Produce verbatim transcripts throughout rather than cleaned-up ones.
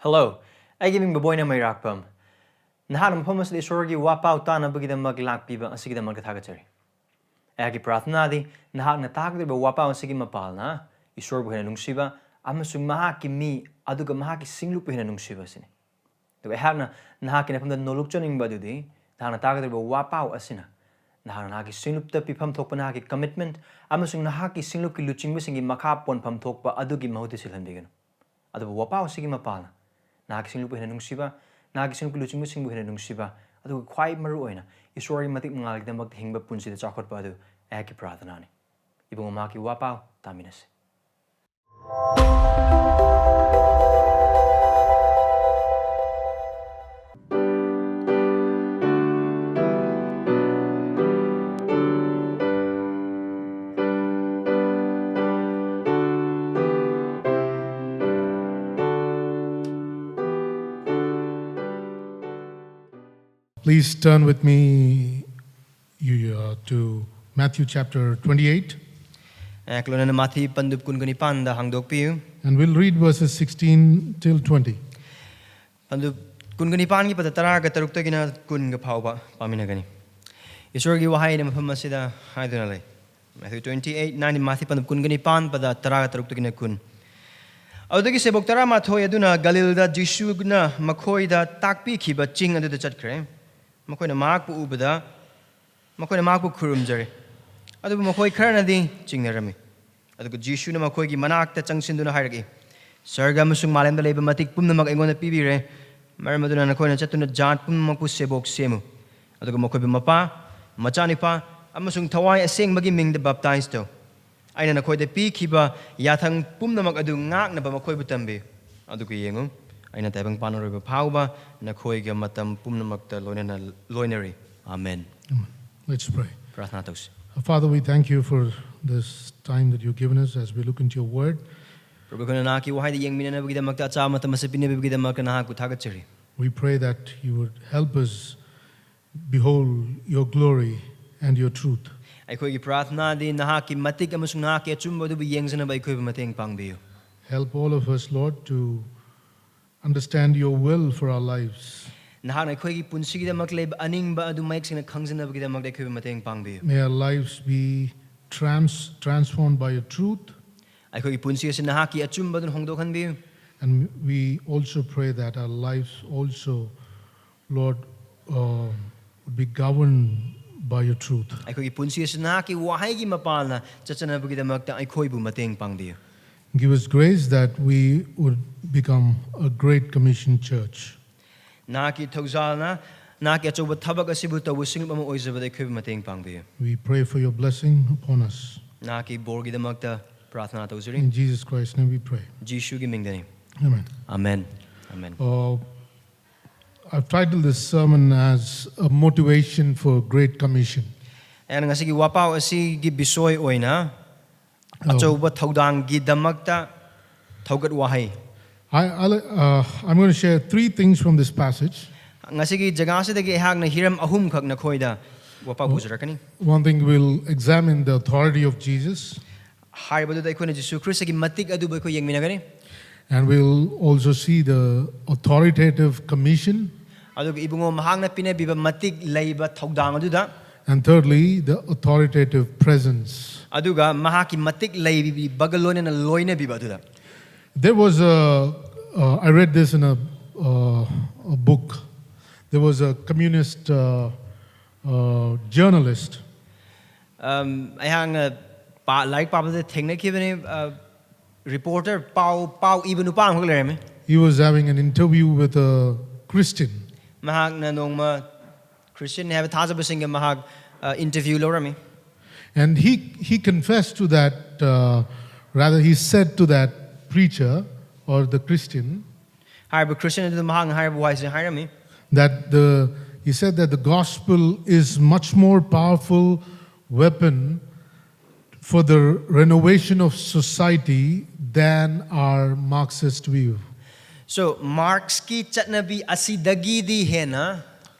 Hello, ꯑꯩꯒꯤ ꯃꯤꯡ ꯕꯕꯣꯏꯅ ꯃꯩꯔꯥꯛꯄꯝ꯫ ꯅꯍꯥꯛꯅ ꯃꯐꯝ ꯑꯁꯤꯗ ꯏꯁꯣꯔꯒꯤ ꯋꯥꯄꯥꯎ ꯇꯥꯅꯕꯒꯤꯗꯃꯛ ꯂꯥꯛꯄꯤꯕ ꯑꯁꯤꯒꯤꯗꯃꯛꯇ ꯊꯥꯒꯠꯆꯔꯤ꯫ ꯑꯩꯍꯥꯛꯀꯤ ꯄ꯭ꯔꯥꯔꯊꯅꯥꯗꯤ ꯅꯍꯥꯛꯅ ꯇꯥꯒꯗꯧꯔꯤꯕ ꯋꯥꯄꯥꯎ ꯑꯁꯤꯒꯤ ꯃꯄꯥꯜꯅ ꯏꯁꯣꯔꯕꯨ ꯍꯦꯟꯅ ꯅꯨꯡꯁꯤꯕ ꯑꯃꯁꯨꯡ ꯃꯍꯥꯛꯀꯤ ꯃꯤ ꯑꯗꯨꯒ ꯃꯍꯥꯛꯀꯤ ꯁꯤꯡꯂꯨꯞꯄꯨ ꯍꯦꯟꯅ ꯅꯨꯡꯁꯤꯕ ꯑꯁꯤꯅꯤ꯫ ꯑꯗꯨꯒ ꯑꯩꯍꯥꯛꯅ ꯅꯍꯥꯛꯀꯤ ꯅꯐꯝꯗ ꯅꯣꯂꯨꯛꯆꯅꯤꯡꯕ ꯑꯗꯨꯗꯤ ꯅꯍꯥꯛꯅ ꯇꯥꯒꯗꯧꯔꯤꯕ ꯋꯥꯄꯥꯎ ꯑꯁꯤꯅ ꯅꯍꯥꯛꯅ ꯅꯍꯥꯛꯀꯤ ꯁꯤꯡꯂꯨꯞꯇ ꯄꯤꯐꯝ ꯊꯣꯛꯄ ꯅꯍꯥꯛꯀꯤ commitment ꯑꯃꯁꯨꯡ ꯅꯍꯥꯛꯀꯤ ꯁꯤꯡꯂꯨꯞꯀꯤ ꯂꯨꯆꯤꯡꯕꯁꯤꯡꯒꯤ ꯃꯈꯥ ꯄꯣꯟꯐꯝ ꯊꯣꯛꯄ ꯑꯗꯨꯒꯤ ꯃꯍꯨꯠꯇ ꯁꯤꯜꯍꯟꯕꯤꯒꯅꯨ꯫ ꯑꯗꯨꯕꯨ ꯋꯥꯄꯥꯎ ꯑꯁꯤꯒꯤ ꯃꯄꯥꯜꯅ ꯅꯍꯥꯛꯀꯤ ꯁꯤꯡꯂꯨꯞꯄꯨ ꯍꯦꯟꯅ ꯅꯨꯡꯁꯤꯕ, ꯅꯍꯥꯛꯀꯤ ꯁꯤꯡꯂꯨꯞꯀꯤ ꯂꯨꯆꯤꯡꯕꯁꯤꯡꯕꯨ ꯍꯦꯟꯅ ꯅꯨꯡꯁꯤꯕ, ꯑꯗꯨꯒ ꯈ꯭ꯋꯥꯏ ꯃꯔꯨ ꯑꯣꯏꯅ ꯏꯁꯣꯔꯒꯤ ꯃꯇꯤꯛ ꯃꯉꯥꯜꯒꯤꯗꯃꯛꯇ ꯍꯤꯡꯕ ꯄꯨꯟꯁꯤꯗ ꯆꯥꯎꯈꯠꯄ ꯑꯗꯨ ꯑꯩꯍꯥꯛꯀꯤ ꯄ꯭ꯔꯥꯔꯊꯅꯥꯅꯤ꯫ ꯏꯕꯨꯡꯉꯣ, ꯃꯍꯥꯛꯀꯤ ꯋꯥꯄꯥꯎ ꯇꯥꯃꯤꯟꯅꯁꯤ꯫ Please turn with me you, uh, to Matthew chapter twenty-eight. ꯑꯩꯍꯥꯛꯀ ꯂꯣꯏꯅꯅ ꯃꯥꯊꯤ ꯄꯟꯗꯨꯞ ꯀꯨꯟꯒ ꯅꯤꯄꯥꯟꯗ ꯍꯥꯡꯗꯣꯛꯄꯤꯌꯨ꯫ And we'll read verses sixteen till twenty. ꯄꯟꯗꯨꯞ ꯀꯨꯟꯒ ꯅꯤꯄꯥꯟꯒꯤ ꯄꯗ ꯇꯔꯥꯒ ꯇꯔꯨꯛꯇꯒꯤꯅ ꯀꯨꯟꯒ ꯐꯥꯎꯕ ꯄꯥꯃꯤꯟꯅꯒꯅꯤ꯫ ꯏꯁꯣꯔꯒꯤ ꯋꯥꯍꯩꯅ ꯃꯐꯝ ꯑꯁꯤꯗ ꯍꯥꯏꯗꯨꯅ ꯂꯩ꯫ Matthew twenty-eight nine, ꯃꯥꯊꯤ ꯄꯟꯗꯨꯞ ꯀꯨꯟꯒ ꯅꯤꯄꯥꯟ ꯄꯗ ꯇꯔꯥꯒ ꯇꯔꯨꯛꯇꯒꯤꯅ ꯀꯨꯟ꯫ ꯑꯗꯨꯗꯒꯤ ꯁꯦꯕꯣꯛ ꯇꯔꯥꯃꯥꯊꯣꯏ ꯑꯗꯨꯅ ꯒꯂꯤꯜꯗ ꯖꯤꯁꯨꯅ ꯃꯈꯣꯏꯗ ꯇꯥꯛꯄꯤꯈꯤꯕ ꯆꯤꯡ ꯑꯗꯨꯗ ꯆꯠꯈ꯭ꯔꯦ꯫ ꯃꯈꯣꯏꯅ ꯃꯍꯥꯛꯄꯨ ꯎꯕꯗ ꯃꯈꯣꯏꯅ ꯃꯍꯥꯛꯄꯨ ꯈꯨꯔꯨꯝꯖꯔꯦ꯫ ꯑꯗꯨꯕꯨ ꯃꯈꯣꯏ ꯈꯔꯅꯗꯤ ꯆꯤꯡꯅꯔꯝꯃꯤ꯫ ꯑꯗꯨꯒ ꯖꯤꯁꯨꯅ ꯃꯈꯣꯏꯒꯤ ꯃꯅꯥꯛꯇ ꯆꯪꯁꯤꯟꯗꯨꯅ ꯍꯥꯏꯔꯛꯏ, "ꯁꯔꯒ ꯑꯃꯁꯨꯡ ꯃꯥꯂꯦꯝꯗ ꯂꯩꯕ ꯃꯇꯤꯛ ꯄꯨꯝꯅꯃꯛ ꯑꯩꯉꯣꯟꯗ ꯄꯤꯕꯤꯔꯦ꯫ ꯃꯔꯝ ꯑꯗꯨꯅ ꯅꯈꯣꯏꯅ ꯆꯠꯇꯨꯅ ꯖꯥꯠ ꯄꯨꯝꯅꯃꯛꯄꯨ ꯁꯦꯕꯣꯛ ꯁꯦꯝꯃꯨ꯫ ꯑꯗꯨꯒ ꯃꯈꯣꯏꯕꯨ ꯃꯄꯥ, ꯃꯆꯥꯅꯨꯄꯥ ꯑꯃꯁꯨꯡ ꯊꯋꯥꯏ ꯑꯁꯦꯡꯕꯒꯤ ꯃꯤꯡꯗ ꯕꯥꯞꯇꯥꯏꯖ ꯇꯧ꯫ ꯑꯩꯅ ꯅꯈꯣꯏꯗ ꯄꯤꯈꯤꯕ ꯌꯥꯊꯪ ꯄꯨꯝꯅꯃꯛ ꯑꯗꯨ ꯉꯥꯛꯅꯕ ꯃꯈꯣꯏꯕꯨ ꯇꯝꯕꯤꯌꯨ꯫ ꯑꯗꯨꯒ ꯌꯦꯡꯉꯨ, ꯑꯩꯅ ꯇꯥꯏꯕꯪ ꯄꯥꯟꯂꯔꯣꯏꯕ ꯐꯥꯎꯕ ꯅꯈꯣꯏꯒ ꯃꯇꯝ ꯄꯨꯝꯅꯃꯛꯇ ꯂꯣꯏꯅꯅ ꯂꯣꯏꯅꯔꯤ꯫ ꯑꯥꯃꯦꯟ꯫ Let's pray. ꯄ꯭ꯔꯥꯔꯊꯅꯥ ꯇꯧꯁꯤ꯫ Uh, Father, we thank you for this time that you've given us as we look into your word. ꯄ꯭ꯔꯚꯨ, ꯑꯩꯈꯣꯏꯅ ꯅꯍꯥꯛꯀꯤ ꯋꯥꯍꯩꯗ ꯌꯦꯡꯃꯤꯟꯅꯅꯕꯒꯤꯗꯃꯛꯇ ꯑꯆꯥ ꯃꯇꯝ ꯑꯁꯤ ꯄꯤꯅꯕꯤꯕꯒꯤꯗꯃꯛꯇ ꯅꯍꯥꯛꯄꯨ ꯊꯥꯒꯠꯆꯔꯤ꯫ We pray that you would help us behold your glory and your truth. ꯑꯩꯈꯣꯏꯒꯤ ꯄ꯭ꯔꯥꯔꯊꯅꯥꯗꯤ ꯅꯍꯥꯛꯀꯤ ꯃꯇꯤꯛ ꯑꯃꯁꯨꯡ ꯅꯍꯥꯛꯀꯤ ꯑꯆꯨꯝꯕ ꯑꯗꯨꯕꯨ ꯌꯦꯡꯖꯅꯕ ꯑꯩꯈꯣꯏꯕꯨ ꯃꯇꯦꯡ ꯄꯥꯡꯕꯤꯌꯨ꯫ Help all of us, Lord, to understand your will for our lives. ꯅꯍꯥꯛꯅ ꯑꯩꯈꯣꯏꯒꯤ ꯄꯨꯟꯁꯤꯒꯤꯗꯃꯛ ꯂꯩꯕ ꯑꯅꯤꯡꯕ ꯑꯗꯨ ꯃꯌꯦꯛ ꯁꯦꯡꯅ ꯈꯪꯖꯅꯕꯒꯤꯗꯃꯛꯇ ꯑꯩꯈꯣꯏꯕꯨ ꯃꯇꯦꯡ ꯄꯥꯡꯕꯤꯌꯨ꯫ May our lives be trans- transformed by your truth. ꯑꯩꯈꯣꯏꯒꯤ ꯄꯨꯟꯁꯤ ꯑꯁꯤ ꯅꯍꯥꯛꯀꯤ ꯑꯆꯨꯝꯕ ꯑꯗꯨꯅ ꯍꯣꯡꯗꯣꯛꯍꯟꯕꯤꯌꯨ꯫ And we also pray that our lives also, Lord, uh, would be governed by your truth. ꯑꯩꯈꯣꯏꯒꯤ ꯄꯨꯟꯁꯤ ꯑꯁꯤ ꯅꯍꯥꯛꯀꯤ ꯋꯥꯍꯩꯒꯤ ꯃꯄꯥꯟꯅ ꯆꯠꯆꯅꯕꯒꯤꯗꯃꯛꯇ ꯑꯩꯈꯣꯏꯕꯨ ꯃꯇꯦꯡ ꯄꯥꯡꯕꯤꯌꯨ꯫ Give us grace that we would become a great commission church. ꯅꯍꯥꯛꯀꯤ ꯊꯧꯖꯥꯜꯅ ꯅꯍꯥꯛꯀꯤ ꯑꯆꯧꯕ ꯊꯕꯛ ꯑꯁꯤꯕꯨ ꯇꯧꯕ ꯁꯤꯡꯂꯨꯞ ꯑꯃ ꯑꯣꯏꯖꯕꯗ ꯑꯩꯈꯣꯏꯕꯨ ꯃꯇꯦꯡ ꯄꯥꯡꯕꯤꯌꯨ꯫ We pray for your blessing upon us. ꯅꯍꯥꯛꯀꯤ ꯕꯣꯔꯒꯤꯗꯃꯛꯇ ꯄ꯭ꯔꯥꯊꯅꯥ ꯇꯧꯖꯔꯤ꯫ In Jesus Christ's name we pray. ꯖꯤꯁꯨꯒꯤ ꯃꯤꯡꯗꯅꯤ꯫ Amen. Amen. Amen. Uh, I've titled this sermon as a motivation for Great Commission. ꯑꯩꯅ ꯉꯁꯤꯒꯤ ꯋꯥꯄꯥꯎ ꯑꯁꯤꯒꯤ ꯕꯤꯁꯣꯏ ꯑꯣꯏꯅ ꯑꯆꯧꯕ ꯊꯧꯗꯥꯡꯒꯤꯗꯃꯛꯇ ꯊꯧꯒꯠ ꯋꯥꯍꯩ꯫ I, I, uh, I'm going to share three things from this passage. ꯉꯁꯤꯒꯤ ꯖꯒꯥꯁꯤꯗꯒꯤ ꯑꯩꯍꯥꯛꯅ ꯍꯤꯔꯝ ꯑꯍꯨꯝꯈꯛ ꯅꯈꯣꯏꯗ ꯋꯥꯄꯥꯎ ꯄꯨꯖꯔꯛꯀꯅꯤ꯫ One thing, we'll examine the authority of Jesus. ꯍꯥꯏꯔꯤꯕꯗꯨꯗ ꯑꯩꯈꯣꯏꯅ ꯖꯤꯁꯨ ꯈ꯭ꯔꯤꯁꯇꯒꯤ ꯃꯇꯤꯛ ꯑꯗꯨꯕꯨ ꯑꯩꯈꯣꯏ ꯌꯦꯡꯃꯤꯟꯅꯒꯅꯤ꯫ And we'll also see the authoritative commission. ꯑꯗꯨꯒ ꯏꯕꯨꯡꯉꯣ ꯃꯍꯥꯛꯅ ꯄꯤꯅꯕꯤꯕ ꯃꯇꯤꯛ ꯂꯩꯕ ꯊꯧꯗꯥꯡ ꯑꯗꯨꯗ꯫ And thirdly, the authoritative presence. ꯑꯗꯨꯒ ꯃꯍꯥꯛꯀꯤ ꯃꯇꯤꯛ ꯂꯩꯕꯤꯕꯒ ꯂꯣꯏꯅꯅ ꯂꯣꯏꯅꯕꯤꯕ ꯑꯗꯨꯗ꯫ There was a, uh, I read this in a, uh, a book. There was a communist uh, uh, journalist. ꯑꯝ, ꯑꯩꯍꯥꯛꯅ ꯄꯥ- ꯂꯥꯏꯔꯤꯛ ꯄꯥꯕꯗ ꯊꯦꯡꯅꯈꯤꯕꯅꯤ꯫ ꯑ, ꯔꯤꯄꯣꯔꯇꯔ, ꯄꯥꯎ ꯄꯥꯎ ꯏꯕ ꯅꯨꯄꯥ ꯑꯃꯈꯛ ꯂꯩꯔꯝꯃꯤ꯫ He was having an interview with a Christian. ꯃꯍꯥꯛꯅ ꯅꯣꯡꯃ ꯈ꯭ꯔꯤꯁꯇꯤꯌꯟ ꯍꯥꯏꯕ ꯊꯥꯖꯕꯁꯤꯡꯒ ꯃꯍꯥꯛ, ꯑ, interview ꯂꯧꯔꯝꯃꯤ꯫ And he, he confessed to that, uh, rather, he said to that preacher or the Christian ꯍꯥꯏꯔꯤꯕ ꯈ꯭ꯔꯤꯁꯇꯤꯌꯟ ꯑꯗꯨꯗ ꯃꯍꯥꯛꯅ ꯍꯥꯏꯔꯤꯕ ꯋꯥꯍꯩꯁꯤ ꯍꯥꯏꯔꯝꯃꯤ꯫ that the, he said that the gospel is much more powerful weapon for the renovation of society than our Marxist view. So, ꯃꯥꯔꯛꯁꯀꯤ ꯆꯠꯅꯕꯤ ꯑꯁꯤꯗꯒꯤꯗꯤ ꯍꯦꯟꯅ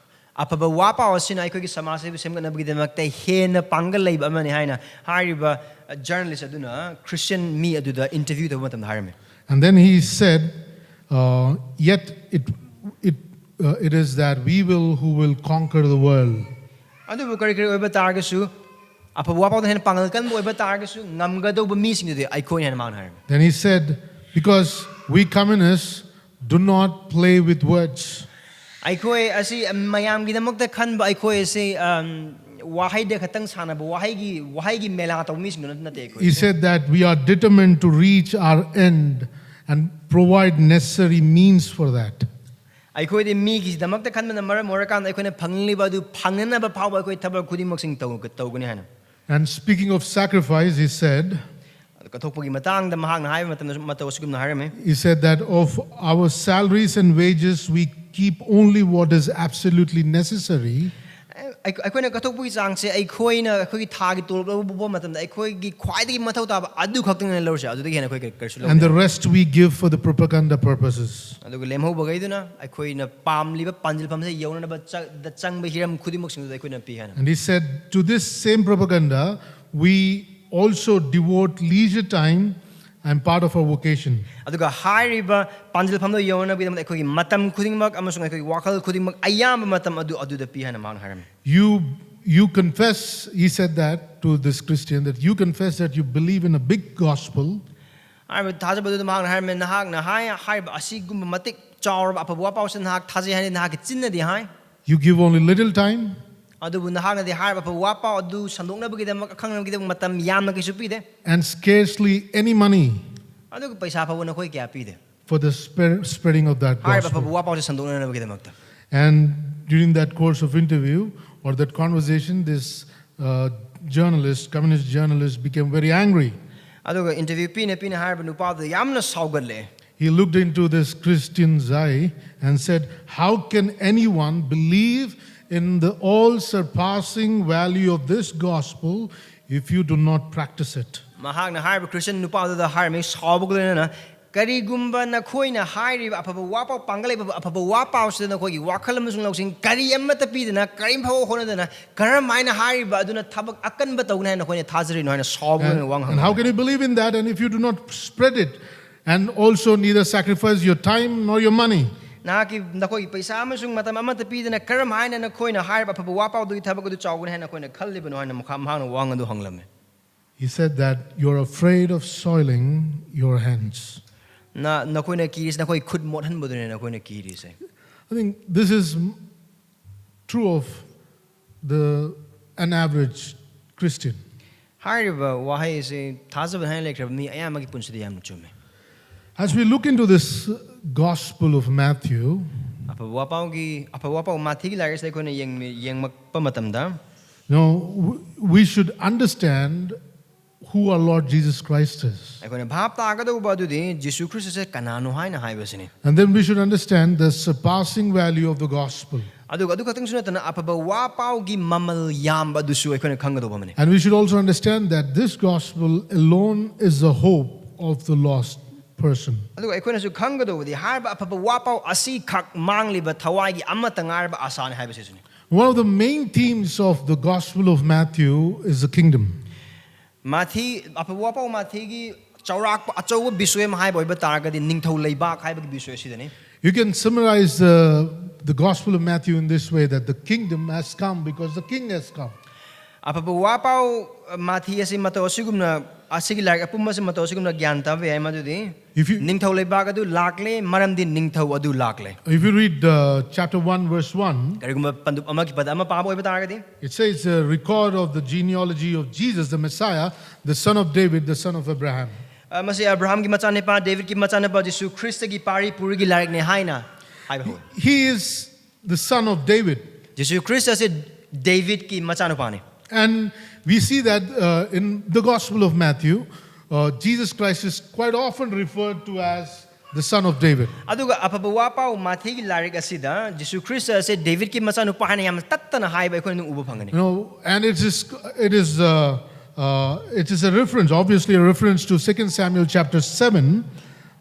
ꯑꯐꯕ ꯋꯥ ꯄꯥꯎ ꯑꯁꯤꯅ ꯑꯩꯈꯣꯏꯒꯤ ꯁꯃꯥꯖ ꯑꯁꯤꯕꯨ ꯁꯦꯝꯒꯠꯅꯕꯒꯤꯗꯃꯛꯇ ꯍꯦꯟꯅ ꯄꯥꯡꯒꯜ ꯂꯩꯕ ꯑꯃꯅꯤ ꯍꯥꯏꯅ ꯍꯥꯏꯔꯤꯕ ꯖꯔꯅꯦꯂꯤꯁ ꯑꯗꯨꯅ ꯈ꯭ꯔꯤꯁꯇꯤꯌꯟ ꯃꯤ ꯑꯗꯨꯗ ꯏꯟꯇꯔꯚ꯭ꯌꯨ ꯇꯧꯕ ꯃꯇꯝꯗ ꯍꯥꯏꯔꯝꯃꯤ꯫ And then he said Uh, yet it, it, uh, it is that we will who will conquer the world. ꯑꯗꯨꯕꯨ ꯀꯔꯤ ꯀꯔꯤ ꯑꯣꯏꯕ ꯇꯥꯔꯒꯁꯨ, ꯑꯐꯕ ꯋꯥꯄꯥꯎꯗ ꯍꯦꯟꯅ ꯄꯥꯡꯒꯜ ꯀꯟꯕ ꯑꯣꯏꯕ ꯇꯥꯔꯒꯁꯨ, ꯉꯝꯒꯗꯧꯕ ꯃꯤꯁꯤꯡꯗꯨꯗꯤ ꯑꯩꯈꯣꯏꯅ ꯍꯦꯟꯅ ꯃꯥꯡꯅ ꯍꯥꯏꯔꯝꯃꯤ꯫ Then he said, because we communists do not play with words. ꯑꯩꯈꯣꯏ ꯑꯁꯤ ꯃꯌꯥꯝꯒꯤꯗꯃꯛꯇ ꯈꯟꯕ, ꯑꯩꯈꯣꯏ ꯑꯁꯤ ꯑꯝ, ꯋꯥꯍꯩꯗ ꯈꯛꯇꯪ ꯁꯥꯟꯅꯕ, ꯋꯥꯍꯩꯒꯤ ꯋꯥꯍꯩꯒꯤ ꯃꯦꯂꯥ ꯇꯧꯕ ꯃꯤꯁꯤꯡꯗꯨ ꯅꯠꯇꯦ ꯑꯩꯈꯣꯏ꯫ He said that we are determined to reach our end and provide necessary means for that. ꯑꯩꯈꯣꯏꯗꯤ ꯃꯤꯒꯤꯗꯃꯛꯇ ꯈꯟꯕꯅ ꯃꯔꯝ ꯑꯣꯏꯔꯀꯥꯟꯗ ꯑꯩꯈꯣꯏꯅ ꯐꯪꯂꯤꯕ ꯑꯗꯨ ꯐꯪꯅꯅꯕ ꯐꯥꯎꯕ ꯑꯩꯈꯣꯏ ꯊꯕꯛ ꯈꯨꯗꯤꯡꯃꯛꯁꯤꯡ ꯇꯧ- ꯇꯧꯒꯅꯤ ꯍꯥꯏꯅ꯫ And speaking of sacrifice, he said, ꯀꯠꯊꯣꯛꯄꯒꯤ ꯃꯇꯥꯡꯗ ꯃꯍꯥꯛꯅ ꯍꯥꯏꯕ ꯃꯇꯝꯗꯁꯨ ꯃꯇꯧ ꯑꯁꯤꯒꯨꯝꯅ ꯍꯥꯏꯔꯝꯃꯤ꯫ He said that of our salaries and wages, we keep only what is absolutely necessary, ꯑꯩ- ꯑꯩꯈꯣꯏꯅ ꯀꯠꯊꯣꯛꯄꯒꯤ ꯆꯥꯡꯁꯦ ꯑꯩꯈꯣꯏꯅ ꯑꯩꯈꯣꯏꯒꯤ ꯊꯥꯒꯤ ꯇꯣꯂꯣꯞ ꯂꯧꯕ ꯃꯇꯝꯗ ꯑꯩꯈꯣꯏꯒꯤ ꯈ꯭ꯋꯥꯏꯗꯒꯤ ꯃꯊꯧ ꯇꯥꯕ ꯑꯗꯨ ꯈꯛꯇꯪꯅ ꯂꯧꯔꯁꯦ, ꯑꯗꯨꯗꯒꯤ ꯍꯦꯟꯅ ꯑꯩꯈꯣꯏ ꯀꯔꯤꯁꯨ and the ꯂꯧꯗꯦ꯫ Rest we give for the propaganda purposes. ꯑꯗꯨꯒ ꯂꯦꯝꯍꯧꯕꯈꯩꯗꯨꯅ ꯑꯩꯈꯣꯏꯅ ꯄꯥꯝꯂꯤꯕ ꯄꯥꯟꯖꯤꯜꯐꯝꯁꯦ ꯌꯧꯅꯅꯕ ꯆ- ꯗ ꯆꯪꯕ ꯍꯤꯔꯝ ꯈꯨꯗꯤꯡꯃꯛꯁꯤꯡꯗꯨꯗ ꯑꯩꯈꯣꯏꯅ ꯄꯤ ꯍꯥꯏꯅ꯫ And he said, to this same propaganda, we also devote leisure time and part of our vocation. ꯑꯗꯨꯒ ꯍꯥꯏꯔꯤꯕ ꯄꯥꯟꯖꯤꯜꯐꯝꯗꯣ ꯌꯧꯅꯅꯕꯒꯤꯗꯃꯛꯇ ꯑꯩꯈꯣꯏꯒꯤ ꯃꯇꯝ ꯈꯨꯗꯤꯡꯃꯛ ꯑꯃꯁꯨꯡ ꯑꯩꯈꯣꯏꯒꯤ ꯋꯥꯈꯜ ꯈꯨꯗꯤꯡꯃꯛ ꯑꯌꯥꯝꯕ ꯃꯇꯝ ꯑꯗꯨ ꯑꯗꯨꯗ ꯄꯤ ꯍꯥꯏꯅ ꯃꯍꯥꯛꯅ ꯍꯥꯏꯔꯝꯃꯤ꯫ You, you confess, he said that to this Christian, that you confess that you believe in a big gospel, ꯍꯥꯏꯔꯤꯕ ꯊꯥꯖꯕꯗꯨꯗ ꯃꯍꯥꯛꯅ ꯍꯥꯏꯔꯝꯃꯤ, ꯅꯍꯥꯛꯅ ꯍꯥꯏ ꯍꯥꯏꯔꯤꯕ ꯑꯁꯤꯒꯨꯝꯕ ꯃꯇꯤꯛ ꯆꯥꯎꯔꯕ ꯑꯐꯕ ꯋꯥꯄꯥꯎꯁꯤ ꯅꯍꯥꯛ ꯊꯥꯖꯩ ꯍꯥꯏꯅ ꯅꯍꯥꯛꯀꯤ ꯆꯤꯟꯅꯗꯤ ꯍꯥꯏ, you give only little time, ꯑꯗꯨꯕꯨ ꯅꯍꯥꯛꯅꯗꯤ ꯍꯥꯏꯔꯤꯕ ꯑꯐꯕ ꯋꯥꯄꯥꯎ ꯑꯗꯨ ꯁꯟꯗꯣꯛꯅꯕꯒꯤꯗꯃꯛ, ꯑꯈꯪꯅꯕꯒꯤꯗꯃꯛ ꯃꯇꯝ ꯌꯥꯝꯅ ꯀꯩꯁꯨ ꯄꯤꯗꯦ, and scarcely any money ꯑꯗꯨꯒ ꯄꯩꯁꯥ ꯐꯥꯎꯕ ꯅꯈꯣꯏ ꯀꯌꯥ ꯄꯤꯗꯦ for the spread, spreading of that ꯍꯥꯏꯔꯤꯕ ꯑꯐꯕ gospel. ꯋꯥꯄꯥꯎꯁꯦ ꯁꯟꯗꯣꯛꯅꯅꯕꯒꯤꯗꯃꯛꯇ꯫ And during that course of interview or that conversation, this uh, journalist, communist journalist, became very angry. ꯑꯗꯨꯒ ꯏꯟꯇꯔꯚ꯭ꯌꯨ ꯄꯤꯅ ꯄꯤꯅ ꯍꯥꯏꯔꯤꯕ ꯅꯨꯄꯥꯗꯨ ꯌꯥꯝꯅ ꯁꯥꯎꯒꯠꯂꯦ꯫ He looked into this Christian's eye and said, how can anyone believe in the all surpassing value of this gospel if you do not practice it? ꯃꯍꯥꯛꯅ ꯍꯥꯏꯔꯤꯕ Christian ꯅꯨꯄꯥꯗꯨꯗ ꯍꯥꯏꯔꯝꯃꯤ, ꯁꯥꯎꯕꯒ ꯂꯣꯏꯅꯅ, ꯀꯔꯤꯒꯨꯝꯕ ꯅꯈꯣꯏꯅ ꯍꯥꯏꯔꯤꯕ ꯑꯐꯕ ꯋꯥꯄꯥꯎ, ꯄꯥꯡꯒꯜ ꯂꯩꯕ ꯑꯐꯕ ꯋꯥꯄꯥꯎꯁꯤꯗ ꯅꯈꯣꯏꯒꯤ ꯋꯥꯈꯜ ꯑꯃꯁꯨꯡ ꯂꯧꯁꯤꯡ ꯀꯔꯤ ꯑꯃꯠꯇ ꯄꯤꯗꯅ, ꯀꯔꯤꯝ ꯐꯥꯎꯕ ꯍꯣꯠꯅꯗꯅ, ꯀꯔꯝ ꯍꯥꯏꯅ ꯍꯥꯏꯔꯤꯕ ꯑꯗꯨꯅ ꯊꯕꯛ ꯑꯀꯟꯕ ꯇꯧꯒꯅꯤ ꯍꯥꯏꯅ ꯅꯈꯣꯏꯅ ꯊꯥꯖꯔꯤꯅꯣ ꯍꯥꯏꯅ ꯁꯥꯎꯕꯒ And, ꯂꯣꯏꯅꯅ ꯋꯥ and how ꯉꯥꯡꯉꯤ꯫ Can you believe in that? And if you do not spread it, And also neither sacrifice your time nor your money. ꯅꯍꯥꯛꯀꯤ ꯅꯈꯣꯏꯒꯤ ꯄꯩꯁꯥ ꯑꯃꯁꯨꯡ ꯃꯇꯝ ꯑꯃꯠꯇ ꯄꯤꯗꯅ ꯀꯔꯝ ꯍꯥꯏꯅ ꯅꯈꯣꯏꯅ ꯍꯥꯏꯔꯤꯕ ꯑꯐꯕ ꯋꯥ ꯄꯥꯎꯗꯨꯒꯤ ꯊꯕꯛ ꯑꯗꯨ ꯆꯥꯎꯒꯅꯤ ꯍꯥꯏꯅ ꯅꯈꯣꯏꯅ ꯈꯜꯂꯤꯕꯅꯣ ꯍꯥꯏꯅ ꯃꯈꯥ ꯃꯍꯥꯛꯅ ꯋꯥꯍꯪ ꯑꯗꯨ ꯍꯪꯂꯝꯃꯤ꯫ He said that you're afraid of soiling your hands. ꯅ ꯅꯈꯣꯏꯅ ꯀꯤꯔꯤꯁꯤ ꯅꯈꯣꯏ ꯈꯨꯠ ꯃꯣꯠꯍꯟꯕꯗꯨꯅꯦ ꯅꯈꯣꯏꯅ ꯀꯤꯔꯤꯁꯦ꯫ I think this is true of the an average Christian. ꯍꯥꯏꯔꯤꯕ ꯋꯥꯍꯩ ꯑꯁꯤ ꯊꯥꯖꯕ ꯍꯥꯏꯅ ꯂꯩꯈ꯭ꯔꯕ ꯃꯤ ꯑꯌꯥꯝꯕꯒꯤ ꯄꯨꯟꯁꯤꯗ ꯌꯥꯝꯅ ꯆꯨꯝꯃꯤ꯫ As we look into this Gospel of Matthew, ꯑꯐꯕ ꯋꯥꯄꯥꯎꯒꯤ ꯑꯐꯕ ꯋꯥꯄꯥꯎ ꯃꯥꯊꯤꯒꯤ ꯂꯥꯏꯔꯤꯛ ꯑꯁꯤꯗ ꯑꯩꯈꯣꯏꯅ ꯌꯦꯡꯃꯤ- ꯌꯦꯡꯂꯛꯄ ꯃꯇꯝꯗ now w- we should understand who our Lord Jesus Christ is. ꯑꯩꯈꯣꯏꯅ ꯚꯥꯞ ꯇꯥꯒꯗꯧꯕ ꯑꯗꯨꯗꯤ ꯖꯤꯁꯨ ꯈ꯭ꯔꯤꯁꯇꯁꯦ ꯀꯅꯥꯅꯣ ꯍꯥꯏꯅ ꯍꯥꯏꯕꯁꯤꯅꯤ꯫ And then we should understand the surpassing value of the gospel. ꯑꯗꯨꯒ ꯑꯗꯨ ꯈꯛꯇꯪꯁꯨ ꯅꯠꯇꯅ ꯑꯐꯕ ꯋꯥ ꯄꯥꯎꯒꯤ ꯃꯃꯜ ꯌꯥꯝꯕ ꯑꯗꯨꯁꯨ ꯑꯩꯈꯣꯏꯅ ꯈꯪꯒꯗꯧꯕ ꯑꯃꯅꯤ꯫ And we should also understand that this gospel alone is the hope of the lost person. ꯑꯗꯨꯒ ꯑꯩꯈꯣꯏꯅꯁꯨ ꯈꯪꯒꯗꯧꯕꯗꯤ ꯍꯥꯏꯔꯤꯕ ꯑꯐꯕ ꯋꯥ ꯄꯥꯎ ꯑꯁꯤꯈꯛ ꯃꯥꯡꯂꯤꯕ ꯊꯋꯥꯏꯒꯤ ꯑꯃꯠꯇ ꯉꯥꯏꯔꯕ ꯑꯁꯥꯅꯤ ꯍꯥꯏꯕꯁꯤꯁꯨꯅꯤ꯫ One of the main themes of the Gospel of Matthew is the kingdom. ꯃꯥꯊꯤ ꯑꯐꯕ ꯋꯥ ꯄꯥꯎ ꯃꯥꯊꯤꯒꯤ ꯆꯥꯎꯔꯥꯛꯄ ꯑꯆꯧꯕ ꯕꯤꯁꯣꯏ ꯑꯃ ꯍꯥꯏꯕ ꯑꯣꯏꯕ ꯇꯥꯔꯒꯗꯤ ꯅꯤꯡꯊꯧ ꯂꯩꯕꯥꯛ ꯍꯥꯏꯕꯒꯤ ꯕꯤꯁꯣꯏ ꯑꯁꯤꯗꯅꯤ꯫ You can summarize the, the Gospel of Matthew in this way, that the kingdom has come because the king has come. ꯑꯐꯕ ꯋꯥ ꯄꯥꯎ ꯃꯥꯊꯤ ꯑꯁꯤ ꯃꯇꯧ ꯑꯁꯤꯒꯨꯝꯅ ꯑꯁꯤꯒꯤ ꯂꯥꯏꯔꯤꯛ ꯑꯄꯨꯝꯕ ꯑꯁꯤ ꯃꯇꯧ ꯑꯁꯤꯒꯨꯝꯅ ꯒ꯭ꯌꯥꯟ ꯇꯥꯕ ꯌꯥꯏ ꯃꯗꯨꯗꯤ If you, ꯅꯤꯡꯊꯧ ꯂꯩꯕꯥꯛ ꯑꯗꯨ ꯂꯥꯛꯂꯦ ꯃꯔꯝꯗꯤ ꯅꯤꯡꯊꯧ ꯑꯗꯨ ꯂꯥꯛꯂꯦ꯫ if you read uh, chapter one, verse one, ꯀꯔꯤꯒꯨꯝꯕ ꯄꯟꯗꯨꯞ ꯑꯃꯒꯤ ꯄꯗ ꯑꯃ ꯄꯥꯕ ꯑꯣꯏꯕ ꯇꯥꯔꯒꯗꯤ it says a record of the genealogy of Jesus, the Messiah, the son of David, the son of Abraham. ꯑ, ꯃꯁꯤ ꯑꯕ꯭ꯔꯥꯍꯥꯝꯒꯤ ꯃꯆꯥꯅꯨꯄꯥ ꯗꯦꯕꯤꯠꯀꯤ ꯃꯆꯥꯅꯨꯄꯥ ꯖꯤꯁꯨ ꯈ꯭ꯔꯤꯁꯇꯒꯤ ꯄꯥꯔꯤ ꯄꯨꯔꯤꯒꯤ ꯂꯥꯏꯔꯤꯛꯅꯤ ꯍꯥꯏꯅ ꯍꯥꯏꯕ ꯍꯧꯏ꯫ He is the son of David. Jesus Christ ꯑꯁꯤ ꯗꯦꯕꯤꯠꯀꯤ ꯃꯆꯥꯅꯨꯄꯥꯅꯤ꯫ And we see that uh, in the Gospel of Matthew, uh, Jesus Christ is quite often referred to as the son of David. ꯑꯗꯨꯒ ꯑꯐꯕ ꯋꯥ ꯄꯥꯎ ꯃꯥꯊꯤꯒꯤ ꯂꯥꯏꯔꯤꯛ ꯑꯁꯤꯗ Jesus Christ ꯑꯁꯤ ꯗꯦꯕꯤꯠꯀꯤ ꯃꯆꯥꯅꯨꯄꯥ ꯍꯥꯏꯅ ꯌꯥꯝꯅ ꯇꯠꯇꯅ ꯍꯥꯏꯕ ꯑꯩꯈꯣꯏꯅ ꯑꯗꯨꯝ ꯎꯕ ꯐꯪꯒꯅꯤ꯫ You know, and it is, it is, uh, uh, it is a reference, obviously a reference to Second Samuel chapter seven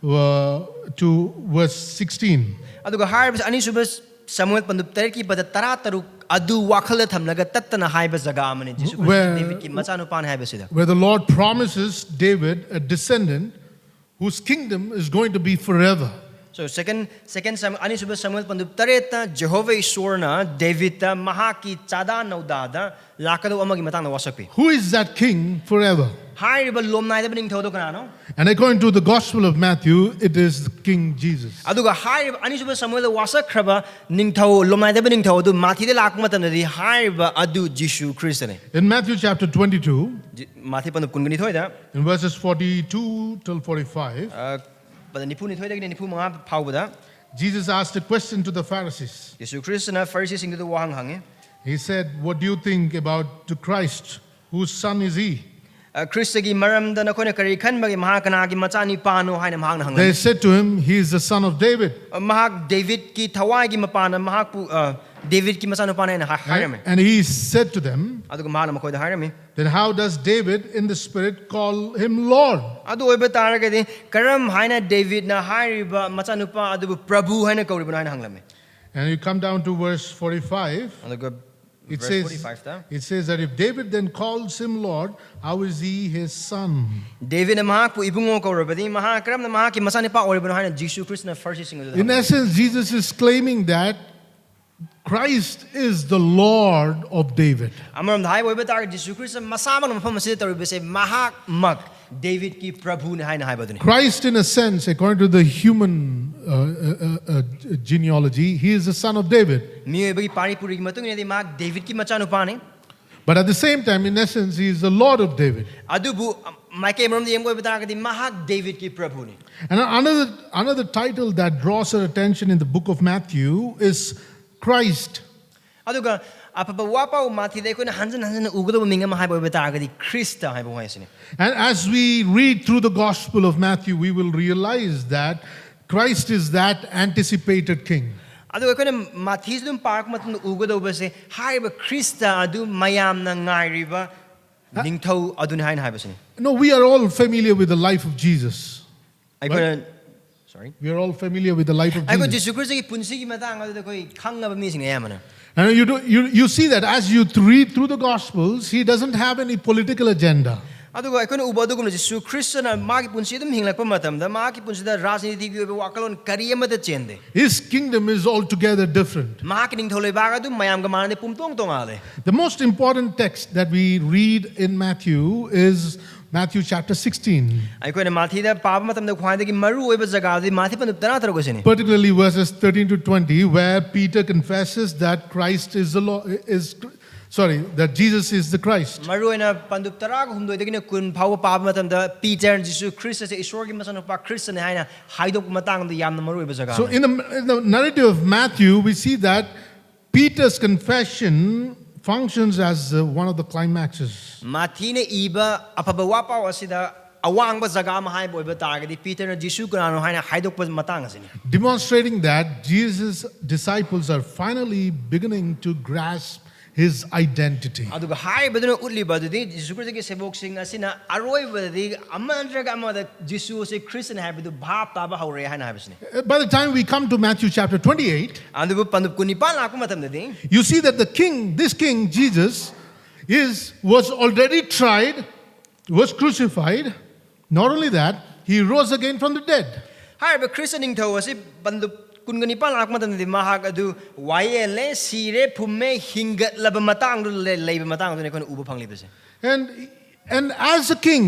uh, to verse sixteen. ꯑꯗꯨꯒ ꯍꯥꯏꯔꯤꯕꯁꯤ ꯑꯅꯤꯁꯨꯕ ꯁꯃꯨꯑꯦꯜ ꯄꯟꯗꯨꯞ ꯇꯔꯦꯠꯀꯤ ꯄꯗ ꯇꯔꯥ ꯇꯔꯨꯛ ꯑꯗꯨ ꯋꯥꯈꯜꯗ ꯊꯝꯂꯒ ꯇꯠꯇꯅ ꯍꯥꯏꯕ ꯖꯒꯥ ꯑꯃꯅꯤ ꯖꯤꯁꯨ ꯈ꯭ꯔꯤꯁꯇ Where- ꯗꯦꯕꯤꯠꯀꯤ ꯃꯆꯥꯅꯨꯄꯥꯅꯤ ꯍꯥꯏꯕꯁꯤꯗ꯫ Where the Lord promises David a descendant whose kingdom is going to be forever. So second, second Samuel, ꯑꯅꯤꯁꯨꯕ ꯁꯃꯨꯑꯦꯜ ꯄꯟꯗꯨꯞ ꯇꯔꯦꯠꯇ ꯖꯦꯍꯣꯚꯥ ꯏꯁꯣꯔꯅ ꯗꯦꯕꯤꯠꯇ ꯃꯍꯥꯛꯀꯤ ꯆꯥꯗꯥ ꯅꯧꯗꯥꯗ ꯂꯥꯛꯀꯗꯧꯕ ꯑꯃꯒꯤ ꯃꯇꯥꯡꯗ ꯋꯥꯁꯛꯄꯤ꯫ Who is that king forever? ꯍꯥꯏꯔꯤꯕ ꯂꯣꯝꯅꯥꯏꯗꯕ ꯅꯤꯡꯊꯧꯗꯣ ꯀꯅꯥꯅꯣ? And according to the Gospel of Matthew, it is King Jesus. ꯑꯗꯨꯒ ꯍꯥꯏꯔꯤꯕ ꯑꯅꯤꯁꯨꯕ ꯁꯃꯨꯑꯦꯜꯗ ꯋꯥꯁꯛꯈ꯭ꯔꯕ ꯅꯤꯡꯊꯧ, ꯂꯣꯝꯅꯥꯏꯗꯕ ꯅꯤꯡꯊꯧ ꯑꯗꯨ ꯃꯥꯊꯤꯗ ꯂꯥꯛꯄ ꯃꯇꯝꯗꯗꯤ ꯍꯥꯏꯔꯤꯕ ꯑꯗꯨ ꯖꯤꯁꯨ ꯈ꯭ꯔꯤꯁꯇꯅꯤ꯫ In Matthew chapter twenty-two, ꯖꯤ- ꯃꯥꯊꯤ ꯄꯟꯗꯨꯞ ꯀꯨꯟꯒ ꯅꯤꯊꯣꯏꯗ, in verses forty-two till forty-five, ꯑ, ꯄꯗ ꯅꯤꯐꯨ ꯅꯤꯊꯣꯏꯗꯒꯤꯅ ꯅꯤꯐꯨ ꯃꯉꯥ ꯐꯥꯎꯕꯗ Jesus asked a question to the Pharisees. ꯖꯤꯁꯨ ꯈ꯭ꯔꯤꯁꯇꯅ ꯐꯔꯤꯁꯤꯁꯤꯡꯗꯨꯗ ꯋꯥꯍꯪ ꯍꯪꯉꯤ꯫ He said, "What do you think about to Christ? Whose son is he?" ꯑ, ꯈ꯭ꯔꯤꯁꯇꯒꯤ ꯃꯔꯝꯗ ꯅꯈꯣꯏꯅ ꯀꯔꯤ ꯈꯟꯕꯒꯦ? ꯃꯍꯥꯛ ꯀꯅꯥꯒꯤ ꯃꯆꯥꯅꯨꯄꯥꯅꯣ ꯍꯥꯏꯅ ꯃꯍꯥꯛꯅ They ꯍꯪꯂꯝꯃꯤ꯫ said to him, "He is the son of David." ꯑ, ꯃꯍꯥꯛ ꯗꯦꯕꯤꯠꯀꯤ ꯊꯋꯥꯏꯒꯤ ꯃꯄꯥꯅ ꯃꯍꯥꯛꯄꯨ, ꯑ, ꯗꯦꯕꯤꯠꯀꯤ ꯃꯆꯥꯅꯨꯄꯥꯅ ꯍꯥꯏꯅ ꯍꯥ- ꯍꯥꯏꯔꯝꯃꯤ꯫ And he said to them, ꯑꯗꯨꯒ ꯃꯍꯥꯛꯅ ꯃꯈꯣꯏꯗ ꯍꯥꯏꯔꯝꯃꯤ, "Then how does David in the spirit call him Lord?" ꯑꯗꯨ ꯑꯣꯏꯕ ꯇꯥꯔꯒꯗꯤ ꯀꯔꯝ ꯍꯥꯏꯅ ꯗꯦꯕꯤꯠꯅ ꯍꯥꯏꯔꯤꯕ ꯃꯆꯥꯅꯨꯄꯥ ꯑꯗꯨꯕꯨ ꯄ꯭ꯔꯚꯨ ꯍꯥꯏꯅ ꯀꯧꯔꯤꯕꯅꯣ ꯍꯥꯏꯅ ꯍꯪꯂꯝꯃꯤ꯫ And you come down to verse forty-five. ꯑꯗꯨꯒ It verse says, forty-five ꯇ, it says that if David then calls him Lord, how is he his son? ꯗꯦꯕꯤꯠꯅ ꯃꯍꯥꯛꯄꯨ ꯏꯕꯨꯡꯉꯣ ꯀꯧꯔꯕꯗꯤ ꯃꯍꯥꯛ ꯀꯔꯝꯅ ꯃꯍꯥꯛꯀꯤ ꯃꯆꯥꯅꯨꯄꯥ ꯑꯣꯏꯔꯤꯕꯅꯣ ꯍꯥꯏꯅ ꯖꯤꯁꯨ ꯈ꯭ꯔꯤꯁꯇꯅ ꯐꯔꯤꯁꯤꯁꯤꯡ ꯑꯗꯨꯗ In ꯍꯪꯂꯝꯃꯤ꯫ essence, Jesus is claiming that Christ is the Lord of David. ꯑꯃꯔꯣꯝꯗ ꯍꯥꯏꯕ ꯑꯣꯏꯕ ꯇꯥꯔꯒꯗꯤ ꯖꯤꯁꯨ ꯈ꯭ꯔꯤꯁꯇ ꯃꯁꯥꯃꯛꯅ ꯃꯐꯝ ꯑꯁꯤꯗ ꯇꯧꯔꯤꯕꯁꯦ ꯃꯍꯥꯛꯃꯛ ꯗꯦꯕꯤꯠꯀꯤ ꯄ꯭ꯔꯚꯨꯅꯤ ꯍꯥꯏꯅ ꯍꯥꯏꯕ ꯑꯗꯨꯅꯤ꯫ Christ, in a sense, according to the human uh, uh, uh, uh, genealogy, he is the son of David. ꯃꯤꯑꯣꯏꯕꯒꯤ ꯄꯥꯔꯤ ꯄꯨꯔꯤꯒꯤ ꯃꯇꯨꯡ ꯏꯟꯅꯗꯤ ꯃꯍꯥꯛ ꯗꯦꯕꯤꯠꯀꯤ ꯃꯆꯥꯅꯨꯄꯥꯅꯤ꯫ But at the same time, in essence, he is the Lord of David. ꯑꯗꯨꯕꯨ ꯃꯥꯏꯀꯩ ꯑꯃꯔꯣꯝꯗ ꯌꯦꯡꯕ ꯑꯣꯏꯕ ꯇꯥꯔꯒꯗꯤ ꯃꯍꯥꯛ ꯗꯦꯕꯤꯠꯀꯤ ꯄ꯭ꯔꯚꯨꯅꯤ꯫ And another, another title that draws our attention in the book of Matthew is Christ. ꯑꯗꯨꯒ ꯑꯐꯕ ꯋꯥꯄꯥꯎ ꯃꯥꯊꯤꯗ ꯑꯩꯈꯣꯏꯅ ꯍꯟꯖꯤꯟ ꯍꯟꯖꯤꯟꯅ ꯎꯒꯗꯧꯕ ꯃꯤꯡ ꯑꯃ ꯍꯥꯏꯕ ꯑꯣꯏꯕ ꯇꯥꯔꯒꯗꯤ ꯈ꯭ꯔꯤꯁꯇ ꯍꯥꯏꯕ ꯋꯥꯍꯩ ꯑꯁꯤꯅꯤ꯫ And as we read through the Gospel of Matthew, we will realize that Christ is that anticipated king. ꯑꯗꯨꯒ ꯑꯩꯈꯣꯏꯅ ꯃꯥꯊꯤꯁꯨ ꯑꯗꯨꯝ ꯄꯥꯔꯛꯄ ꯃꯇꯝꯗ ꯎꯒꯗꯧꯕꯁꯦ ꯍꯥꯏꯔꯤꯕ ꯈ꯭ꯔꯤꯁꯇ ꯑꯗꯨ ꯃꯌꯥꯝꯅ ꯉꯥꯏꯔꯤꯕ ꯅꯤꯡꯊꯧ ꯑꯗꯨꯅꯤ ꯍꯥꯏꯅ ꯍꯥꯏꯕꯁꯤꯅꯤ꯫ No, we are all familiar with the life of Jesus. ꯑꯩꯈꯣꯏꯅ, sorry, We are all familiar with the life of ꯑꯩꯈꯣꯏ Jesus. ꯖꯤꯁꯨ ꯈ꯭ꯔꯤꯁꯇꯒꯤ ꯄꯨꯟꯁꯤꯒꯤ ꯃꯇꯥꯡ ꯑꯗꯨꯗ ꯑꯩꯈꯣꯏ ꯈꯪꯉꯕ ꯃꯤꯁꯤꯡ ꯑꯌꯥꯝꯕꯅ꯫ And you, do, you, you see that as you th- read through the Gospels, he doesn't have any political agenda. ꯑꯗꯨꯒ ꯑꯩꯈꯣꯏꯅ ꯎꯕ ꯑꯗꯨꯒꯨꯝꯅ ꯖꯤꯁꯨ ꯈ꯭ꯔꯤꯁꯇꯅ ꯃꯥꯒꯤ ꯄꯨꯟꯁꯤ ꯑꯗꯨꯝ ꯍꯤꯡꯂꯛꯄ ꯃꯇꯝꯗ ꯃꯍꯥꯛꯀꯤ ꯄꯨꯟꯁꯤꯗ ꯔꯥꯖꯅꯤꯇꯤꯒꯤ ꯑꯣꯏꯕ ꯋꯥꯈꯜꯂꯣꯟ ꯀꯔꯤ ꯑꯃꯠꯇ ꯆꯦꯟꯗꯦ꯫ His kingdom is altogether different. ꯃꯍꯥꯛꯀꯤ ꯅꯤꯡꯊꯧ ꯂꯩꯕꯥꯛ ꯑꯗꯨ ꯃꯌꯥꯝꯒ ꯃꯥꯟꯅꯗꯦ, ꯄꯨꯝꯇꯣꯡ ꯇꯣꯉꯥꯜꯂꯦ꯫ The most important text that we read in Matthew is Matthew chapter sixteen. ꯑꯩꯈꯣꯏꯅ ꯃꯥꯊꯤꯗ ꯄꯥꯕ ꯃꯇꯝꯗ ꯈ꯭ꯋꯥꯏꯗꯒꯤ ꯃꯔꯨ ꯑꯣꯏꯕ ꯖꯒꯥꯗꯤ ꯃꯥꯊꯤ ꯄꯟꯗꯨꯞ ꯇꯔꯥ ꯇꯔꯨꯛ ꯑꯁꯤꯅꯤ꯫ Particularly verses thirteen to twenty, where Peter confesses that Christ is the Lord, is, sorry, that Jesus is the Christ. ꯃꯔꯨ ꯑꯣꯏꯅ ꯄꯟꯗꯨꯞ ꯇꯔꯥꯒ ꯍꯨꯝꯗꯣꯏꯗꯒꯤꯅ ꯀꯨꯟ ꯐꯥꯎꯕ ꯄꯥꯕ ꯃꯇꯝꯗ ꯄꯤꯇꯔ ꯖꯤꯁꯨ ꯈ꯭ꯔꯤꯁꯇꯁꯦ ꯏꯁꯣꯔꯒꯤ ꯃꯆꯥꯅꯨꯄꯥ ꯈ꯭ꯔꯤꯁꯇꯅꯤ ꯍꯥꯏꯅ ꯍꯥꯏꯗꯣꯛꯄ ꯃꯇꯥꯡꯗ ꯌꯥꯝꯅ ꯃꯔꯨ ꯑꯣꯏꯕ ꯖꯒꯥ So, in the, in the narrative of Matthew, we see that Peter's confession functions as uh, one of the climaxes. ꯃꯥꯊꯤꯅ ꯏꯕ ꯑꯐꯕ ꯋꯥꯄꯥꯎ ꯑꯁꯤꯗ ꯑꯋꯥꯡꯕ ꯖꯒꯥ ꯑꯃ ꯍꯥꯏꯕ ꯑꯣꯏꯕ ꯇꯥꯔꯒꯗꯤ ꯄꯤꯇꯔꯅ ꯖꯤꯁꯨ ꯀꯅꯥꯅꯣ ꯍꯥꯏꯅ ꯍꯥꯏꯗꯣꯛꯄ ꯃꯇꯥꯡ ꯑꯁꯤꯅꯤ꯫ Demonstrating that Jesus' disciples are finally beginning to grasp his identity. ꯑꯗꯨꯒ ꯍꯥꯏꯔꯤꯕꯗꯨꯅ ꯎꯠꯂꯤꯕ ꯑꯗꯨꯗꯤ ꯖꯤꯁꯨ ꯈ꯭ꯔꯤꯁꯇꯒꯤ ꯁꯦꯕꯣꯛꯁꯤꯡ ꯑꯁꯤꯅ ꯑꯔꯣꯏꯕꯗꯗꯤ ꯑꯃ ꯅꯠꯇ꯭ꯔꯒ ꯑꯃꯗ ꯖꯤꯁꯨ ꯑꯁꯤ ꯈ꯭ꯔꯤꯁꯇꯅꯤ ꯍꯥꯏꯕꯗꯨ ꯚꯥꯞ ꯇꯥꯕ ꯍꯧꯔꯦ ꯍꯥꯏꯅ ꯍꯥꯏꯕꯁꯤꯅꯤ꯫ Uh, By the time we come to Matthew chapter twenty-eight, ꯑꯗꯨꯕꯨ ꯄꯟꯗꯨꯞ ꯀꯨꯟꯅꯤꯄꯥꯟ ꯂꯥꯛꯄ ꯃꯇꯝꯗꯗꯤ you see that the king, this king Jesus, is was already tried, was crucified. Not only that, he rose again from the dead. ꯍꯥꯏꯔꯤꯕ Christ ꯅꯤꯡꯊꯧ ꯑꯁꯤ ꯄꯟꯗꯨꯞ ꯀꯨꯟꯒ ꯅꯤꯄꯥꯟ ꯂꯥꯛꯄ ꯃꯇꯝꯗꯗꯤ ꯃꯍꯥꯛ ꯑꯗꯨ ꯋꯥꯌꯦꯜꯂꯦ, ꯁꯤꯔꯦ, ꯐꯨꯝꯃꯦ, ꯍꯤꯡꯒꯠꯂꯕ ꯃꯇꯥꯡꯗꯨ ꯂꯩ- ꯂꯩꯕ ꯃꯇꯥꯡꯗꯨꯅ ꯑꯩꯈꯣꯏꯅ ꯎꯕ ꯐꯪꯂꯤꯕꯁꯦ꯫ And and as a king,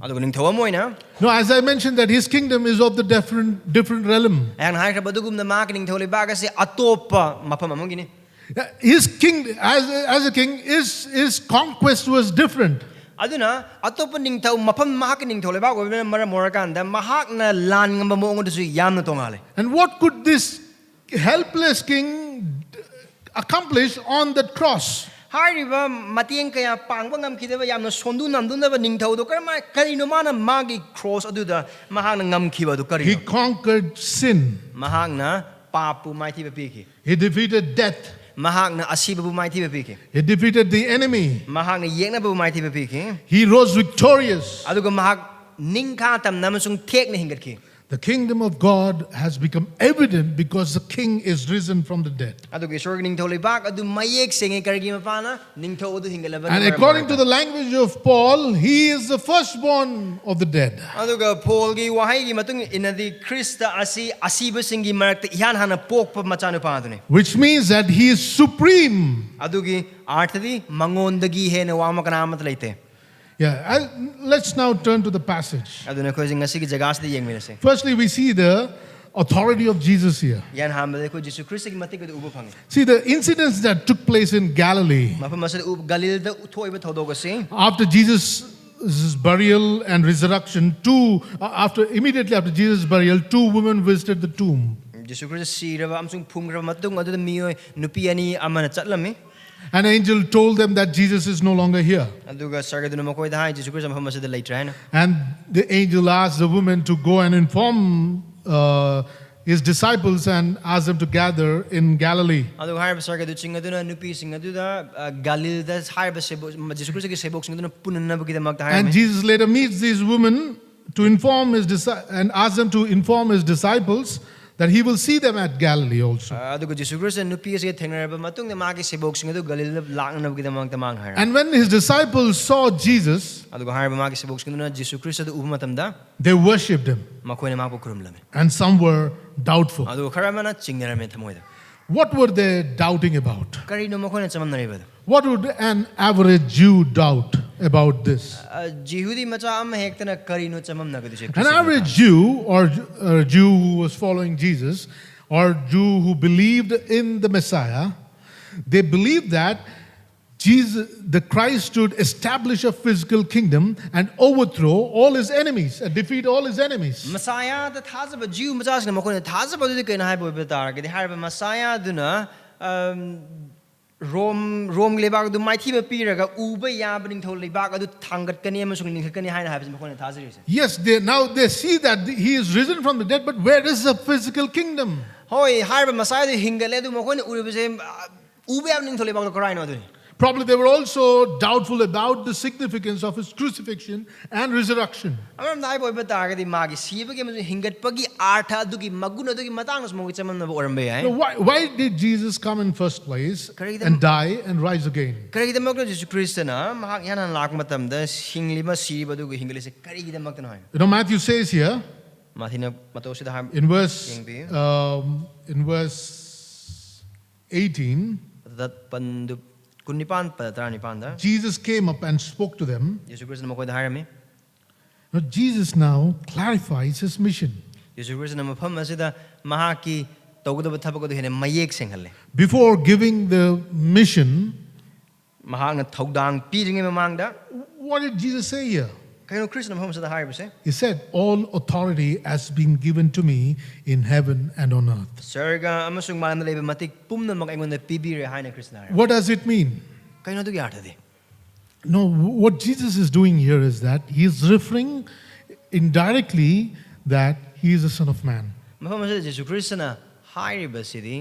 ꯑꯗꯨꯒ ꯅꯤꯡꯊꯧ ꯑꯃ ꯑꯣꯏꯅ no, as I mentioned that his kingdom is of the different different realm. ꯑꯩꯍꯥꯛꯅ ꯍꯥꯏꯈ꯭ꯔꯕ ꯑꯗꯨꯒꯨꯝꯅ ꯃꯍꯥꯛꯀꯤ ꯅꯤꯡꯊꯧ ꯂꯩꯕꯥꯛ ꯑꯁꯤ ꯑꯇꯣꯞꯄ ꯃꯐꯝ ꯑꯃꯒꯤꯅꯤ꯫ His king as as a king, his his conquest was different. ꯑꯗꯨꯅ ꯑꯇꯣꯞꯄ ꯅꯤꯡꯊꯧ ꯃꯐꯝ ꯃꯍꯥꯛꯀꯤ ꯅꯤꯡꯊꯧ ꯂꯩꯕꯥꯛ ꯑꯣꯏꯕꯅ ꯃꯔꯝ ꯑꯣꯏꯔꯀꯥꯟꯗ ꯃꯍꯥꯛꯅ ꯂꯥꯟ ꯉꯝꯕ ꯃꯑꯣꯡ ꯑꯗꯨꯁꯨ ꯌꯥꯝꯅ ꯇꯣꯡꯉꯥꯜꯂꯦ꯫ And what could this helpless king accomplish on that cross? ꯍꯥꯏꯔꯤꯕ ꯃꯇꯦꯡ ꯀꯌꯥ ꯄꯥꯡꯕ ꯉꯝꯈꯤꯗꯕ ꯌꯥꯝꯅ ꯁꯣꯟꯗꯨ ꯅꯥꯟꯗꯨꯅꯕ ꯅꯤꯡꯊꯧꯗꯣ ꯀꯔꯝꯍꯥꯏ ꯀꯔꯤꯅꯣ ꯃꯥꯅ ꯃꯥꯒꯤ ꯀ꯭ꯔꯣꯁ ꯑꯗꯨꯗ ꯃꯍꯥꯛꯅ ꯉꯝꯈꯤꯕ ꯑꯗꯨ He ꯀꯔꯤꯅꯣ? Conquered sin. ꯃꯍꯥꯛꯅ ꯄꯥꯞꯄꯨ ꯃꯥꯏꯊꯤꯕ ꯄꯤꯈꯤ꯫ He defeated death. ꯃꯍꯥꯛꯅ ꯑꯁꯤꯕꯕꯨ ꯃꯥꯏꯊꯤꯕ ꯄꯤꯈꯤ꯫ He defeated the enemy. ꯃꯍꯥꯛꯅ ꯌꯦꯛꯅꯕꯕꯨ ꯃꯥꯏꯊꯤꯕ ꯄꯤꯈꯤ꯫ He rose victorious. ꯑꯗꯨꯒ ꯃꯍꯥꯛ ꯅꯤꯡꯈꯥ ꯇꯝꯅ ꯑꯃꯁꯨꯡ ꯊꯦꯛꯅ ꯍꯤꯡꯒꯠꯈꯤ꯫ The kingdom of God has become evident because the king is risen from the dead. ꯑꯗꯨꯒ ꯏꯁꯣꯔꯒꯤ ꯅꯤꯡꯊꯧ ꯂꯩꯕꯥꯛ ꯑꯗꯨ ꯃꯌꯦꯛ ꯁꯦꯡꯉꯦ꯫ ꯀꯔꯤꯒꯤ? ꯃꯄꯥꯅ ꯅꯤꯡꯊꯧ ꯑꯗꯨ ꯍꯤꯡꯒꯠꯂꯕꯅ And ꯃꯔꯝ according to ꯑꯣꯏꯔꯒ꯫ The language of Paul, he is the firstborn of the dead, ꯑꯗꯨꯒ ꯄꯣꯜꯒꯤ ꯋꯥꯍꯩꯒꯤ ꯃꯇꯨꯡ ꯏꯟꯅꯗꯤ ꯈ꯭ꯔꯤꯁꯇ ꯑꯁꯤ ꯑꯁꯤꯕꯁꯤꯡꯒꯤ ꯃꯔꯛꯇ ꯏꯍꯥꯟ ꯍꯥꯟꯅ ꯄꯣꯛꯄ ꯃꯆꯥꯅꯨꯄꯥ ꯑꯗꯨꯅꯤ꯫ Which means that he is supreme. ꯑꯗꯨꯒꯤ ꯑꯥꯔꯊꯗꯤ ꯃꯉꯣꯟꯗꯒꯤ ꯍꯦꯟꯅ ꯋꯥꯡꯕ ꯀꯅꯥ ꯑꯃꯠꯇ ꯂꯩꯇꯦ꯫ Yeah, I, let's now turn to the passage. ꯑꯗꯨꯅ ꯑꯩꯈꯣꯏꯁꯦ ꯉꯁꯤꯒꯤ ꯖꯒꯥꯁꯤꯗ ꯌꯦꯡꯃꯤꯟꯅꯁꯦ꯫ Firstly, we see the authority of Jesus here. ꯏꯍꯥꯟ ꯍꯥꯟꯕꯗ ꯑꯩꯈꯣꯏ ꯖꯤꯁꯨ ꯈ꯭ꯔꯤꯁꯇꯒꯤ ꯃꯇꯤꯛ ꯑꯗꯨ ꯎꯕ ꯐꯪꯉꯤ꯫ See, the incidents that took place in Galilee ꯃꯐꯝ ꯑꯁꯤꯗ ꯎ- ꯒꯂꯤꯜꯗ ꯊꯣꯛꯏꯕ ꯊꯧꯗꯣꯛ ꯑꯁꯤ after Jesus' burial and resurrection, two, uh, after, immediately after Jesus' burial, two women visited the tomb. Jesus Christ ꯁꯤꯔꯕ ꯑꯃꯁꯨꯡ ꯐꯨꯝꯈ꯭ꯔꯕ ꯃꯇꯨꯡ ꯑꯗꯨꯗ ꯃꯤꯑꯣꯏ ꯅꯨꯄꯤ ꯑꯅꯤ ꯑꯃꯅ ꯆꯠꯂꯝꯃꯤ꯫ An angel told them that Jesus is no longer here. ꯑꯗꯨꯒ ꯁꯔꯒꯗꯨꯅ ꯃꯈꯣꯏꯗ ꯍꯥꯏ, "ꯖꯤꯁꯨ ꯈ꯭ꯔꯤꯁꯇ ꯃꯐꯝ ꯑꯁꯤꯗ ꯂꯩꯇ꯭ꯔꯦ" ꯍꯥꯏꯅ꯫ And the angel asked the women to go and inform uh, his disciples and ask them to gather in Galilee. ꯑꯗꯨꯒ ꯍꯥꯏꯔꯤꯕ ꯁꯔꯒꯗꯨꯁꯤꯡ ꯑꯗꯨꯅ ꯅꯨꯄꯤꯁꯤꯡ ꯑꯗꯨꯗ ꯑ, ꯒꯥꯂꯤꯜꯗ ꯍꯥꯏꯔꯤꯕ ꯁꯦꯕꯣꯛ ꯖꯤꯁꯨ ꯈ꯭ꯔꯤꯁꯇꯒꯤ ꯁꯦꯕꯣꯛꯁꯤꯡ ꯑꯗꯨꯅ ꯄꯨꯟꯅꯅꯕꯒꯤꯗꯃꯛꯇ And ꯍꯥꯏꯔꯝꯃꯤ꯫ Jesus later meets these women to inform his disi- and ask them to inform his disciples that he will see them at Galilee also. ꯑ, ꯑꯗꯨꯒ ꯖꯤꯁꯨ ꯈ꯭ꯔꯤꯁꯇ ꯅꯨꯄꯤ ꯑꯁꯤꯒ ꯊꯦꯡꯅꯔꯕ ꯃꯇꯨꯡꯗ ꯃꯥꯒꯤ ꯁꯦꯕꯣꯛꯁꯤꯡ ꯑꯗꯨ ꯒꯥꯂꯤꯜꯗ ꯂꯥꯛꯅꯅꯕꯒꯤꯗꯃꯛꯇ ꯃꯥꯅ ꯍꯥꯏꯔꯝꯃꯤ꯫ And when his disciples saw Jesus, ꯑꯗꯨꯒ ꯍꯥꯏꯔꯤꯕ ꯃꯥꯒꯤ ꯁꯦꯕꯣꯛꯁꯤꯡ ꯑꯗꯨꯅ ꯖꯤꯁꯨ ꯈ꯭ꯔꯤꯁꯇ ꯑꯗꯨ ꯎꯕ ꯃꯇꯝꯗ they worshipped him. ꯃꯈꯣꯏꯅ ꯃꯥꯕꯨ ꯈꯨꯔꯨꯝꯂꯝꯃꯤ꯫ And some were doubtful. ꯑꯗꯨꯒ ꯈꯔ ꯑꯃꯅ ꯆꯤꯡꯅꯔꯝꯃꯤ ꯊꯃꯣꯏꯗ꯫ What were they doubting about? ꯀꯔꯤꯅꯣ ꯃꯈꯣꯏꯅ ꯆꯃꯝꯅꯔꯤꯕꯗꯣ? What would an average Jew doubt about this? ꯑ, ꯖꯤꯍꯨꯗꯤ ꯃꯆꯥ ꯑꯃ ꯍꯦꯛꯇꯅ ꯀꯔꯤꯅꯣ ꯆꯃꯝꯅꯒꯗꯣꯏꯁꯦ? An average Jew or a Jew who was following Jesus or Jew who believed in the Messiah, they believed that Jesus, the Christ should establish a physical kingdom and overthrow all his enemies and defeat all his enemies. ꯃꯁꯥꯌꯥꯗ ꯊꯥꯖꯕ ꯖꯤꯎ ꯃꯆꯥꯁꯤꯡꯅ ꯃꯈꯣꯏꯅ ꯊꯥꯖꯕ ꯑꯗꯨꯗꯤ ꯀꯩꯅꯣ ꯍꯥꯏꯕ ꯑꯣꯏꯕ ꯇꯥꯔꯒꯗꯤ, ꯍꯥꯏꯔꯤꯕ ꯃꯁꯥꯌꯥ ꯑꯗꯨꯅ, ꯑꯝ, ꯔꯣꯝ ꯔꯣꯝꯒꯤ ꯂꯩꯕꯥꯛ ꯑꯗꯨ ꯃꯥꯏꯊꯤꯕ ꯄꯤꯔꯒ ꯎꯕ ꯌꯥꯕ ꯅꯤꯡꯊꯧ ꯂꯩꯕꯥꯛ ꯑꯗꯨ ꯊꯥꯡꯒꯠꯀꯅꯤ ꯑꯃꯁꯨꯡ ꯂꯤꯡꯈꯠꯀꯅꯤ ꯍꯥꯏꯅ ꯍꯥꯏꯕꯁꯤ ꯃꯈꯣꯏꯅ ꯊꯥꯖꯔꯤꯁꯦ꯫ Yes, they now they see that he is risen from the dead, but where is the physical kingdom? ꯍꯣꯏ, ꯍꯥꯏꯔꯤꯕ ꯃꯁꯥꯌꯥ ꯑꯗꯨ ꯍꯤꯡꯒꯠꯂꯦ, ꯑꯗꯨ ꯃꯈꯣꯏꯅ ꯎꯔꯤꯕꯁꯦ, ꯑ, ꯎꯕ ꯌꯥꯕ ꯅꯤꯡꯊꯧ ꯂꯩꯕꯥꯛꯇꯣ ꯀꯔꯥꯏꯅꯣ ꯑꯗꯨꯅꯤ꯫ Probably they were also doubtful about the significance of his crucifixion and resurrection. ꯑꯃꯔꯣꯝꯗ ꯍꯥꯏꯕ ꯑꯣꯏꯕ ꯇꯥꯔꯒꯗꯤ ꯃꯥꯒꯤ ꯁꯤꯕꯒꯤ ꯑꯃꯁꯨꯡ ꯍꯤꯡꯒꯠꯄꯒꯤ ꯑꯥꯔꯊ ꯑꯗꯨꯒꯤ ꯃꯒꯨꯟ ꯑꯗꯨꯒꯤ ꯃꯇꯥꯡꯗꯁꯨ ꯃꯈꯣꯏ ꯆꯃꯝꯅꯕ ꯑꯣꯏꯔꯝꯕ ꯌꯥꯏ꯫ Now, why, why did Jesus come in first place Kari- and die and rise again? ꯀꯔꯤꯒꯤꯗꯃꯛꯇ ꯖꯤꯁꯨ ꯈ꯭ꯔꯤꯁꯇꯅ ꯃꯍꯥꯛ ꯏꯍꯥꯟ ꯍꯥꯟꯅ ꯂꯥꯛꯄ ꯃꯇꯝꯗ ꯍꯤꯡꯂꯤꯕ ꯁꯤꯕ ꯑꯗꯨꯒ ꯍꯤꯡꯒꯠꯂꯤꯁꯦ ꯀꯔꯤꯒꯤꯗꯃꯛꯇꯅꯣ ꯍꯥꯏ? You know, Matthew says here ꯃꯥꯊꯤꯅ ꯃꯇꯧ ꯑꯁꯤꯗ ꯍꯥꯏ in verse ꯌꯦꯡꯕꯤꯌꯨ꯫ um, in verse eighteen, ꯑꯗꯨꯗ ꯄꯟꯗꯨ ꯀꯨꯟꯅꯤꯄꯥꯟ ꯄꯗ ꯇꯔꯥꯅꯤꯄꯥꯟꯗ Jesus came up and spoke to them. ꯖꯤꯁꯨ ꯈ꯭ꯔꯤꯁꯇꯅ ꯃꯈꯣꯏꯗ ꯍꯥꯏꯔꯝꯃꯤ꯫ Now, Jesus now clarifies his mission. ꯖꯤꯁꯨ ꯈ꯭ꯔꯤꯁꯇꯅ ꯃꯐꯝ ꯑꯁꯤꯗ ꯃꯍꯥꯛꯀꯤ ꯇꯧꯒꯗꯕ ꯊꯕꯛ ꯑꯗꯨ ꯍꯦꯟꯅ ꯃꯌꯦꯛ ꯁꯦꯡꯍꯜꯂꯦ꯫ Before giving the mission, ꯃꯍꯥꯛꯅ ꯊꯧꯗꯥꯡ ꯄꯤꯗ꯭ꯔꯤꯉꯩ ꯃꯃꯥꯡꯗ what did Jesus say here? ꯀꯩꯅꯣ ꯈ꯭ꯔꯤꯁꯇꯅ ꯃꯐꯝ ꯑꯁꯤꯗ ꯍꯥꯏꯔꯤꯕꯁꯦ? He said, "All authority has been given to me in heaven and on earth." ꯁꯔꯒ ꯑꯃꯁꯨꯡ ꯃꯥꯂꯦꯝꯗ ꯂꯩꯕ ꯃꯇꯤꯛ ꯄꯨꯝꯅꯃꯛ ꯑꯩꯉꯣꯟꯗ ꯄꯤꯕꯤꯔꯦ ꯍꯥꯏꯅ ꯈ꯭ꯔꯤꯁꯇꯅ ꯍꯥꯏꯔꯦ꯫ What does it mean? ꯀꯩꯅꯣ ꯑꯗꯨꯒꯤ ꯑꯥꯔꯊꯗꯤ? No, what Jesus is doing here is that he is referring indirectly that he is the Son of Man. ꯃꯐꯝ ꯑꯁꯤꯗ ꯖꯤꯁꯨ ꯈ꯭ꯔꯤꯁꯇꯅ ꯍꯥꯏꯔꯤꯕꯁꯤꯗꯤ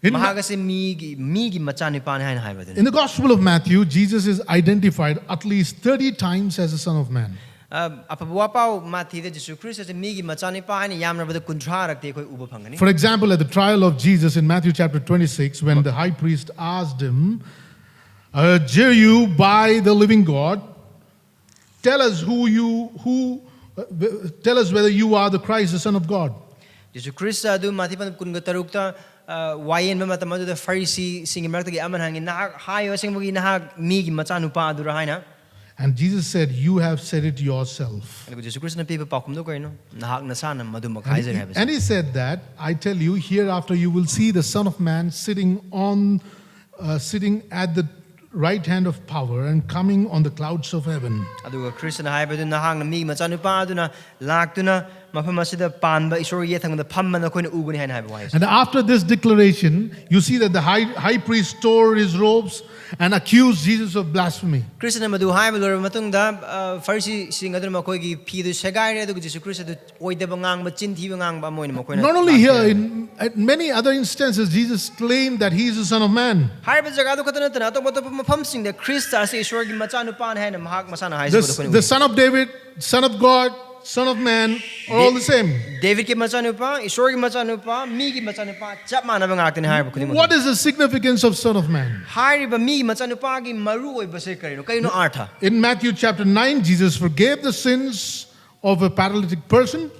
In ꯃꯍꯥꯛ ꯑꯁꯤ ꯃꯤꯒꯤ ꯃꯤꯒꯤ ꯃꯆꯥꯅꯤꯄꯥꯅꯤ ꯍꯥꯏꯅ ꯍꯥꯏꯕꯗꯨꯅꯤ꯫ In the Gospel of Matthew, Jesus is identified at least thirty times as the Son of Man. ꯑ, ꯑꯐꯕ ꯋꯥꯄꯥꯎ ꯃꯥꯊꯤꯗ ꯖꯤꯁꯨ ꯈ꯭ꯔꯤꯁꯇ ꯑꯁꯤ ꯃꯤꯒꯤ ꯃꯆꯥꯅꯤꯄꯥ ꯍꯥꯏꯅ ꯌꯥꯝꯂꯕꯗ ꯀꯨꯟꯊ꯭ꯔꯥꯔꯛꯇꯤ ꯑꯩꯈꯣꯏ ꯎꯕ ꯐꯪꯒꯅꯤ꯫ For example, at the trial of Jesus in Matthew chapter twenty-six, when the high priest asked him, "Adjure you by the living God, tell us who you who uh, w- tell us whether you are the Christ, the Son of God." Jesus Christ ꯑꯗꯨ ꯃꯥꯊꯤ ꯄꯟ ꯀꯨꯟꯒ ꯇꯔꯨꯛꯇ ꯑ, ꯋꯥꯌꯦꯟꯕ ꯃꯇꯝ ꯑꯗꯨꯗ ꯐꯔꯤꯁꯤꯁꯤꯡꯒꯤ ꯃꯔꯛꯇꯒꯤ ꯑꯃꯅ ꯍꯪꯉꯤ, "ꯅꯍꯥꯛ ꯍꯥꯏꯌꯨ, ꯑꯁꯦꯡꯕꯒꯤ ꯅꯍꯥꯛ ꯃꯤꯒꯤ ꯃꯆꯥꯅꯨꯄꯥ ꯑꯗꯨꯔ?" ꯍꯥꯏꯅ꯫ And Jesus said, "You have said it yourself." ꯑꯗꯨꯒ ꯖꯤꯁꯨ ꯈ꯭ꯔꯤꯁꯇꯅ ꯄꯤꯕ ꯄꯥꯎꯈꯨꯝꯗꯨ ꯀꯩꯅꯣ? "ꯅꯍꯥꯛ ꯅꯁꯥꯅ ꯃꯗꯨꯃꯛ And ꯍꯥꯏꯖꯔꯦ" he, ꯍꯥꯏꯕꯁꯦ꯫ And he said that, "I tell you, hereafter you will see the Son of Man sitting on, uh, sitting at the right hand of power and coming on the clouds of heaven." ꯑꯗꯨꯒ ꯈ꯭ꯔꯤꯁꯇꯅ ꯍꯥꯏꯕꯗꯨ, "ꯅꯍꯥꯛꯅ ꯃꯤꯒꯤ ꯃꯆꯥꯅꯨꯄꯥ ꯑꯗꯨꯅ ꯂꯥꯛꯇꯨꯅ ꯃꯐꯝ ꯑꯁꯤꯗ ꯄꯥꯟꯕ ꯏꯁꯣꯔꯒꯤ ꯌꯦꯠ ꯊꯪꯕꯗ ꯐꯝꯕ ꯅꯈꯣꯏꯅ ꯎꯒꯅꯤ ꯍꯥꯏꯅ ꯍꯥꯏꯕ ꯋꯥꯍꯩꯁꯦ꯫ And after this declaration, you see that the high, high priest tore his robes and accused Jesus of blasphemy. ꯈ꯭ꯔꯤꯁꯇꯅ ꯃꯗꯨ ꯍꯥꯏꯕ ꯂꯣꯏꯔꯕ ꯃꯇꯨꯡꯗ ꯑ, ꯐꯔꯤꯁꯤꯁꯤꯡ ꯑꯗꯨꯅ ꯃꯈꯣꯏꯒꯤ ꯐꯤꯗꯨ ꯁꯦꯒꯥꯏꯔꯦ, ꯑꯗꯨꯒ ꯖꯤꯁꯨ ꯈ꯭ꯔꯤꯁꯇ ꯑꯗꯨ ꯑꯣꯏꯗꯕ ꯉꯥꯡꯕ, ꯆꯤꯟ ꯊꯤꯕ ꯉꯥꯡꯕ ꯑꯃ ꯑꯣꯏꯅ ꯃꯈꯣꯏꯅ Not only here, ꯂꯥꯛꯈꯤ꯫ In at many other instances, Jesus claimed that he is the Son of Man. ꯍꯥꯏꯔꯤꯕ ꯖꯒꯥꯗꯨ ꯈꯛꯇ ꯅꯠꯇꯅ ꯑꯇꯣꯞ ꯑꯇꯣꯞꯄ ꯃꯐꯝꯁꯤꯡꯗ ꯈ꯭ꯔꯤꯁꯇ ꯑꯁꯤ ꯏꯁꯣꯔꯒꯤ ꯃꯆꯥꯅꯨꯄꯥꯅꯤ ꯍꯥꯏꯅ ꯃꯍꯥꯛ ꯃꯁꯥꯅ The, ꯍꯥꯏꯖꯕꯗꯨ ꯑꯩꯈꯣꯏꯅ the ꯎꯏ꯫ Son of David, Son of God, Son of Man, all the same. ꯗꯦꯕꯤꯠꯀꯤ ꯃꯆꯥꯅꯨꯄꯥ, ꯏꯁꯣꯔꯒꯤ ꯃꯆꯥꯅꯨꯄꯥ, ꯃꯤꯒꯤ ꯃꯆꯥꯅꯨꯄꯥ, ꯆꯞ ꯃꯥꯟꯅꯕ ꯉꯥꯛꯇꯅꯤ ꯍꯥꯏꯔꯤꯕ ꯈꯨꯗꯤꯡꯃꯛ꯫ What is the significance of Son of Man? ꯍꯥꯏꯔꯤꯕ ꯃꯤꯒꯤ ꯃꯆꯥꯅꯨꯄꯥꯒꯤ ꯃꯔꯨ ꯑꯣꯏꯕꯁꯦ ꯀꯔꯤꯅꯣ? ꯀꯔꯤꯅꯣ ꯑꯥꯔꯊ? In Matthew chapter nine, Jesus forgave the sins of a paralytic person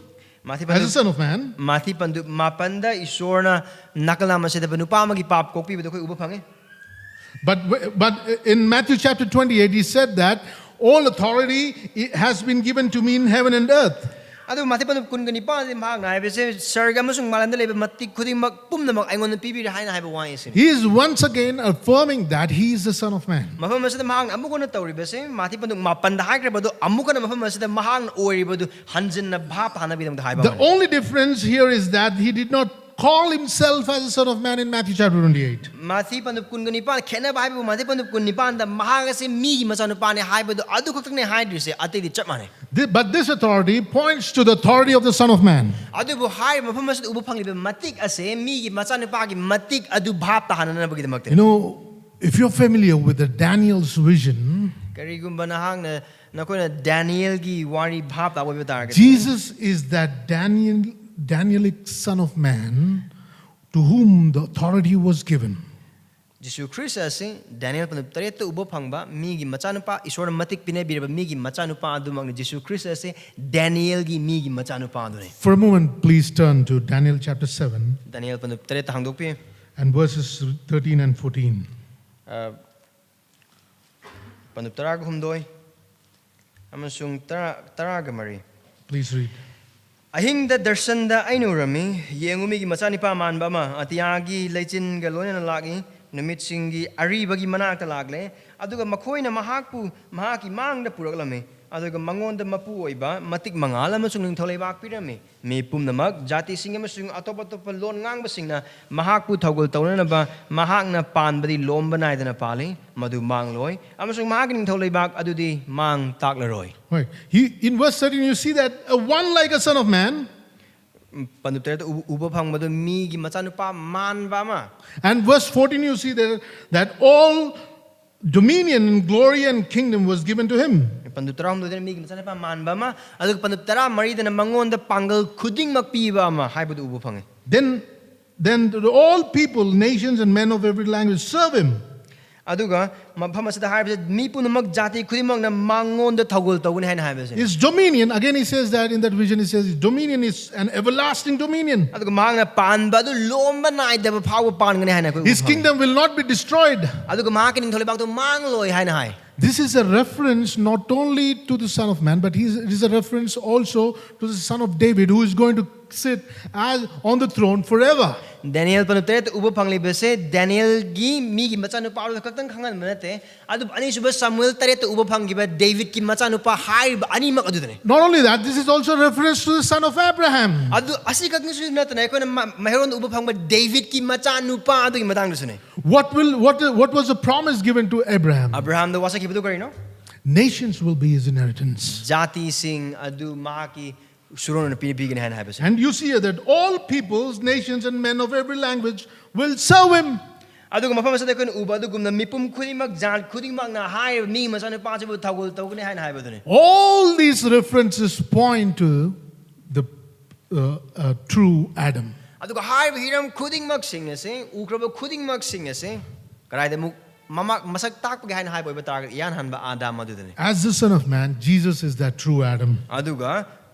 ꯃꯥꯊꯤ as a ꯄꯟꯗꯨꯞ Son of Man. ꯃꯥꯊꯤ ꯄꯟꯗꯨꯞ ꯃꯥꯄꯟꯗ ꯏꯁꯣꯔꯅ ꯅꯥꯀꯜ ꯅꯥꯝꯃ ꯁꯤꯗꯕ ꯅꯨꯄꯥ ꯑꯃꯒꯤ ꯄꯥꯞ ꯀꯣꯛꯄꯤꯕꯗꯣ ꯑꯩꯈꯣꯏ ꯎꯕ ꯐꯪꯉꯤ꯫ But, w- but in Matthew chapter twenty-eight, he said that all authority i- has been given to me in heaven and earth. ꯑꯗꯨ ꯃꯥꯊꯤ ꯄꯟꯗꯨꯞ ꯀꯨꯟꯒ ꯅꯤꯄꯥꯟꯗꯤ ꯃꯍꯥꯛꯅ ꯍꯥꯏꯕꯁꯦ, ꯁꯔꯒ ꯑꯃꯁꯨꯡ ꯃꯥꯂꯦꯝꯗ ꯂꯩꯕ ꯃꯇꯤꯛ ꯈꯨꯗꯤꯡꯃꯛ ꯄꯨꯝꯅꯃꯛ ꯑꯩꯉꯣꯟꯗ ꯄꯤꯕꯤꯔꯦ ꯍꯥꯏꯅ ꯍꯥꯏꯕ ꯋꯥꯍꯩ ꯑꯁꯤꯅꯤ꯫ He is once again affirming that he is the Son of Man. ꯃꯐꯝ ꯑꯁꯤꯗ ꯃꯍꯥꯛꯅ ꯑꯃꯨꯛ ꯍꯟꯅ ꯇꯧꯔꯤꯕꯁꯦ, ꯃꯥꯊꯤ ꯄꯟꯗꯨꯞ ꯃꯥꯄꯟꯗ ꯍꯥꯏꯈ꯭ꯔꯕꯗꯨ ꯑꯃꯨꯛ ꯍꯟꯅ ꯃꯐꯝ ꯑꯁꯤꯗ ꯃꯍꯥꯛꯅ ꯑꯣꯏꯔꯤꯕꯗꯨ ꯍꯟꯖꯤꯟꯅ ꯚꯥꯞ ꯇꯥꯅꯕꯒꯤꯗꯃꯛꯇ ꯍꯥꯏꯕ The ꯑꯃꯅꯤ꯫ Only difference here is that he did not call himself as a Son of Man in Matthew chapter twenty-eight. ꯃꯥꯊꯤ ꯄꯟꯗꯨꯞ ꯀꯨꯟꯒ ꯅꯤꯄꯥꯟ ꯈꯦꯠꯅꯕ ꯍꯥꯏꯕꯕꯨ, ꯃꯥꯊꯤ ꯄꯟꯗꯨꯞ ꯀꯨꯟ ꯅꯤꯄꯥꯟꯗ ꯃꯍꯥꯛ ꯑꯁꯤ ꯃꯤꯒꯤ ꯃꯆꯥꯅꯨꯄꯥꯅꯤ ꯍꯥꯏꯕꯗꯨ ꯑꯗꯨ ꯈꯛꯇꯪꯅꯦ ꯍꯥꯏꯗ꯭ꯔꯤꯁꯦ, ꯑꯇꯩꯗꯤ ꯆꯞ ꯃꯥꯟꯅꯩ꯫ Thi- but this authority points to the authority of the Son of Man. ꯑꯗꯨꯕꯨ ꯍꯥꯏꯔꯤꯕ ꯃꯐꯝ ꯑꯁꯤꯗ ꯎꯕ ꯐꯪꯂꯤꯕ ꯃꯇꯤꯛ ꯑꯁꯦ ꯃꯤꯒꯤ ꯃꯆꯥꯅꯨꯄꯥꯒꯤ ꯃꯇꯤꯛ ꯑꯗꯨ ꯚꯥꯞ ꯇꯥꯍꯟꯅꯅꯕꯒꯤꯗꯃꯛꯇ꯫ You know, if you're familiar with the Daniel's vision, ꯀꯔꯤꯒꯨꯝꯕ ꯅꯍꯥꯛꯅ, ꯅꯈꯣꯏꯅ ꯗꯥꯅꯤꯌꯦꯜꯒꯤ ꯋꯥꯔꯤ ꯚꯥꯞ ꯇꯥꯕ ꯑꯣꯏꯕ ꯇꯥꯔꯒꯗꯤ, Jesus is that Daniel, Danielic Son of Man to whom the authority was given. ꯖꯤꯁꯨ ꯈ꯭ꯔꯤꯁ ꯑꯁꯤ ꯗꯥꯅꯤꯌꯦꯜ ꯄꯟꯗꯨꯞ ꯇꯔꯦꯠꯇ ꯎꯕ ꯐꯪꯕ ꯃꯤꯒꯤ ꯃꯆꯥꯅꯨꯄꯥ, ꯏꯁꯣꯔꯅ ꯃꯇꯤꯛ ꯄꯤꯅꯕꯤꯔꯕ ꯃꯤꯒꯤ ꯃꯆꯥꯅꯨꯄꯥ ꯑꯗꯨꯃꯛꯅꯤ꯫ ꯖꯤꯁꯨ ꯈ꯭ꯔꯤꯁ ꯑꯁꯤ ꯗꯥꯅꯤꯌꯦꯜꯒꯤ ꯃꯤꯒꯤ ꯃꯆꯥꯅꯨꯄꯥ ꯑꯗꯨꯅꯤ꯫ For a moment, please turn to Daniel chapter seven Daniel ꯄꯟꯗꯨꯞ ꯇꯔꯦꯠꯇ ꯍꯥꯡꯗꯣꯛꯄꯤꯌꯨ꯫ and verses thirteen and fourteen. ꯑ, ꯄꯟꯗꯨꯞ ꯇꯔꯥꯒ ꯍꯨꯝꯗꯣꯏ ꯑꯃꯁꯨꯡ ꯇꯔꯥ, ꯇꯔꯥꯒ ꯃꯔꯤ꯫ Please read. ꯑꯍꯤꯡꯗ ꯗꯔꯁꯟꯗ ꯑꯩꯅ ꯎꯔꯝꯃꯤ, ꯌꯦꯡꯉꯨ, ꯃꯤꯒꯤ ꯃꯆꯥꯅꯤꯄꯥ ꯃꯥꯟꯕ ꯑꯃ ꯑꯇꯤꯌꯥꯒꯤ ꯂꯩꯆꯤꯟꯒ ꯂꯣꯏꯅꯅ ꯂꯥꯛꯏ꯫ ꯅꯨꯃꯤꯠꯁꯤꯡꯒꯤ ꯑꯔꯤꯕꯒꯤ ꯃꯅꯥꯛꯇ ꯂꯥꯛꯂꯦ, ꯑꯗꯨꯒ ꯃꯈꯣꯏꯅ ꯃꯍꯥꯛꯄꯨ ꯃꯍꯥꯛꯀꯤ ꯃꯥꯡꯗ ꯄꯨꯔꯛꯂꯝꯃꯤ꯫ ꯑꯗꯨꯒ ꯃꯉꯣꯟꯗ ꯃꯄꯨ ꯑꯣꯏꯕ ꯃꯇꯤꯛ ꯃꯉꯥꯜ ꯑꯃꯁꯨꯡ ꯅꯤꯡꯊꯧ ꯂꯩꯕꯥꯛ ꯄꯤꯔꯝꯃꯤ꯫ ꯃꯤ ꯄꯨꯝꯅꯃꯛ, ꯖꯥꯇꯤꯁꯤꯡ ꯑꯃꯁꯨꯡ ꯑꯇꯣꯞ ꯑꯇꯣꯞꯄ ꯂꯣꯟ ꯉꯥꯡꯕꯁꯤꯡꯅ ꯃꯍꯥꯛꯄꯨ ꯊꯧꯒꯜ ꯇꯧꯅꯅꯕ ꯃꯍꯥꯛꯅ ꯄꯥꯟꯕꯗꯤ ꯂꯣꯝꯕ ꯅꯥꯏꯗꯅ ꯄꯥꯜꯂꯤ꯫ ꯃꯗꯨ ꯃꯥꯡꯂꯣꯏ, ꯑꯃꯁꯨꯡ ꯃꯍꯥꯛꯀꯤ ꯅꯤꯡꯊꯧ ꯂꯩꯕꯥꯛ ꯑꯗꯨꯗꯤ ꯃꯥꯡ ꯇꯥꯛꯂꯔꯣꯏ꯫ Right. He, in verse thirteen, you see that uh, one like a son of man. ꯎꯝ, ꯄꯟꯗꯨꯞ ꯇꯔꯦꯠꯇ ꯎ- ꯎꯕ ꯐꯪꯕꯗꯨ ꯃꯤꯒꯤ ꯃꯆꯥꯅꯨꯄꯥ ꯃꯥꯟꯕ ꯑꯃ꯫ And verse fourteen, you see that, that all dominion and glory and kingdom was given to him. ꯄꯟꯗꯨꯞ ꯇꯔꯥꯍꯨꯝꯗꯣꯏꯗꯅ ꯃꯤꯒꯤ ꯃꯆꯥꯅꯨꯄꯥ ꯃꯥꯟꯕ ꯑꯃ, ꯑꯗꯨꯒ ꯄꯟꯗꯨꯞ ꯇꯔꯥꯃꯔꯤꯗꯅ ꯃꯉꯣꯟꯗ ꯄꯥꯡꯒꯜ ꯈꯨꯗꯤꯡꯃꯛ ꯄꯤꯕ ꯑꯃ ꯍꯥꯏꯕꯗꯨ ꯎꯕ ꯐꯪꯉꯤ꯫ Then, then all people, nations, and men of every language serve him. ꯑꯗꯨꯒ ꯃꯐꯝ ꯑꯁꯤꯗ ꯍꯥꯏꯕꯁꯦ, ꯃꯤ ꯄꯨꯝꯅꯃꯛ, ꯖꯥꯇꯤ ꯈꯨꯗꯤꯡꯃꯛꯅ ꯃꯉꯣꯟꯗ ꯊꯧꯒꯜ ꯇꯧꯒꯅꯤ ꯍꯥꯏꯅ ꯍꯥꯏꯕꯁꯦ꯫ His dominion, again he says that in that vision, he says, his dominion is an everlasting dominion. ꯑꯗꯨꯒ ꯃꯍꯥꯛꯅ ꯄꯥꯟꯕ ꯑꯗꯨ ꯂꯣꯝꯕ ꯅꯥꯏꯗꯕ ꯐꯥꯎꯕ ꯄꯥꯟꯒꯅꯤ ꯍꯥꯏꯅ ꯑꯩꯈꯣꯏ ꯎꯕ His ꯐꯪꯉꯤ꯫ Kingdom will not be destroyed. ꯑꯗꯨꯒ ꯃꯍꯥꯛꯀꯤ ꯅꯤꯡꯊꯧ ꯂꯩꯕꯥꯛꯇꯨ ꯃꯥꯡꯂꯣꯏ ꯍꯥꯏꯅ ꯍꯥꯏ꯫ This is a reference not only to the Son of Man, but he's, it is a reference also to the Son of David, who is going to sit as on the throne forever. ꯗꯦꯅꯤꯌꯦꯜ ꯄꯟꯗꯨꯞ ꯇꯔꯦꯠꯇ ꯎꯕ ꯐꯪꯂꯤꯕꯁꯦ ꯗꯦꯅꯤꯌꯦꯜꯒꯤ ꯃꯤꯒꯤ ꯃꯆꯥꯅꯨꯄꯥ ꯑꯗꯨ ꯈꯛꯇꯪ ꯈꯪꯍꯟꯕ ꯅꯠꯇꯦ, ꯑꯗꯨꯕꯨ ꯑꯅꯤꯁꯨꯕ ꯁꯥꯃꯨꯑꯦꯜ ꯇꯔꯦꯠꯇ ꯎꯕ ꯐꯪꯈꯤꯕ ꯗꯦꯕꯤꯠꯀꯤ ꯃꯆꯥꯅꯨꯄꯥ ꯍꯥꯏꯔꯤꯕ ꯑꯅꯤꯃꯛ ꯑꯗꯨꯗꯅꯤ꯫ Not only that, this is also a reference to the Son of Abraham. ꯑꯗꯨ ꯑꯁꯤꯈꯛꯇꯁꯨ ꯅꯠꯇꯅ ꯑꯩꯈꯣꯏꯅ ꯃ- ꯃꯍꯩꯔꯣꯟꯗ ꯎꯕ ꯐꯪꯕ ꯗꯦꯕꯤꯠꯀꯤ ꯃꯆꯥꯅꯨꯄꯥ ꯑꯗꯨꯒꯤ ꯃꯇꯥꯡꯗꯁꯨꯅꯤ꯫ What will what what was the promise given to Abraham? ꯑꯕ꯭ꯔꯥꯍꯥꯝꯗ ꯋꯥꯁꯛꯈꯤꯕꯗꯨ ꯀꯔꯤꯅꯣ? Nations will be his inheritance. ꯖꯥꯇꯤꯁꯤꯡ ꯑꯗꯨ ꯃꯍꯥꯛꯀꯤ ꯁꯨꯔꯣꯟ ꯑꯣꯏꯅ ꯄꯤ- ꯄꯤꯒꯅꯤ ꯍꯥꯏꯅ ꯍꯥꯏꯕꯁꯦ꯫ And you see here that all peoples, nations, and men of every language will serve him. ꯑꯗꯨꯒ ꯃꯐꯝ ꯑꯁꯤꯗ ꯑꯩꯈꯣꯏꯅ ꯎꯕ ꯑꯗꯨꯒꯨꯝꯅ ꯃꯤꯄꯨꯝ ꯈꯨꯗꯤꯡꯃꯛ, ꯖꯥꯠ ꯈꯨꯗꯤꯡꯃꯛꯅ ꯍꯥꯏꯔꯤꯕ ꯃꯤ ꯃꯆꯥꯅꯨꯄꯥꯁꯤꯕꯨ ꯊꯧꯒꯜ ꯇꯧꯒꯅꯤ ꯍꯥꯏꯅ ꯍꯥꯏꯕꯗꯨꯅꯤ꯫ All these references point to the uh, uh, true Adam. ꯑꯗꯨꯒ ꯍꯥꯏꯔꯤꯕ ꯍꯤꯔꯝ ꯈꯨꯗꯤꯡꯃꯛꯁꯤꯡ ꯑꯁꯤ, ꯎꯈ꯭ꯔꯕ ꯈꯨꯗꯤꯡꯃꯛꯁꯤꯡ ꯑꯁꯤ ꯀꯗꯥꯏꯗ ꯑꯃꯨꯛ ꯃꯃꯛ ꯃꯁꯛ ꯇꯥꯛꯄꯒꯦ ꯍꯥꯏꯅ ꯍꯥꯏꯕ ꯑꯣꯏꯕ ꯇꯥꯔꯒꯗꯤ, ꯏꯍꯥꯟ ꯍꯥꯟꯕ ꯑꯥꯗꯥꯝ ꯑꯗꯨꯗꯅꯤ꯫ As the Son of Man, Jesus is that true Adam. ꯑꯗꯨꯒ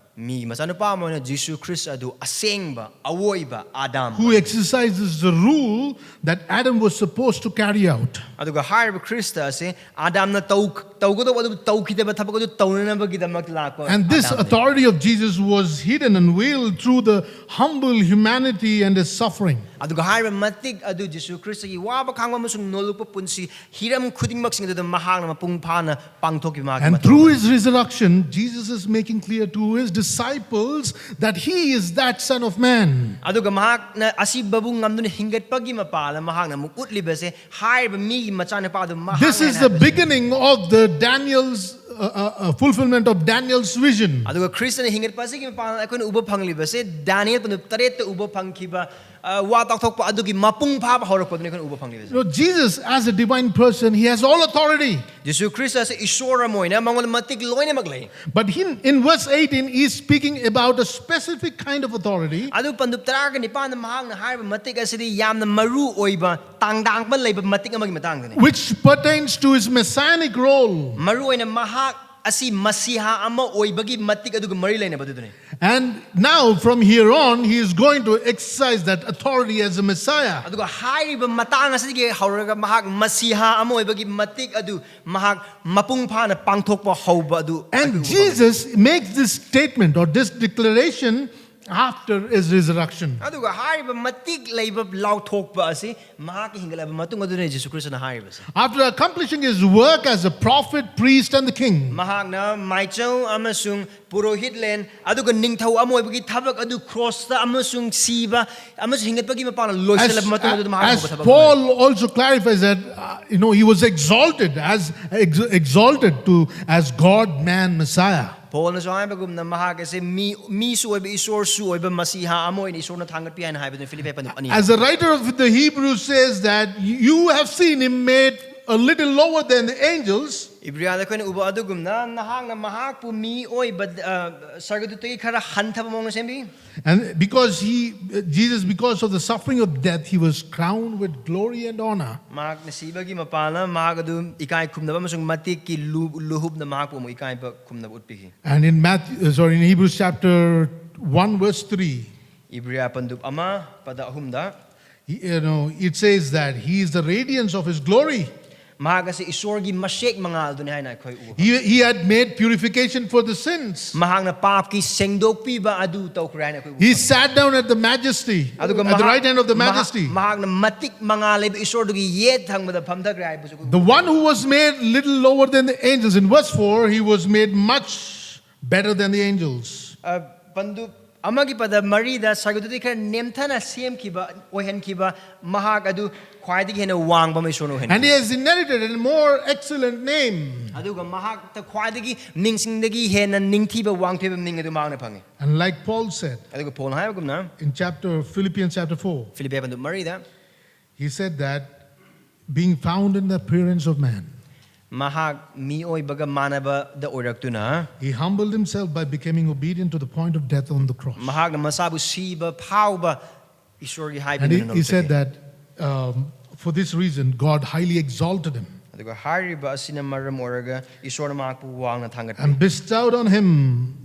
ꯃꯤꯒꯤ ꯃꯆꯥꯅꯨꯄꯥ ꯑꯃ ꯑꯣꯏꯅ ꯖꯤꯁꯨ ꯈ꯭ꯔꯤꯁ ꯑꯗꯨ ꯑꯁꯦꯡꯕ ꯑꯋꯣꯏꯕ ꯑꯥꯗꯥꯝ, who exercises the rule that Adam was supposed to carry out. ꯑꯗꯨꯒ ꯍꯥꯏꯔꯤꯕ ꯈ꯭ꯔꯤꯁꯇ ꯑꯁꯦ ꯑꯥꯗꯥꯝꯅ ꯇꯧ ꯇꯧꯒꯗꯧꯕ ꯑꯗꯨ ꯇꯧꯈꯤꯗꯕ ꯊꯕꯛ ꯑꯗꯨ ꯇꯧꯅꯅꯕꯒꯤꯗꯃꯛ ꯂꯥꯛꯄ And this ꯑꯥꯗꯥꯝꯅꯤ꯫ Authority of Jesus was hidden and veiled through the humble humanity and his suffering. ꯑꯗꯨꯒ ꯍꯥꯏꯔꯤꯕ ꯃꯇꯤꯛ ꯑꯗꯨ ꯖꯤꯁꯨ ꯈ꯭ꯔꯤꯁꯇꯒꯤ ꯋꯥꯕ ꯈꯥꯡꯕ ꯑꯃꯁꯨꯡ ꯅꯣꯂꯨꯛꯄ ꯄꯨꯟꯁꯤ ꯍꯤꯔꯝ ꯈꯨꯗꯤꯡꯃꯛꯁꯤꯡ ꯑꯗꯨꯗ ꯃꯍꯥꯛꯅ ꯃꯄꯨꯡ ꯐꯥꯅ ꯄꯥꯡꯊꯣꯛꯈꯤꯕ ꯃꯍꯥꯛꯀꯤ And ꯃꯇꯧ through ꯑꯗꯨ꯫ His resurrection, Jesus is making clear to His disciples that He is that Son of Man. ꯑꯗꯨꯒ ꯃꯍꯥꯛꯅ ꯑꯁꯤꯕꯕꯨ ꯉꯝꯗꯨꯅ ꯍꯤꯡꯒꯠꯄꯒꯤ ꯃꯄꯥꯜꯗ ꯃꯍꯥꯛꯅ ꯑꯃꯨꯛ ꯎꯠꯂꯤꯕꯁꯦ ꯍꯥꯏꯔꯤꯕ ꯃꯤꯒꯤ ꯃꯆꯥꯅꯨꯄꯥ ꯑꯗꯨ ꯃꯍꯥꯛꯅꯤ This is ꯍꯥꯏꯅ the ꯍꯥꯏꯕꯁꯦ꯫ Beginning of the Daniel's uh, uh, uh, fulfillment of Daniel's vision. ꯑꯗꯨꯒ ꯈ꯭ꯔꯤꯁꯇꯅ ꯍꯤꯡꯒꯠꯄ ꯑꯁꯤꯒꯤ ꯃꯄꯥꯟꯗ ꯑꯩꯈꯣꯏꯅ ꯎꯕ ꯐꯪꯂꯤꯕꯁꯦ ꯗꯥꯅꯤꯌꯦꯜ ꯄꯟꯗꯨꯞ ꯇꯔꯦꯠꯇ ꯎꯕ ꯐꯪꯈꯤꯕ ꯑ, ꯋꯥ ꯇꯥꯛꯊꯣꯛꯄ ꯑꯗꯨꯒꯤ ꯃꯄꯨꯡ ꯐꯥꯕ ꯍꯧꯔꯛꯄꯗꯨꯅꯤ ꯑꯩꯈꯣꯏꯅ ꯎꯕ ꯐꯪꯂꯤꯕꯁꯦ꯫ You know, Jesus, as a divine person, He has all authority. Jesus Christ ꯑꯁꯤ ꯏꯁꯣꯔ ꯑꯃ ꯑꯣꯏꯅ ꯃꯉꯣꯟꯗ ꯃꯇꯤꯛ ꯂꯣꯏꯅꯃꯛ ꯂꯩ꯫ But he, in verse eighteen, He's speaking about a specific kind of authority ꯑꯗꯨ ꯄꯟꯗꯨꯞ ꯇꯔꯥꯒ ꯅꯤꯄꯥꯟꯗ ꯃꯍꯥꯛꯅ ꯍꯥꯏꯔꯤꯕ ꯃꯇꯤꯛ ꯑꯁꯤꯗꯤ ꯌꯥꯝꯅ ꯃꯔꯨ ꯑꯣꯏꯕ ꯇꯥꯡꯗꯥꯡꯕ ꯂꯩꯕ ꯃꯇꯤꯛ ꯑꯃꯒꯤ ꯃꯇꯥꯡꯗꯅꯤ꯫ which pertains to His messianic role. ꯃꯔꯨ ꯑꯣꯏꯅ ꯃꯍꯥꯛ ꯑꯁꯤ ꯃꯁꯤꯍꯥ ꯑꯃ ꯑꯣꯏꯕꯒꯤ ꯃꯇꯤꯛ ꯑꯗꯨꯒ ꯃꯔꯤ ꯂꯩꯅꯕ ꯑꯗꯨꯗꯨꯅꯤ꯫ And now, from here on, He is going to exercise that authority as a Messiah. ꯑꯗꯨꯒ ꯍꯥꯏꯔꯤꯕ ꯃꯇꯥꯡ ꯑꯁꯤꯗꯒꯤ ꯍꯧꯔꯒ ꯃꯍꯥꯛ ꯃꯁꯤꯍꯥ ꯑꯃ ꯑꯣꯏꯕꯒꯤ ꯃꯇꯤꯛ ꯑꯗꯨ ꯃꯍꯥꯛ ꯃꯄꯨꯡ ꯐꯥꯅ ꯄꯥꯡꯊꯣꯛꯄ ꯍꯧꯕ ꯑꯗꯨ And ꯑꯩꯈꯣꯏ ꯎꯕ ꯐꯪꯉꯤ꯫ Jesus makes this statement or this declaration after His resurrection. ꯑꯗꯨꯒ ꯍꯥꯏꯔꯤꯕ ꯃꯇꯤꯛ ꯂꯩꯕ ꯂꯥꯎꯊꯣꯛꯄ ꯑꯁꯤ ꯃꯍꯥꯛꯀꯤ ꯍꯤꯡꯒꯠꯂꯕ ꯃꯇꯨꯡ ꯑꯗꯨꯅ ꯖꯤꯁꯨ ꯈ꯭ꯔꯤꯁꯇꯅ ꯍꯥꯏꯔꯤꯕꯁꯦ꯫ After accomplishing His work as a prophet, priest, and the king, ꯃꯍꯥꯛꯅ ꯃꯥꯏꯆꯧ ꯑꯃꯁꯨꯡ ꯄꯨꯔꯣꯍꯤꯠꯂꯦꯟ ꯑꯗꯨꯒ ꯅꯤꯡꯊꯧ ꯑꯃ ꯑꯣꯏꯕꯒꯤ ꯊꯕꯛ ꯑꯗꯨ ꯀ꯭ꯔꯣꯁꯇ ꯑꯃꯁꯨꯡ ꯁꯤꯕ ꯑꯃꯁꯨꯡ ꯍꯤꯡꯒꯠꯄꯒꯤ ꯃꯄꯥꯟꯅ as, ꯂꯣꯏꯁꯤꯜꯂꯕ ꯃꯇꯨꯡ ꯑꯗꯨꯗ ꯃꯍꯥꯛ as ꯍꯧꯕ ꯊꯕꯛ ꯑꯃꯅꯤ꯫ Paul also clarifies that, uh, you know, He was exalted as ex- exalted to as God, man, Messiah. ꯄꯣꯜꯅꯁꯨ ꯍꯥꯏꯕꯒꯨꯝꯅ ꯃꯍꯥꯛ ꯑꯁꯦ ꯃꯤ ꯃꯤꯁꯨ ꯑꯣꯏꯕ ꯏꯁꯣꯔꯁꯨ ꯑꯣꯏꯕ ꯃꯁꯤꯍꯥ ꯑꯃ ꯑꯣꯏꯅ ꯏꯁꯣꯔꯅ ꯊꯥꯡꯒꯠꯄꯤ ꯍꯥꯏꯅ ꯍꯥꯏꯕꯗꯨꯅ ꯐꯤꯂꯤꯄꯤ ꯄꯟꯗꯨꯞ ꯑꯅꯤ꯫ As the writer of the Hebrews says that you have seen Him made a little lower than the angels. ꯏꯕ꯭ꯔꯤꯌꯥꯗ ꯑꯩꯈꯣꯏꯅ ꯎꯕ ꯑꯗꯨꯒꯨꯝꯅ ꯅꯍꯥꯛꯅ ꯃꯍꯥꯛꯄꯨ ꯃꯤꯑꯣꯏꯕ ꯑ, ꯁꯔꯒꯗꯨꯇꯒꯤ ꯈꯔ ꯍꯟꯊꯕ ꯃꯑꯣꯡꯗ ꯁꯦꯝꯕꯤ꯫ And because he, Jesus, because of the suffering of death, he was crowned with glory and honor. ꯃꯍꯥꯛꯅ ꯁꯤꯕꯒꯤ ꯃꯄꯥꯟꯅ ꯃꯍꯥꯛ ꯑꯗꯨ ꯏꯀꯥꯏ ꯈꯨꯝꯅꯕ ꯑꯃꯁꯨꯡ ꯃꯇꯤꯛꯀꯤ ꯂꯨ- ꯂꯨꯍꯨꯞꯅ ꯃꯍꯥꯛꯄꯨ ꯑꯃꯨꯛ ꯏꯀꯥꯏꯕ ꯈꯨꯝꯅꯕ ꯎꯠꯄꯤꯈꯤ꯫ And in Matthew, uh, sorry, in Hebrews chapter one, verse three, ꯏꯕ꯭ꯔꯤꯌꯥ ꯄꯟꯗꯨꯞ ꯑꯃ ꯄꯗ ꯑꯍꯨꯝꯗ he- you know, it says that he is the radiance of his glory. ꯃꯍꯥꯛ ꯑꯁꯤ ꯏꯁꯣꯔꯒꯤ ꯃꯁꯦꯛ ꯃꯉꯥꯜꯗꯨꯅꯤ ꯍꯥꯏꯅ ꯑꯩꯈꯣꯏ ꯎꯕ ꯐꯪꯉꯤ꯫ He, he had made purification for the sins. ꯃꯍꯥꯛꯅ ꯄꯥꯞꯀꯤ ꯁꯦꯡꯗꯣꯛꯄꯤꯕ ꯑꯗꯨ ꯇꯧꯈ꯭ꯔꯦ ꯍꯥꯏꯅ ꯑꯩꯈꯣꯏ ꯎꯕ He ꯐꯪꯉꯤ꯫ sat down at the majesty, ꯑꯗꯨꯒ at the ꯃꯍꯥꯛ- right hand of the ꯃꯍꯥꯛ- majesty. ꯃꯍꯥꯛꯅ ꯃꯇꯤꯛ ꯃꯉꯥꯜ ꯂꯩꯕ ꯏꯁꯣꯔꯗꯨꯒꯤ ꯌꯦꯠ ꯊꯪꯕꯗ ꯐꯝꯊꯈ꯭ꯔꯦ ꯍꯥꯏꯕꯁꯨ ꯑꯩꯈꯣꯏ ꯎꯕ The one who was made little lower than the angels. In verse four, he was made much better than the angels. ꯑ, ꯄꯟꯗꯨꯞ ꯑꯃꯒꯤ ꯄꯗ ꯃꯔꯤꯗ ꯁꯔꯒꯗꯨꯇꯒꯤ ꯈꯔ ꯅꯦꯝꯊꯅ ꯁꯦꯝꯈꯤꯕ ꯑꯣꯏꯍꯟꯈꯤꯕ ꯃꯍꯥꯛ ꯑꯗꯨ ꯈ꯭ꯋꯥꯏꯗꯒꯤ ꯍꯦꯟꯅ ꯋꯥꯡꯕ ꯑꯃ ꯏꯁꯣꯔꯅ And he ꯑꯣꯏꯍꯟꯈꯤ꯫ has inherited a more excellent name. ꯑꯗꯨꯒ ꯃꯍꯥꯛꯇ ꯈ꯭ꯋꯥꯏꯗꯒꯤ ꯃꯤꯡꯁꯤꯡꯗꯒꯤ ꯍꯦꯟꯅ ꯅꯤꯡꯊꯤꯕ ꯋꯥꯡꯊꯣꯏꯕ ꯃꯤꯡ ꯑꯗꯨ ꯃꯍꯥꯛꯅ ꯐꯪꯉꯤ꯫ And like Paul said ꯑꯗꯨꯒ ꯄꯣꯜꯅ ꯍꯥꯏꯕꯒꯨꯝꯅ in chapter Philippians chapter four, ꯐꯤꯂꯤꯄꯤ ꯄꯟꯗꯨꯞ ꯃꯔꯤꯗ he said that being found in the appearance of man, ꯃꯍꯥꯛ ꯃꯤꯑꯣꯏꯕꯒ ꯃꯥꯟꯅꯕꯗ ꯑꯣꯏꯔꯛꯇꯨꯅ he humbled himself by becoming obedient to the point of death on the cross. ꯃꯍꯥꯛꯅ ꯃꯁꯥꯕꯨ ꯁꯤꯕ ꯐꯥꯎꯕ ꯏꯁꯣꯔꯒꯤ And he, ꯍꯥꯏꯕ he said that um, for this reason, God highly exalted him ꯑꯗꯨꯒ ꯍꯥꯏꯔꯤꯕ ꯑꯁꯤꯅ ꯃꯔꯝ ꯑꯣꯏꯔꯒ ꯏꯁꯣꯔꯅ ꯃꯍꯥꯛꯄꯨ ꯋꯥꯡꯅ ꯊꯥꯡꯒꯠꯄꯤ꯫ and bestowed on him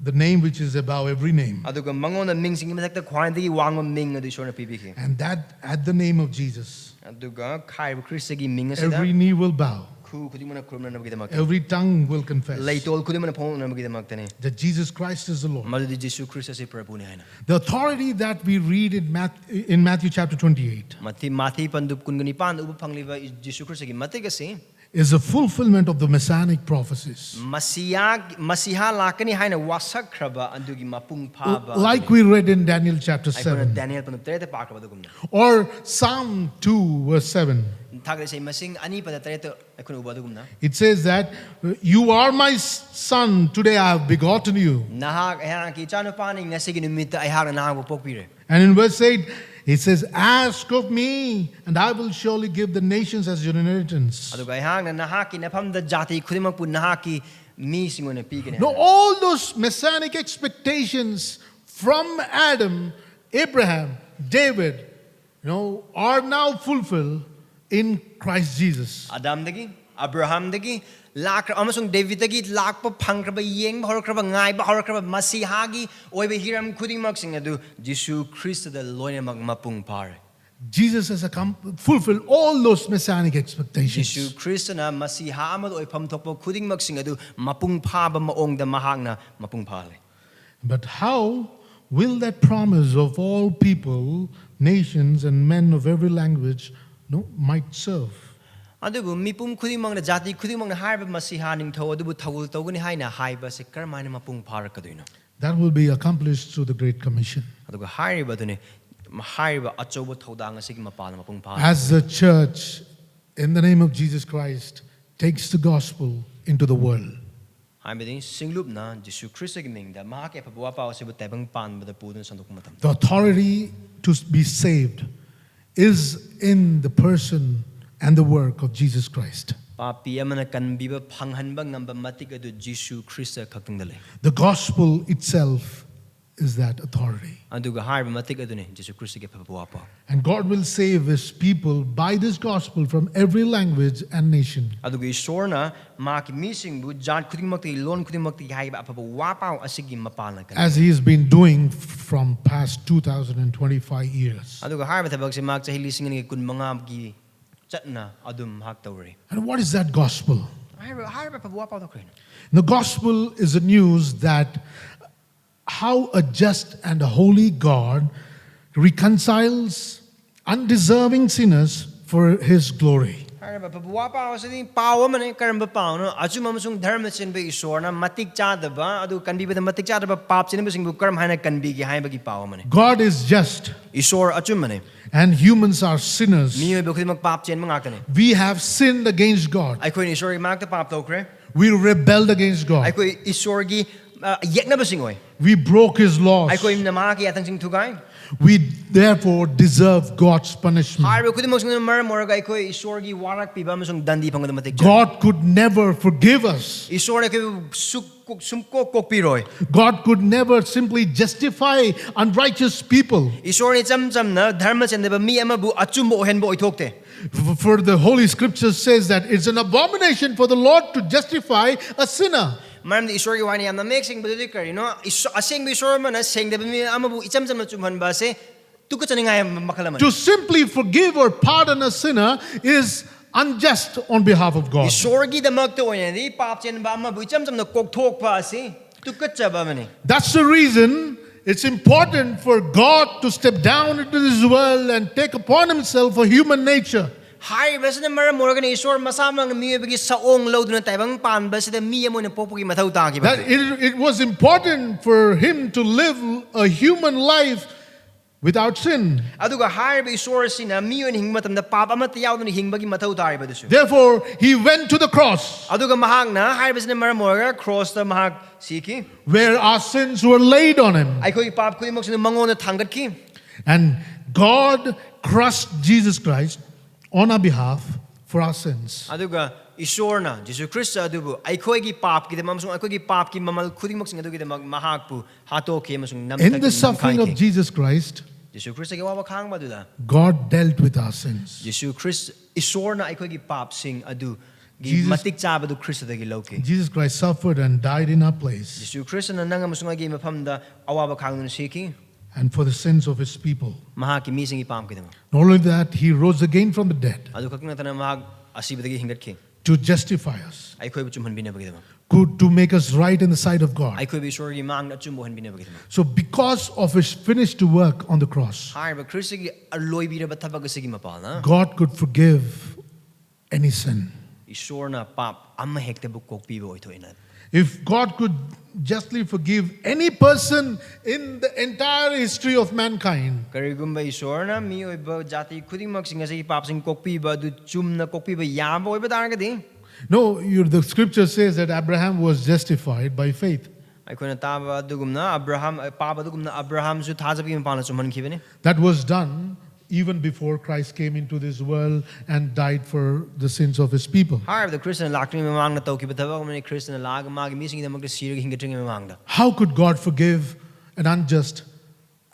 the name which is above every name. ꯑꯗꯨꯒ ꯃꯉꯣꯟꯗ ꯃꯤꯡꯁꯤꯡꯒꯤ ꯃꯊꯛꯇ ꯈ꯭ꯋꯥꯏꯗꯒꯤ ꯋꯥꯡꯕ ꯃꯤꯡ ꯑꯗꯨ ꯏꯁꯣꯔꯅ ꯄꯤꯕꯤꯈꯤ꯫ And that at the name of Jesus, ꯑꯗꯨꯒ ꯍꯥꯏꯔꯤꯕ ꯈ꯭ꯔꯤꯁꯇꯒꯤ ꯃꯤꯡ ꯑꯁꯤꯗ every knee will bow, ꯈꯨ ꯈꯨꯗꯤꯡꯃꯛꯅ ꯈꯨꯔꯨꯝꯅꯅꯕꯒꯤꯗꯃꯛꯇ every tongue will confess ꯂꯩꯇꯣꯜ ꯈꯨꯗꯤꯡꯃꯛꯅ ꯐꯣꯡꯗꯣꯛꯅꯕꯒꯤꯗꯃꯛꯇꯅꯤ that Jesus Christ is the Lord. ꯃꯗꯨꯗꯤ ꯖꯤꯁꯨ ꯈ꯭ꯔꯤꯁ ꯑꯁꯤ ꯄ꯭ꯔꯚꯨꯅꯤ ꯍꯥꯏꯅ꯫ The authority that we read in Matthew, in Matthew chapter twenty-eight ꯃꯊꯤ ꯃꯥꯊꯤ ꯄꯟꯗꯨꯞ ꯀꯨꯟꯒ ꯅꯤꯄꯥꯟꯗ ꯎꯕ ꯐꯪꯂꯤꯕ ꯖꯤꯁꯨ ꯈ꯭ꯔꯤꯁꯇꯒꯤ ꯃꯇꯤꯛ ꯑꯁꯤ is the fulfillment of the messianic prophecies. ꯃꯁꯤꯌꯥ ꯃꯁꯤꯍꯥ ꯂꯥꯛꯀꯅꯤ ꯍꯥꯏꯅ ꯋꯥꯁꯛꯈ꯭ꯔꯕ ꯑꯗꯨꯒꯤ ꯃꯄꯨꯡ ꯐꯥꯕ Like we read in Daniel chapter ꯑꯩꯈꯣꯏꯅ seven, ꯗꯥꯅꯤꯌꯦꯜ ꯄꯟꯗꯨꯞ ꯇꯔꯦꯠꯇ ꯄꯥꯈ꯭ꯔꯕ ꯑꯗꯨꯒꯨꯝꯅ or Psalm two, verse seven. ꯊꯥꯒꯠ ꯏꯁꯩ ꯃꯁꯤꯡ ꯑꯅꯤ ꯄꯗ ꯇꯔꯦꯠꯇ ꯑꯩꯈꯣꯏꯅ ꯎꯕ ꯑꯗꯨꯒꯨꯝꯅ It says that, "You are my s- son, today I have begotten you." ꯅꯍꯥꯛ ꯑꯩꯍꯥꯛꯀꯤ ꯏꯆꯥꯅꯨꯄꯥꯅꯤ, ꯉꯁꯤꯒꯤ ꯅꯨꯃꯤꯠꯇ ꯑꯩꯍꯥꯛꯅ ꯅꯍꯥꯛꯄꯨ ꯄꯣꯛꯄꯤꯔꯦ꯫ And in verse eight, He says, "Ask of me, and I will surely give the nations as your inheritance." ꯑꯗꯨꯒ ꯑꯩꯍꯥꯛꯅ ꯅꯍꯥꯛꯀꯤ ꯅꯐꯝꯗ ꯖꯥꯇꯤ ꯈꯨꯗꯤꯡꯃꯛꯄꯨ ꯅꯍꯥꯛꯀꯤ ꯃꯤꯁꯤꯡ ꯑꯣꯏꯅ ꯄꯤꯒꯅꯤ Now, ꯍꯥꯏꯅ. All those messianic expectations from Adam, Abraham, David, you know, are now fulfilled in Christ Jesus. ꯑꯗꯥꯝꯗꯒꯤ, ꯑꯕ꯭ꯔꯥꯍꯥꯝꯗꯒꯤ ꯂꯥꯛꯈ꯭ꯔ ꯑꯃꯁꯨꯡ ꯗꯦꯕꯤꯗꯇꯒꯤ ꯂꯥꯛꯄ ꯐꯪꯈ꯭ꯔꯕ, ꯌꯦꯡꯕ ꯍꯧꯔꯛꯈ꯭ꯔꯕ, ꯉꯥꯏꯕ ꯍꯧꯔꯛꯈ꯭ꯔꯕ ꯃꯁꯤꯍꯥꯒꯤ ꯑꯣꯏꯕ ꯍꯤꯔꯝ ꯈꯨꯗꯤꯡꯃꯛꯁꯤꯡ ꯑꯗꯨ ꯖꯤꯁꯨ ꯈ꯭ꯔꯤꯁꯇꯗ ꯂꯣꯏꯅꯃꯛ ꯃꯄꯨꯡ ꯐꯥꯔꯦ. Jesus has accom- fulfilled all those messianic expectations. ꯖꯤꯁꯨ ꯈ꯭ꯔꯤꯁꯇꯅ ꯃꯁꯤꯍꯥ ꯑꯃꯗ ꯑꯣꯏꯐꯝ ꯊꯣꯛꯄ ꯈꯨꯗꯤꯡꯃꯛꯁꯤꯡ ꯑꯗꯨ ꯃꯄꯨꯡ ꯐꯥꯕ ꯃꯑꯣꯡꯗ ꯃꯍꯥꯛꯅ ꯃꯄꯨꯡ ꯐꯥꯍꯜꯂꯦ. But how will that promise of all people, nations, and men of every language, no, might serve? ꯑꯗꯨꯕꯨ ꯃꯤꯄꯨꯝ ꯈꯨꯗꯤꯡꯃꯛꯅ, ꯖꯥꯇꯤ ꯈꯨꯗꯤꯡꯃꯛꯅ ꯍꯥꯏꯔꯤꯕ ꯃꯁꯤꯍꯥ ꯅꯤꯡꯊꯧ ꯑꯗꯨꯕꯨ ꯊꯧꯒꯜ ꯇꯧꯒꯅꯤ ꯍꯥꯏꯅ ꯍꯥꯏꯕ ꯑꯁꯤ ꯀꯔꯝꯍꯥꯏꯅ ꯃꯄꯨꯡ ꯐꯥꯔꯛꯀꯗꯣꯏꯅꯣ? That will be accomplished through the Great Commission. ꯑꯗꯨꯒ ꯍꯥꯏꯔꯤꯕ ꯑꯗꯨꯅꯤ, ꯍꯥꯏꯔꯤꯕ ꯑꯆꯧꯕ ꯊꯧꯗꯥꯡ ꯑꯁꯤꯒꯤ ꯃꯄꯥꯟꯗ ꯃꯄꯨꯡ ꯐꯥ. As the church, in the name of Jesus Christ, takes the gospel into the world. ꯍꯥꯏꯕꯗꯤ ꯁꯤꯡꯂꯨꯞꯅ ꯖꯤꯁꯨ ꯈ꯭ꯔꯤꯁꯇꯒꯤ ꯃꯤꯡꯗ ꯃꯍꯥꯛꯀꯤ ꯑꯐꯕ ꯋꯥꯄꯥꯎ ꯑꯁꯤꯕꯨ ꯇꯥꯏꯕꯪ ꯄꯥꯟꯕꯗ ꯄꯨꯗꯨꯅ ꯁꯟꯗꯣꯛꯄ ꯃꯇꯝꯗ, The authority to be saved is in the person and the work of Jesus Christ. ꯄꯥꯄꯤ ꯑꯃꯅ ꯀꯟꯕꯤꯕ ꯐꯪꯍꯟꯕ ꯉꯝꯕ ꯃꯇꯤꯛ ꯑꯗꯨ ꯖꯤꯁꯨ ꯈ꯭ꯔꯤꯁꯇ ꯈꯛꯇꯪꯗ ꯂꯩ. The gospel itself is that authority. ꯑꯗꯨꯒ ꯍꯥꯏꯔꯤꯕ ꯃꯇꯤꯛ ꯑꯗꯨꯅꯤ ꯖꯤꯁꯨ ꯈ꯭ꯔꯤꯁꯇꯒꯤ ꯑꯐꯕ ꯋꯥꯄꯥꯎ. And God will save his people by this gospel from every language and nation. ꯑꯗꯨꯒ ꯏꯁꯣꯔꯅ ꯃꯍꯥꯛꯀꯤ ꯃꯤꯁꯤꯡꯕꯨ ꯖꯥꯠ ꯈꯨꯗꯤꯡꯃꯛꯇꯒꯤ, ꯂꯣꯟ ꯈꯨꯗꯤꯡꯃꯛꯇꯒꯤ ꯍꯥꯏꯕ ꯑꯐꯕ ꯋꯥꯄꯥꯎ ꯑꯁꯤꯒꯤ ꯃꯄꯥꯟꯅ ꯀꯟꯕꯤ. As he has been doing from past two thousand twenty-five years. ꯑꯗꯨꯒ ꯍꯥꯏꯔꯤꯕ ꯊꯕꯛꯁꯤ ꯃꯍꯥꯛ ꯆꯍꯤ ꯂꯤꯁꯤꯡ ꯑꯅꯤꯒꯤ ꯀꯨꯟ ꯃꯉꯥꯒꯤ ꯆꯠꯅ ꯑꯗꯨꯝ ꯃꯍꯥꯛ ꯇꯧꯔꯤ. And what is that gospel? ꯍꯥꯏꯔꯤꯕ, ꯍꯥꯏꯔꯤꯕ ꯑꯐꯕ ꯋꯥꯄꯥꯎꯗꯣ ꯀꯔꯤꯅꯣ? The gospel is the news that how a just and a holy God reconciles undeserving sinners for his glory. ꯍꯥꯏꯔꯤꯕ ꯑꯐꯕ ꯋꯥꯄꯥꯎ ꯑꯁꯤꯗꯤ ꯄꯥꯎ ꯑꯃꯅꯤ꯫ ꯀꯔꯝꯕ ꯄꯥꯎꯅꯣ? ꯑꯆꯨꯝꯕ ꯑꯃꯁꯨꯡ ꯙꯔꯃ ꯆꯦꯟꯕ ꯏꯁꯣꯔꯅ ꯃꯇꯤꯛ ꯆꯥꯗꯕ, ꯑꯗꯨ ꯀꯟꯕꯤꯕꯗ ꯃꯇꯤꯛ ꯆꯥꯗꯕ ꯄꯥꯞ ꯆꯦꯟꯕꯁꯤꯡꯕꯨ ꯀꯔꯝ ꯍꯥꯏꯅ ꯀꯟꯕꯤꯒꯦ ꯍꯥꯏꯕꯒꯤ ꯄꯥꯎ ꯑꯃꯅꯤ. God is just, ꯏꯁꯣꯔ ꯑꯆꯨꯝꯕꯅꯤ꯫ and humans are sinners. ꯃꯤꯑꯣꯏꯕ ꯈꯨꯗꯤꯡꯃꯛ ꯄꯥꯞ ꯆꯦꯟꯕ ꯉꯥꯛꯇꯅꯤ. We have sinned against God. ꯑꯩꯈꯣꯏꯅ ꯏꯁꯣꯔꯒꯤ ꯃꯥꯛꯇ ꯄꯥꯞ ꯇꯧꯈ꯭ꯔꯦ. We rebelled against God. ꯑꯩꯈꯣꯏ ꯏꯁꯣꯔꯒꯤ ꯑ, ꯌꯦꯛꯅꯕꯁꯤꯡ ꯑꯣꯏ꯫ We broke his laws. ꯑꯩꯈꯣꯏꯅ ꯃꯍꯥꯛꯀꯤ ꯌꯥꯊꯪꯁꯤꯡ ꯊꯨꯒꯥꯏ꯫ We therefore deserve God's punishment. ꯍꯥꯏꯔꯤꯕ ꯈꯨꯗꯤꯡꯃꯛꯁꯤꯅ ꯃꯔꯝ ꯑꯣꯏꯔꯒ ꯑꯩꯈꯣꯏ ꯏꯁꯣꯔꯒꯤ ꯋꯥꯔꯛ ꯄꯤꯕ ꯑꯃꯁꯨꯡ ꯗꯟꯗꯤ ꯐꯪꯕꯗ ꯃꯇꯤꯛ ꯆꯥꯏ꯫ God could never forgive us. ꯏꯁꯣꯔꯅ ꯑꯩꯈꯣꯏꯕꯨ ꯁꯨꯛ-, ꯁꯨꯝꯀꯣꯛ ꯀꯣꯛꯄꯤꯔꯣꯏ꯫ God could never simply justify unrighteous people. ꯏꯁꯣꯔꯅ ꯏꯆꯝ ꯆꯝꯅ ꯙꯔꯃ ꯆꯦꯟꯗꯕ ꯃꯤ ꯑꯃꯕꯨ ꯑꯆꯨꯝꯕ ꯑꯣꯏꯍꯟꯕ ꯑꯣꯏꯊꯣꯛꯇꯦ꯫ For the Holy Scripture says that it's an abomination for the Lord to justify a sinner. ꯃꯔꯝꯗꯤ ꯏꯁꯣꯔꯒꯤ ꯋꯥꯅꯤ ꯌꯥꯝꯅ ꯃꯌꯦꯛ ꯁꯦꯡꯕꯗꯨꯗꯤ ꯀꯔꯤꯅꯣ? ꯏꯁꯣ-, ꯑꯁꯦꯡꯕ ꯏꯁꯣꯔ ꯑꯃꯅ ꯁꯦꯡꯗꯕ ꯃꯤ ꯑꯃꯕꯨ ꯏꯆꯝ ꯆꯝꯅ ꯆꯨꯝꯍꯟꯕ ꯑꯁꯦ ꯇꯨꯀꯠꯆꯅꯤꯡꯉꯥꯏ ꯃꯈꯜ ꯑꯃꯅꯤ꯫ To simply forgive or pardon a sinner is unjust on behalf of God. ꯏꯁꯣꯔꯒꯤꯗꯃꯛꯇ ꯑꯣꯏꯅꯗꯤ ꯄꯥꯞ ꯆꯦꯟꯕ ꯑꯃꯕꯨ ꯏꯆꯝ ꯆꯝꯅ ꯀꯣꯛꯊꯣꯛꯄ ꯑꯁꯤ ꯇꯨꯀꯠꯆꯕ ꯑꯃꯅꯤ꯫ That's the reason it's important for God to step down into this world and take upon himself a human nature. ꯍꯥꯏꯔꯤꯕꯁꯤꯅ ꯃꯔꯝ ꯑꯣꯏꯔꯒꯅꯤ ꯏꯁꯣꯔ ꯃꯁꯥꯃꯛꯅ ꯃꯤꯑꯣꯏꯕꯒꯤ ꯁꯛꯑꯣꯡ ꯂꯧꯗꯨꯅ ꯇꯥꯏꯕꯪ ꯄꯥꯟꯕꯁꯤꯗ ꯃꯤ ꯑꯃ ꯑꯣꯏꯅ ꯄꯣꯛꯄꯒꯤ ꯃꯊꯧ ꯇꯥꯈꯤꯕ꯫ That it, it was important for him to live a human life without sin. ꯑꯗꯨꯒ ꯍꯥꯏꯔꯤꯕ ꯏꯁꯣꯔ ꯑꯁꯤꯅ ꯃꯤ ꯑꯣꯏꯅ ꯍꯤꯡꯕ ꯃꯇꯝꯗ ꯄꯥꯞ ꯑꯃꯠꯇ ꯌꯥꯎꯗꯅ ꯍꯤꯡꯕꯒꯤ ꯃꯊꯧ ꯇꯥꯔꯤꯕꯗꯨꯁꯨ꯫ Therefore, he went to the cross ꯑꯗꯨꯒ ꯃꯍꯥꯛꯅ ꯍꯥꯏꯔꯤꯕꯁꯤꯅ ꯃꯔꯝ ꯑꯣꯏꯔꯒ ꯀ꯭ꯔꯣꯁꯇ ꯃꯍꯥꯛ ꯁꯤꯈꯤ꯫ where our sins were laid on him. ꯑꯩꯈꯣꯏꯒꯤ ꯄꯥꯞ ꯈꯨꯗꯤꯡꯃꯛꯁꯤꯅ ꯃꯉꯣꯟꯗ ꯊꯥꯡꯒꯠꯈꯤ꯫ And God crushed Jesus Christ on our behalf for our sins. ꯑꯗꯨꯒ ꯏꯁꯣꯔꯅ ꯖꯤꯁꯨ ꯈ꯭ꯔꯤꯁꯇ ꯑꯗꯨꯕꯨ ꯑꯩꯈꯣꯏꯒꯤ ꯄꯥꯞꯀꯤꯗꯃꯛ ꯑꯃꯁꯨꯡ ꯑꯩꯈꯣꯏꯒꯤ ꯄꯥꯞꯀꯤ ꯃꯃꯜ ꯈꯨꯗꯤꯡꯃꯛꯁꯤꯡ ꯑꯗꯨꯒꯤꯗꯃꯛ ꯃꯍꯥꯛꯄꯨ ꯍꯥꯠꯇꯣꯛꯈꯤ ꯑꯃꯁꯨꯡ ꯅꯝꯊꯈꯤ, In the suffering of ꯅꯝꯈꯥꯏꯈꯤ꯫ Jesus Christ, ꯖꯤꯁꯨ ꯈ꯭ꯔꯤꯁꯇꯒꯤ ꯑꯋꯥꯕ ꯈꯥꯡꯕ ꯑꯗꯨꯗ God dealt with our sins. ꯖꯤꯁꯨ ꯈ꯭ꯔꯤꯁ ꯏꯁꯣꯔꯅ ꯑꯩꯈꯣꯏꯒꯤ ꯄꯥꯞꯁꯤꯡ ꯑꯗꯨꯒꯤ Jesus- ꯃꯇꯤꯛ ꯆꯥꯕꯗꯨ ꯈ꯭ꯔꯤꯁꯇꯗꯒꯤ ꯂꯧꯈꯤ꯫ Jesus Christ suffered and died in our place. ꯖꯤꯁꯨ ꯈ꯭ꯔꯤꯁꯇꯅ ꯅꯪ ꯑꯃꯁꯨꯡ ꯑꯩꯒꯤ ꯃꯐꯝꯗ ꯑꯋꯥꯕ ꯈꯥꯡꯗꯨꯅ ꯁꯤꯈꯤ꯫ And for the sins of his people. ꯃꯍꯥꯛꯀꯤ ꯃꯤꯁꯤꯡꯒꯤ ꯄꯥꯞꯀꯤꯗꯃꯛ꯫ Not only that, he rose again from the dead ꯑꯗꯨ ꯈꯛꯇ ꯅꯠꯇꯅ ꯃꯍꯥꯛ ꯑꯁꯤꯕꯗꯒꯤ ꯍꯤꯡꯒꯠꯈꯤ꯫ to justify us, ꯑꯩꯈꯣꯏꯕꯨ ꯆꯨꯝꯍꯟꯕꯤꯅꯕꯒꯤꯗꯃꯛ꯫ to, to make us right in the sight of God. ꯑꯩꯈꯣꯏꯕꯨ ꯏꯁꯣꯔꯒꯤ ꯃꯥꯡꯗ ꯑꯆꯨꯝꯕ ꯑꯣꯏꯍꯟꯕꯤꯅꯕꯒꯤꯗꯃꯛ꯫ So, because of his finished work on the cross, ꯍꯥꯏꯔꯤꯕ ꯈ꯭ꯔꯤꯁꯇꯒꯤ ꯂꯣꯏꯕꯤꯔꯕ ꯊꯕꯛ ꯑꯁꯤꯒꯤ ꯃꯄꯥꯜꯅ God could forgive any sin. ꯏꯁꯣꯔꯅ ꯄꯥꯞ ꯑꯃ ꯍꯦꯛꯇꯕꯨ ꯀꯣꯛꯄꯤꯕ ꯑꯣꯏꯊꯣꯛꯏꯅ꯫ If God could justly forgive any person in the entire history of mankind, ꯀꯔꯤꯒꯨꯝꯕ ꯏꯁꯣꯔꯅ ꯃꯤꯑꯣꯏꯕ ꯖꯥꯇꯤ ꯈꯨꯗꯤꯡꯃꯛꯁꯤꯡ ꯑꯁꯤꯒꯤ ꯄꯥꯞꯁꯤꯡ ꯀꯣꯛꯄꯤꯕ ꯑꯗꯨ ꯆꯨꯝꯅ ꯀꯣꯛꯄꯤꯕ ꯌꯥꯕ ꯑꯣꯏꯕ ꯇꯥꯔꯒꯗꯤ, no, you, the scripture says that Abraham was justified by faith. ꯑꯩꯈꯣꯏꯅ ꯇꯥꯕ ꯑꯗꯨꯒꯨꯝꯅ ꯑꯕ꯭ꯔꯥꯍꯥꯝ, ꯄꯥꯕ ꯑꯗꯨꯒꯨꯝꯅ ꯑꯕ꯭ꯔꯥꯍꯥꯝꯁꯨ ꯊꯥꯖꯕꯒꯤ ꯃꯄꯥꯟꯅ ꯆꯨꯝꯍꯟꯈꯤꯕꯅꯤ꯫ That was done even before Christ came into this world and died for the sins of his people. ꯍꯥꯏꯔꯕꯗ ꯈ꯭ꯔꯤꯁꯇꯅ ꯂꯥꯛꯇ꯭ꯔꯤꯉꯩ ꯃꯃꯥꯡꯗ ꯇꯧꯈꯤꯕ ꯊꯕꯛ ꯑꯃꯅꯤ꯫ ꯈ꯭ꯔꯤꯁꯇꯅ ꯂꯥꯛꯑꯒ ꯃꯥꯒꯤ ꯃꯤꯁꯤꯡꯒꯤꯗꯃꯛꯇ ꯁꯤꯔꯒ ꯍꯤꯡꯒꯠꯇ꯭ꯔꯤꯉꯩ ꯃꯃꯥꯡꯗ How could God forgive an unjust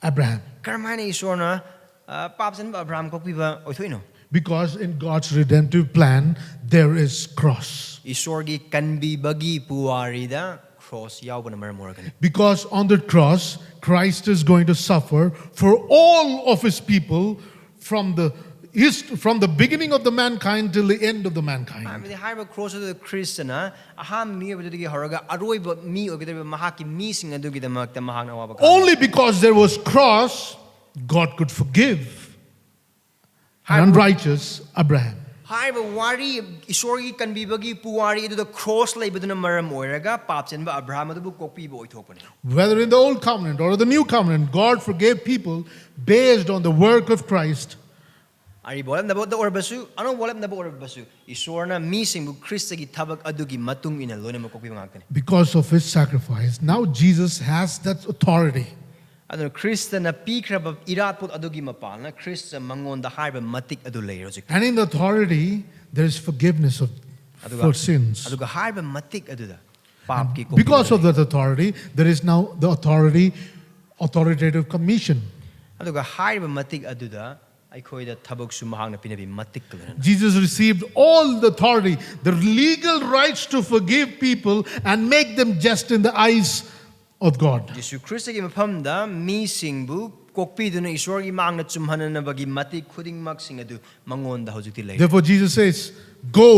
Abraham? ꯀꯔꯝꯍꯥꯏꯅ ꯏꯁꯣꯔꯅ ꯑ, ꯄꯥꯞ ꯆꯦꯟꯕ Abraham ꯀꯣꯛꯄꯤꯕ ꯑꯣꯏꯊꯣꯛꯏꯅꯣ? Because in God's redemptive plan, there is cross. ꯏꯁꯣꯔꯒꯤ ꯀꯟꯕꯤꯕꯒꯤ ꯄꯨꯋꯥꯔꯤꯗ ꯈ꯭ꯔꯣꯁ ꯌꯥꯎꯕꯅ ꯃꯔꯝ ꯑꯣꯏꯔꯒꯅꯤ꯫ Because on the cross, Christ is going to suffer for all of his people from the his, from the beginning of the mankind till the end of the mankind. ꯍꯥꯏꯕꯗꯤ ꯍꯥꯏꯔꯤꯕ ꯈ꯭ꯔꯣꯁ ꯑꯗꯨꯗ ꯈ꯭ꯔꯤꯁꯇꯅ ꯑꯍꯥꯟꯕ ꯃꯤꯑꯣꯏꯕꯗꯨꯗꯒꯤ ꯍꯧꯔꯒ ꯑꯔꯣꯏꯕ ꯃꯤ ꯑꯣꯏꯒꯗꯧꯔꯤꯕ ꯃꯍꯥꯛꯀꯤ ꯃꯤꯁꯤꯡ ꯑꯗꯨꯒꯤꯗꯃꯛꯇ ꯃꯍꯥꯛꯅ ꯑꯋꯥꯕ ꯀꯥꯈꯤ꯫ Only because there was cross, God could forgive an unrighteous Abraham. ꯍꯥꯏꯔꯤꯕ ꯋꯥꯔꯤ, ꯏꯁꯣꯔꯒꯤ ꯀꯟꯕꯤꯕꯒꯤ ꯄꯨꯋꯥꯔꯤ ꯑꯗꯨꯗ ꯈ꯭ꯔꯣꯁ ꯂꯩꯕꯗꯨꯅ ꯃꯔꯝ ꯑꯣꯏꯔꯒ ꯄꯥꯞ ꯆꯦꯟꯕ ꯑꯕ꯭ꯔꯥꯍꯥꯝ ꯑꯗꯨꯕꯨ ꯀꯣꯛꯄꯤꯕ ꯑꯣꯏꯊꯣꯛꯄꯅꯤ꯫ Whether in the old covenant or the new covenant, God forgave people based on the work of Christ. ꯑꯔꯤꯕ ꯋꯥꯔꯦꯞꯅꯕꯗ ꯑꯣꯏꯔꯕꯁꯨ, ꯑꯅꯧꯕ ꯋꯥꯔꯦꯞꯅꯕ ꯑꯣꯏꯔꯕꯁꯨ, ꯏꯁꯣꯔꯅ ꯃꯤꯁꯤꯡꯕꯨ ꯈ꯭ꯔꯤꯁꯇꯒꯤ ꯊꯕꯛ ꯑꯗꯨꯒꯤ ꯃꯇꯨꯡ ꯏꯟꯅ ꯂꯣꯏꯅꯃꯛ ꯀꯣꯛꯄꯤꯕ ꯉꯥꯛꯇꯅꯤ꯫ Because of his sacrifice, now Jesus has that authority. ꯑꯗꯨꯅ ꯈ꯭ꯔꯤꯁꯇꯅ ꯄꯤꯈ꯭ꯔꯕ ꯏꯔꯥꯠꯄꯣꯠ ꯑꯗꯨꯒꯤ ꯃꯄꯥꯟꯅ ꯈ꯭ꯔꯤꯁꯇ ꯃꯉꯣꯟꯗ ꯍꯥꯏꯔꯤꯕ ꯃꯇꯤꯛ ꯑꯗꯨ ꯂꯩꯔꯦ ꯍꯧꯖꯤꯛ꯫ And in the authority, there is forgiveness of, ꯑꯗꯨꯒ for sins. ꯑꯗꯨꯒ ꯍꯥꯏꯔꯤꯕ ꯃꯇꯤꯛ ꯑꯗꯨꯗ ꯄꯥꯞꯀꯤ Because of ꯀꯣꯛꯄꯤꯕ that authority, there is now the authority, authoritative commission. ꯂꯩ꯫ ꯑꯗꯨꯒ ꯍꯥꯏꯔꯤꯕ ꯃꯇꯤꯛ ꯑꯗꯨꯗ ꯑꯩꯈꯣꯏꯗ ꯊꯕꯛꯁꯨ ꯃꯍꯥꯛꯅ ꯄꯤꯅꯕꯤ ꯃꯇꯤꯛꯀ ꯂꯣꯏꯅꯅ꯫ Jesus received all the authority, the legal rights to forgive people and make them just in the eyes of God. ꯖꯤꯁꯨ ꯈ꯭ꯔꯤꯁꯇꯒꯤ ꯃꯐꯝꯗ ꯃꯤꯁꯤꯡꯕꯨ ꯀꯣꯛꯄꯤꯗꯨꯅ ꯏꯁꯣꯔꯒꯤ ꯃꯥꯡꯗ ꯆꯨꯝꯍꯟꯅꯅꯕꯒꯤ ꯃꯇꯤꯛ ꯈꯨꯗꯤꯡꯃꯛꯁꯤꯡ ꯑꯗꯨ ꯃꯉꯣꯟꯗ ꯍꯧꯖꯤꯛꯇꯤ ꯂꯩꯔꯦ꯫ Therefore, Jesus says, "Go,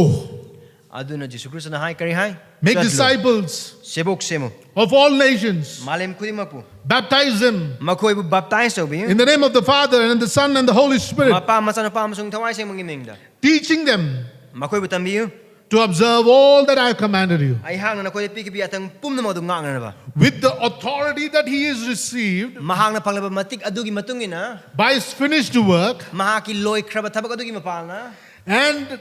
ꯑꯗꯨꯅ ꯖꯤꯁꯨ ꯈ꯭ꯔꯤꯁꯇꯅ ꯍꯥꯏ, ꯀꯔꯤ ꯍꯥꯏ? make ꯆꯠꯂꯨ꯫ Disciples ꯁꯦꯕꯣꯛ ꯁꯦꯝꯃꯨ꯫ of all nations, ꯃꯥꯂꯦꯝ ꯈꯨꯗꯤꯡꯃꯛꯄꯨ baptize them ꯃꯈꯣꯏꯕꯨ ꯕꯥꯞꯇꯥꯏꯖ ꯇꯧꯕꯤꯌꯨ꯫ in the name of the Father and the Son and the Holy Spirit, ꯃꯄꯥ, ꯃꯆꯥꯅꯨꯄꯥ ꯑꯃꯁꯨꯡ ꯊꯋꯥꯏ ꯑꯁꯦꯡꯕꯒꯤ ꯃꯤꯡꯗ teaching them ꯃꯈꯣꯏꯕꯨ ꯇꯝꯕꯤꯌꯨ꯫ to observe all that I have commanded you." ꯑꯩꯍꯥꯛꯅ ꯅꯈꯣꯏꯗ ꯄꯤꯈꯤꯕ ꯌꯥꯊꯪ ꯄꯨꯝꯅꯃꯛ ꯑꯗꯨ ꯉꯥꯛꯅꯅꯕ꯫ With the authority that he is received ꯃꯍꯥꯛꯅ ꯐꯪꯂꯕ ꯃꯇꯤꯛ ꯑꯗꯨꯒꯤ ꯃꯇꯨꯡ ꯏꯟꯅ by his finished work ꯃꯍꯥꯛꯀꯤ ꯂꯣꯏꯈ꯭ꯔꯕ ꯊꯕꯛ ꯑꯗꯨꯒꯤ ꯃꯄꯥꯟꯅ and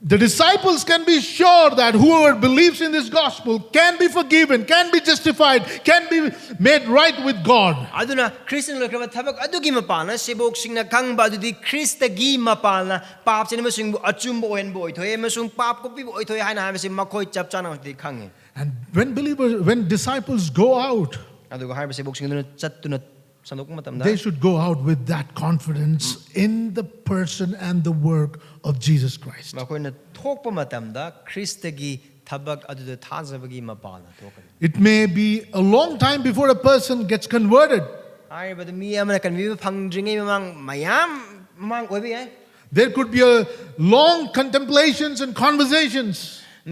The disciples can be sure that whoever believes in this gospel can be forgiven, can be justified, can be made right with God. ꯑꯗꯨꯅ ꯈ꯭ꯔꯤꯁꯇꯅ ꯂꯣꯏꯈ꯭ꯔꯕ ꯊꯕꯛ ꯑꯗꯨꯒꯤ ꯃꯄꯥꯜꯅ ꯁꯦꯕꯣꯛꯁꯤꯡꯅ ꯈꯪꯕ ꯑꯗꯨꯗꯤ ꯈ꯭ꯔꯤꯁꯇꯒꯤ ꯃꯄꯥꯜꯅ ꯄꯥꯞ ꯆꯦꯟꯕꯁꯤꯡꯕꯨ ꯑꯆꯨꯝꯕ ꯑꯣꯏꯍꯟꯕ ꯑꯣꯏꯊꯣꯛꯑꯦ ꯑꯃꯁꯨꯡ ꯄꯥꯞ ꯀꯣꯛꯄꯤꯕ ꯑꯣꯏꯊꯣꯛꯑꯦ ꯍꯥꯏꯅ ꯍꯥꯏꯕꯁꯤ ꯃꯈꯣꯏ ꯆꯞ ꯆꯥꯅ ꯍꯧꯖꯤꯛꯇꯤ ꯈꯪꯉꯤ꯫ And when believers, when disciples go out, ꯑꯗꯨꯒ ꯍꯥꯏꯔꯤꯕ ꯁꯦꯕꯣꯛꯁꯤꯡ ꯑꯗꯨꯅ ꯆꯠꯇꯨꯅ ꯁꯟꯗꯣꯛꯄ ꯃꯇꯝꯗ they should go out with that confidence in the person and the work of Jesus Christ. ꯃꯈꯣꯏꯅ ꯊꯣꯛꯄ ꯃꯇꯝꯗ ꯈ꯭ꯔꯤꯁꯇꯒꯤ ꯊꯕꯛ ꯑꯗꯨꯗ ꯊꯥꯖꯕꯒꯤ ꯃꯄꯥꯜꯅ ꯊꯣꯛꯀꯅꯤ꯫ It may be a long time before a person gets converted. ꯍꯥꯏꯔꯤꯕꯗꯨ ꯃꯤ ꯑꯃꯅ ꯀꯟꯕꯤꯕ ꯐꯪꯗ꯭ꯔꯤꯉꯩ ꯃꯃꯥꯡ ꯃꯌꯥꯝ ꯃꯃꯥꯡ ꯑꯣꯏꯕ ꯌꯥꯏ꯫ There could be a long contemplations and conversations.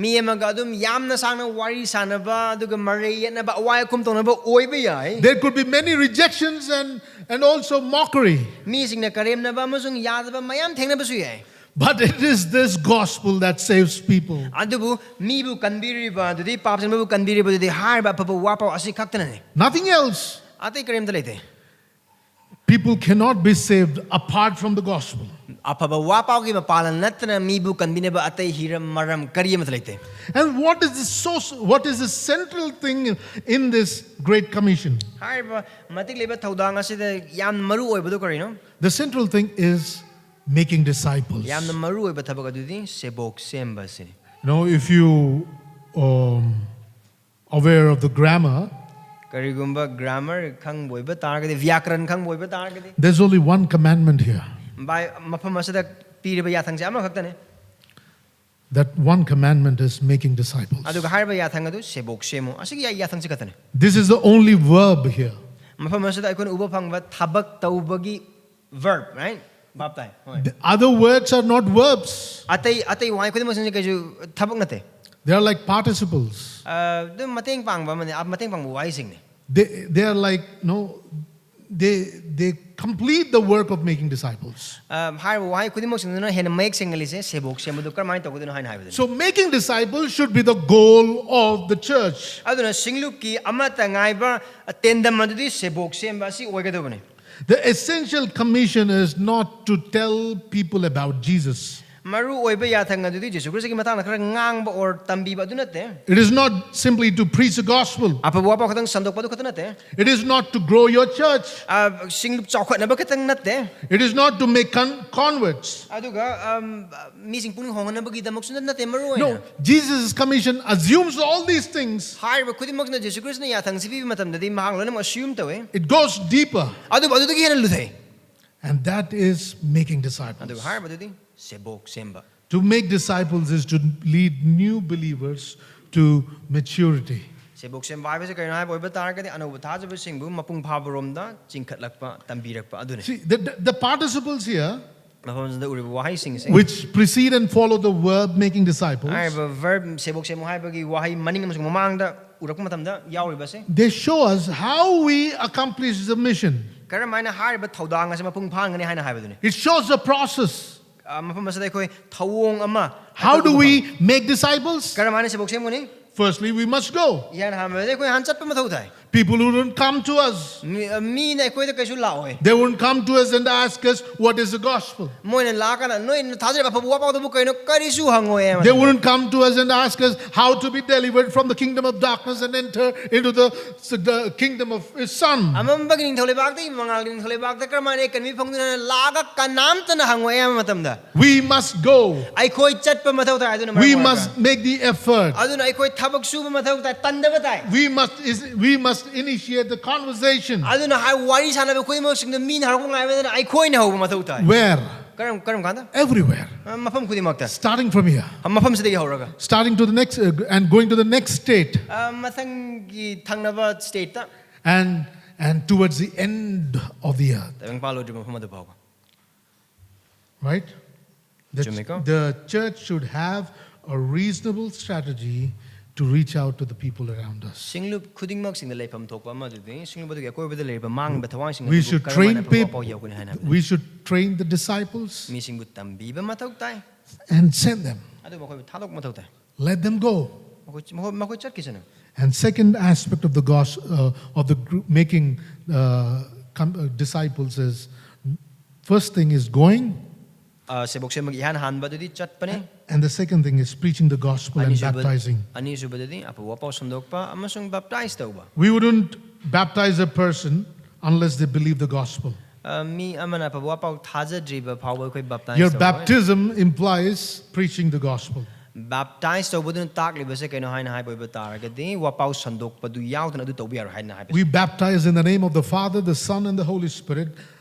ꯃꯤ ꯑꯃꯒ ꯑꯗꯨꯝ ꯌꯥꯝꯅ ꯁꯥꯡꯅ ꯋꯥꯔꯤ ꯁꯥꯟꯅꯕ ꯑꯗꯨꯒ ꯃꯔꯩ ꯌꯦꯠꯅꯕ ꯑꯋꯥꯏ ꯑꯈꯨꯝ ꯇꯧꯅꯕ ꯑꯣꯏꯕ ꯌꯥꯏ꯫ There could be many rejections and, and also mockery. ꯃꯤꯁꯤꯡꯅ ꯀꯔꯦꯝꯅꯕ ꯑꯃꯁꯨꯡ ꯌꯥꯗꯕ ꯃꯌꯥꯝ ꯊꯦꯡꯅꯕꯁꯨ ꯌꯥꯏ꯫ But it is this gospel that saves people. ꯑꯗꯨꯕꯨ ꯃꯤꯕꯨ ꯀꯟꯕꯤꯔꯤꯕ ꯑꯗꯨꯗꯤ ꯄꯥꯞ ꯆꯦꯟꯕꯕꯨ ꯀꯟꯕꯤꯔꯤꯕ ꯑꯗꯨꯗꯤ ꯍꯥꯏꯔꯤꯕ ꯑꯐꯕ ꯋꯥ ꯄꯥꯎ ꯑꯁꯤ ꯈꯛꯇꯅꯅꯤ꯫ Nothing else. ꯑꯇꯩ ꯀꯔꯤꯝꯇ ꯂꯩꯇꯦ꯫ People cannot be saved apart from the gospel. ꯑꯐꯕ ꯋꯥ ꯄꯥꯎꯒꯤ ꯃꯄꯥꯜꯅ ꯅꯠꯇꯅ ꯃꯤꯕꯨ ꯀꯟꯕꯤꯅꯕ ꯑꯇꯩ ꯍꯤꯔꯝ ꯃꯔꯝ ꯀꯔꯤ ꯑꯃꯠꯇ ꯂꯩꯇꯦ꯫ And what is the source, what is the central thing in this Great Commission? ꯍꯥꯏꯔꯤꯕ ꯃꯇꯤꯛ ꯂꯩꯕ ꯊꯧꯗꯥꯡ ꯑꯁꯤꯗ ꯌꯥꯝꯅ ꯃꯔꯨ ꯑꯣꯏꯕꯗꯨ ꯀꯔꯤꯅꯣ? The central thing is making disciples. ꯌꯥꯝꯅ ꯃꯔꯨ ꯑꯣꯏꯕ ꯊꯕꯛ ꯑꯗꯨꯗꯤ ꯁꯦꯕꯣꯛ ꯁꯦꯝꯕ ꯑꯁꯤꯅꯤ꯫ You know, if you um, aware of the grammar, ꯀꯔꯤꯒꯨꯝꯕ ꯒ꯭ꯔꯥꯃꯔ ꯈꯪꯕ ꯑꯣꯏꯕ ꯇꯥꯔꯒꯗꯤ, ꯕ꯭ꯌꯥꯀꯔꯟ ꯈꯪꯕ ꯑꯣꯏꯕ ꯇꯥꯔꯒꯗꯤ, there's only one commandment here. ꯚꯥꯏ, ꯃꯐꯝ ꯑꯁꯤꯗ ꯄꯤꯔꯤꯕ ꯌꯥꯊꯪꯁꯦ ꯑꯃꯈꯛꯇꯅꯤ꯫ That one commandment is making disciples. ꯑꯗꯨꯒ ꯍꯥꯏꯔꯤꯕ ꯌꯥꯊꯪ ꯑꯗꯨ ꯁꯦꯕꯣꯛ ꯁꯦꯝꯃꯨ꯫ ꯑꯁꯤꯒꯤ ꯌꯥ- ꯌꯥꯊꯪꯁꯤ ꯈꯛꯇꯅꯤ꯫ This is the only verb here. ꯃꯐꯝ ꯑꯁꯤꯗ ꯑꯩꯈꯣꯏꯅ ꯎꯕ ꯐꯪꯕ ꯊꯕꯛ ꯇꯧꯕꯒꯤ verb, right? ꯚꯥꯞ ꯇꯥꯏ꯫ ꯍꯣꯏ꯫ The other words are not verbs. ꯑꯇꯩ ꯑꯇꯩ ꯋꯥꯍꯩ ꯈꯨꯗꯤꯡꯃꯛꯁꯤꯡꯁꯦ ꯀꯩꯁꯨ ꯊꯕꯛ ꯅꯠꯇꯦ꯫ They are like participles. ꯑ, ꯑꯗꯨꯝ ꯃꯇꯦꯡ ꯄꯥꯡꯕ ꯑꯃꯅꯤ, ꯑ, ꯃꯇꯦꯡ ꯄꯥꯡꯕ ꯋꯥꯍꯩꯁꯤꯡꯅꯤ꯫ They, they are like, no, they, they complete the work of making disciples. ꯑ, ꯍꯥꯏꯔꯤꯕ ꯋꯥꯍꯩ ꯈꯨꯗꯤꯡꯃꯛꯁꯤꯡꯗꯨꯅ ꯍꯦꯟꯅ ꯃꯌꯦꯛ ꯁꯦꯡꯍꯜꯂꯤꯁꯦ ꯁꯦꯕꯣꯛ ꯁꯦꯝꯕꯗꯨ ꯀꯔꯝꯍꯥꯏꯅ ꯇꯧꯒꯗꯣꯏꯅꯣ ꯍꯥꯏꯅ ꯍꯥꯏꯕꯗꯨꯅꯤ꯫ So making disciples should be the goal of the church. ꯑꯗꯨꯅ ꯁꯤꯡꯂꯨꯞꯀꯤ ꯑꯃꯠꯇ ꯉꯥꯏꯕ ꯇꯦꯟꯗꯝ ꯑꯗꯨꯗꯤ ꯁꯦꯕꯣꯛ ꯁꯦꯝꯕ ꯑꯁꯤ ꯑꯣꯏꯒꯗꯕꯅꯤ꯫ The essential commission is not to tell people about Jesus. ꯃꯔꯨ ꯑꯣꯏꯕ ꯌꯥꯊꯪ ꯑꯗꯨꯗꯤ ꯖꯤꯁꯨ ꯈ꯭ꯔꯤꯁꯇꯒꯤ ꯃꯇꯥꯡꯗ ꯈꯔ ꯉꯥꯡꯕ or ꯇꯝꯕꯤꯕ ꯑꯗꯨ ꯅꯠꯇꯦ꯫ It is not simply to preach the gospel. ꯑꯐꯕ ꯋꯥꯄꯥꯎ ꯈꯛꯇꯪ ꯁꯟꯗꯣꯛꯄ ꯑꯗꯨ ꯈꯛꯇ ꯅꯠꯇꯦ꯫ It is not to grow your church. ꯑ, ꯁꯤꯡ ꯆꯥꯎꯈꯠꯅꯕ ꯈꯛꯇꯪ ꯅꯠꯇꯦ꯫ It is not to make con- converts. ꯑꯗꯨꯒ ꯑꯝ, ꯃꯤꯁꯤꯡ ꯄꯨꯛꯅꯤꯡ ꯍꯣꯡꯍꯟꯅꯕꯒꯤꯗꯃꯛꯁꯨ ꯅꯠꯇꯦ ꯃꯔꯨ ꯑꯣꯏꯅ꯫ No, Jesus' commission assumes all these things. ꯍꯥꯏꯔꯤꯕ ꯈꯨꯗꯤꯡꯃꯛꯁꯤꯅ ꯖꯤꯁꯨ ꯈ꯭ꯔꯤꯁꯇꯅ ꯌꯥꯊꯪꯁꯤ ꯄꯤꯕ ꯃꯇꯝꯗꯗꯤ ꯃꯍꯥꯛ ꯂꯣꯏꯅꯃꯛ assume ꯇꯧꯋꯦ꯫ It goes deeper, ꯑꯗꯨꯕꯨ ꯑꯗꯨꯗꯒꯤ ꯍꯦꯟꯅ ꯂꯨꯊꯩ꯫ And that is making disciples. ꯑꯗꯨꯒ ꯍꯥꯏꯔꯤꯕꯗꯨꯗꯤ ꯁꯦꯕꯣꯛ ꯁꯦꯝꯕ꯫ To make disciples is to lead new believers to maturity. ꯁꯦꯕꯣꯛ ꯁꯦꯝꯕ ꯍꯥꯏꯕꯁꯤ ꯀꯔꯤꯅꯣ ꯍꯥꯏꯕ ꯑꯣꯏꯕ ꯇꯥꯔꯒꯗꯤ ꯑꯅꯧꯕ ꯊꯥꯖꯕꯁꯤꯡꯕꯨ ꯃꯄꯨꯡ ꯐꯥꯕꯔꯣꯝꯗ ꯆꯤꯡꯈꯠꯂꯛꯄ, ꯇꯝꯕꯤꯔꯛꯄ ꯑꯗꯨꯅꯤ꯫ See, the, the, the participles here, ꯃꯐꯝꯁꯤꯗ ꯎꯔꯤꯕ ꯋꯥꯍꯩꯁꯤꯡꯁꯦ which precede and follow the verb making disciples, ꯍꯥꯏꯔꯤꯕ verb ꯁꯦꯕꯣꯛ ꯁꯦꯝꯃꯨ ꯍꯥꯏꯕꯒꯤ ꯋꯥꯍꯩ ꯃꯅꯤꯡ ꯑꯃꯁꯨꯡ ꯃꯃꯥꯡꯗ ꯎꯔꯛꯄ ꯃꯇꯝꯗ ꯌꯥꯎꯔꯤꯕꯁꯦ they show us how we accomplish the mission. ꯀꯔꯝ ꯍꯥꯏꯅ ꯍꯥꯏꯔꯤꯕ ꯊꯧꯗꯥꯡ ꯑꯁꯤ ꯃꯄꯨꯡ ꯐꯥꯍꯟꯒꯅꯤ ꯍꯥꯏꯅ ꯍꯥꯏꯕꯗꯨꯅꯤ꯫ It shows the process. ꯑ, ꯃꯐꯝ ꯑꯁꯤꯗ ꯑꯩꯈꯣꯏ ꯊꯧꯑꯣꯡ ꯑꯃ How do ꯑꯩꯈꯣꯏ we make disciples? ꯀꯔꯝ ꯍꯥꯏꯅ ꯁꯦꯕꯣꯛ ꯁꯦꯝꯒꯅꯤ? Firstly, we must go. ꯏꯍꯥꯟ ꯍꯥꯟꯕꯗ ꯑꯩꯈꯣꯏ ꯍꯥꯟꯅ ꯆꯠꯄ ꯃꯊꯧ ꯇꯥꯏ꯫ People who don't come to us, ꯃꯤ- ꯑ, ꯃꯤꯅ ꯑꯩꯈꯣꯏꯗ ꯀꯩꯁꯨ ꯂꯥꯛꯑꯣꯏ꯫ they won't come to us and ask us what is the gospel. ꯃꯣꯏꯅ ꯂꯥꯛꯑꯀꯥꯟꯗ ꯅꯣꯏꯅ ꯊꯥꯖꯔꯤꯕ ꯑꯐꯕ ꯋꯥꯄꯥꯎꯗꯨꯕꯨ ꯀꯩꯅꯣ ꯀꯔꯤꯁꯨ ꯍꯪꯉꯣꯏ ꯍꯥꯏꯕ They ꯃꯇꯝꯗ꯫ wouldn't come to us and ask us how to be delivered from the kingdom of darkness and enter into the, the kingdom of His Son. ꯑꯃꯝꯕꯒꯤ ꯅꯤꯡꯊꯧ ꯂꯩꯕꯥꯛꯇꯒꯤ ꯃꯉꯥꯜꯒꯤ ꯅꯤꯡꯊꯧ ꯂꯩꯕꯥꯛꯇ ꯀꯔꯝꯍꯥꯏꯅ ꯑꯩ ꯀꯟꯕꯤ ꯐꯪꯗꯣꯏꯅꯣ ꯍꯥꯏꯅ ꯂꯥꯛꯑꯒ ꯀꯅꯥꯝꯇꯅ ꯍꯪꯉꯣꯏ ꯍꯥꯏꯕ ꯃꯇꯝꯗ We must go. ꯑꯩꯈꯣꯏ ꯆꯠꯄ ꯃꯊꯧ ꯇꯥꯏ꯫ ꯑꯗꯨꯅ ꯃꯔꯝ We ꯑꯣꯏꯔꯒ must make the effort. ꯑꯗꯨꯅ ꯑꯩꯈꯣꯏ ꯊꯕꯛ ꯁꯨꯕ ꯃꯊꯧ ꯇꯥꯏ, ꯇꯟꯗꯕ ꯇꯥꯏ꯫ We must, is, we must initiate the conversation. ꯑꯗꯨꯅ ꯍꯥꯏ ꯋꯥꯔꯤ ꯁꯥꯟꯅꯕ ꯈꯨꯗꯤꯡꯃꯛꯁꯤꯡꯗ ꯃꯤꯅ ꯍꯧꯔꯛꯄ ꯉꯥꯏꯕꯗꯅ ꯑꯩꯈꯣꯏꯅ ꯍꯧꯕ ꯃꯊꯧ ꯇꯥꯏ꯫ Where? ꯀꯔꯝ ꯀꯔꯝ ꯀꯥꯟꯗ? Everywhere. ꯑ, ꯃꯐꯝ ꯈꯨꯗꯤꯡꯃꯛꯇ꯫ Starting from here. ꯑ, ꯃꯐꯝꯁꯤꯗꯒꯤ ꯍꯧꯔꯒ Starting to the next, uh, and going to the next state. ꯑ, ꯃꯊꯪꯒꯤ ꯊꯪꯅꯕ stateꯇ꯫ And, and towards the end of the earth. ꯇꯥꯏꯕꯪ ꯄꯥꯜꯂꯣꯏꯗ꯭ꯔꯤꯕ ꯃꯐꯝ ꯑꯗꯨ ꯐꯥꯎꯕ꯫ Right? The, Chumiko? the church should have a reasonable strategy to reach out to the people around us. ꯁꯤꯡꯂꯨꯞ ꯈꯨꯗꯤꯡꯃꯛꯁꯤꯡꯗ ꯂꯩꯐꯝ ꯊꯣꯛꯄ ꯑꯃ ꯑꯗꯨꯗꯤ ꯁꯤꯡꯂꯨꯞ ꯑꯗꯨꯒꯤ ꯑꯀꯣꯏꯕꯗ ꯂꯩꯔꯤꯕ ꯃꯥꯡꯕ ꯊꯋꯥꯏꯁꯤꯡ We ꯑꯗꯨꯕꯨ should ꯀꯔꯝ train ꯍꯥꯏꯅ peop- ꯄꯥꯎ ꯌꯧꯒꯅꯤ ꯍꯥꯏꯅ ꯍꯥꯏꯕꯗꯨꯅꯤ꯫ We should train the disciples ꯃꯤꯁꯤꯡꯕꯨ ꯇꯝꯕꯤꯕ ꯃꯊꯧ ꯇꯥꯏ꯫ And send them. ꯑꯗꯨꯕꯨ ꯃꯈꯣꯏꯕꯨ ꯊꯥꯗꯣꯛꯄ ꯃꯊꯧ ꯇꯥꯏ꯫ Let them go. ꯃꯈꯣꯏ ꯃꯈꯣꯏ ꯃꯈꯣꯏ ꯆꯠꯈꯤꯁꯅꯨ꯫ And second aspect of the gospel, uh, of the group making, uh, com- uh, disciples is, first thing is going. ꯑ, ꯁꯦꯕꯣꯛ ꯁꯦꯝꯕꯒꯤ ꯏꯍꯥꯟ ꯍꯥꯟꯕꯗꯨꯗꯤ ꯆꯠꯄꯅꯦ꯫ And the second thing is preaching the gospel and ꯑꯅꯤꯁꯨꯕ- baptizing. ꯑꯅꯤꯁꯨꯕꯗꯗꯤ ꯑꯐꯕ ꯋꯥꯄꯥꯎ ꯁꯟꯗꯣꯛꯄ ꯑꯃꯁꯨꯡ ꯕꯥꯞꯇꯥꯏꯖ ꯇꯧꯕ. We wouldn't baptize a person unless they believe the gospel. ꯑ, ꯃꯤ ꯑꯃꯅ ꯑꯐꯕ ꯋꯥꯄꯥꯎ ꯊꯥꯖꯗ꯭ꯔꯤꯕ ꯐꯥꯎꯕ ꯑꯩꯈꯣꯏ Your ꯕꯥꯞꯇꯥꯏꯖ ꯇꯧꯔꯣꯏ. Baptism implies preaching the gospel. ꯕꯥꯞꯇꯥꯏꯖ ꯇꯧꯕꯗꯨꯅ ꯇꯥꯛꯂꯤꯕꯁꯦ ꯀꯩꯅꯣ ꯍꯥꯏꯅ ꯍꯥꯏꯕ ꯑꯣꯏꯕ ꯇꯥꯔꯒꯗꯤ, ꯋꯥꯄꯥꯎ ꯁꯟꯗꯣꯛꯄꯗꯨ ꯌꯥꯎꯗꯅ ꯑꯗꯨ ꯇꯧꯕ ꯌꯥꯔꯣꯏ ꯍꯥꯏꯅ ꯍꯥꯏꯕ. We baptize in the name of the Father, the Son, and the Holy Spirit,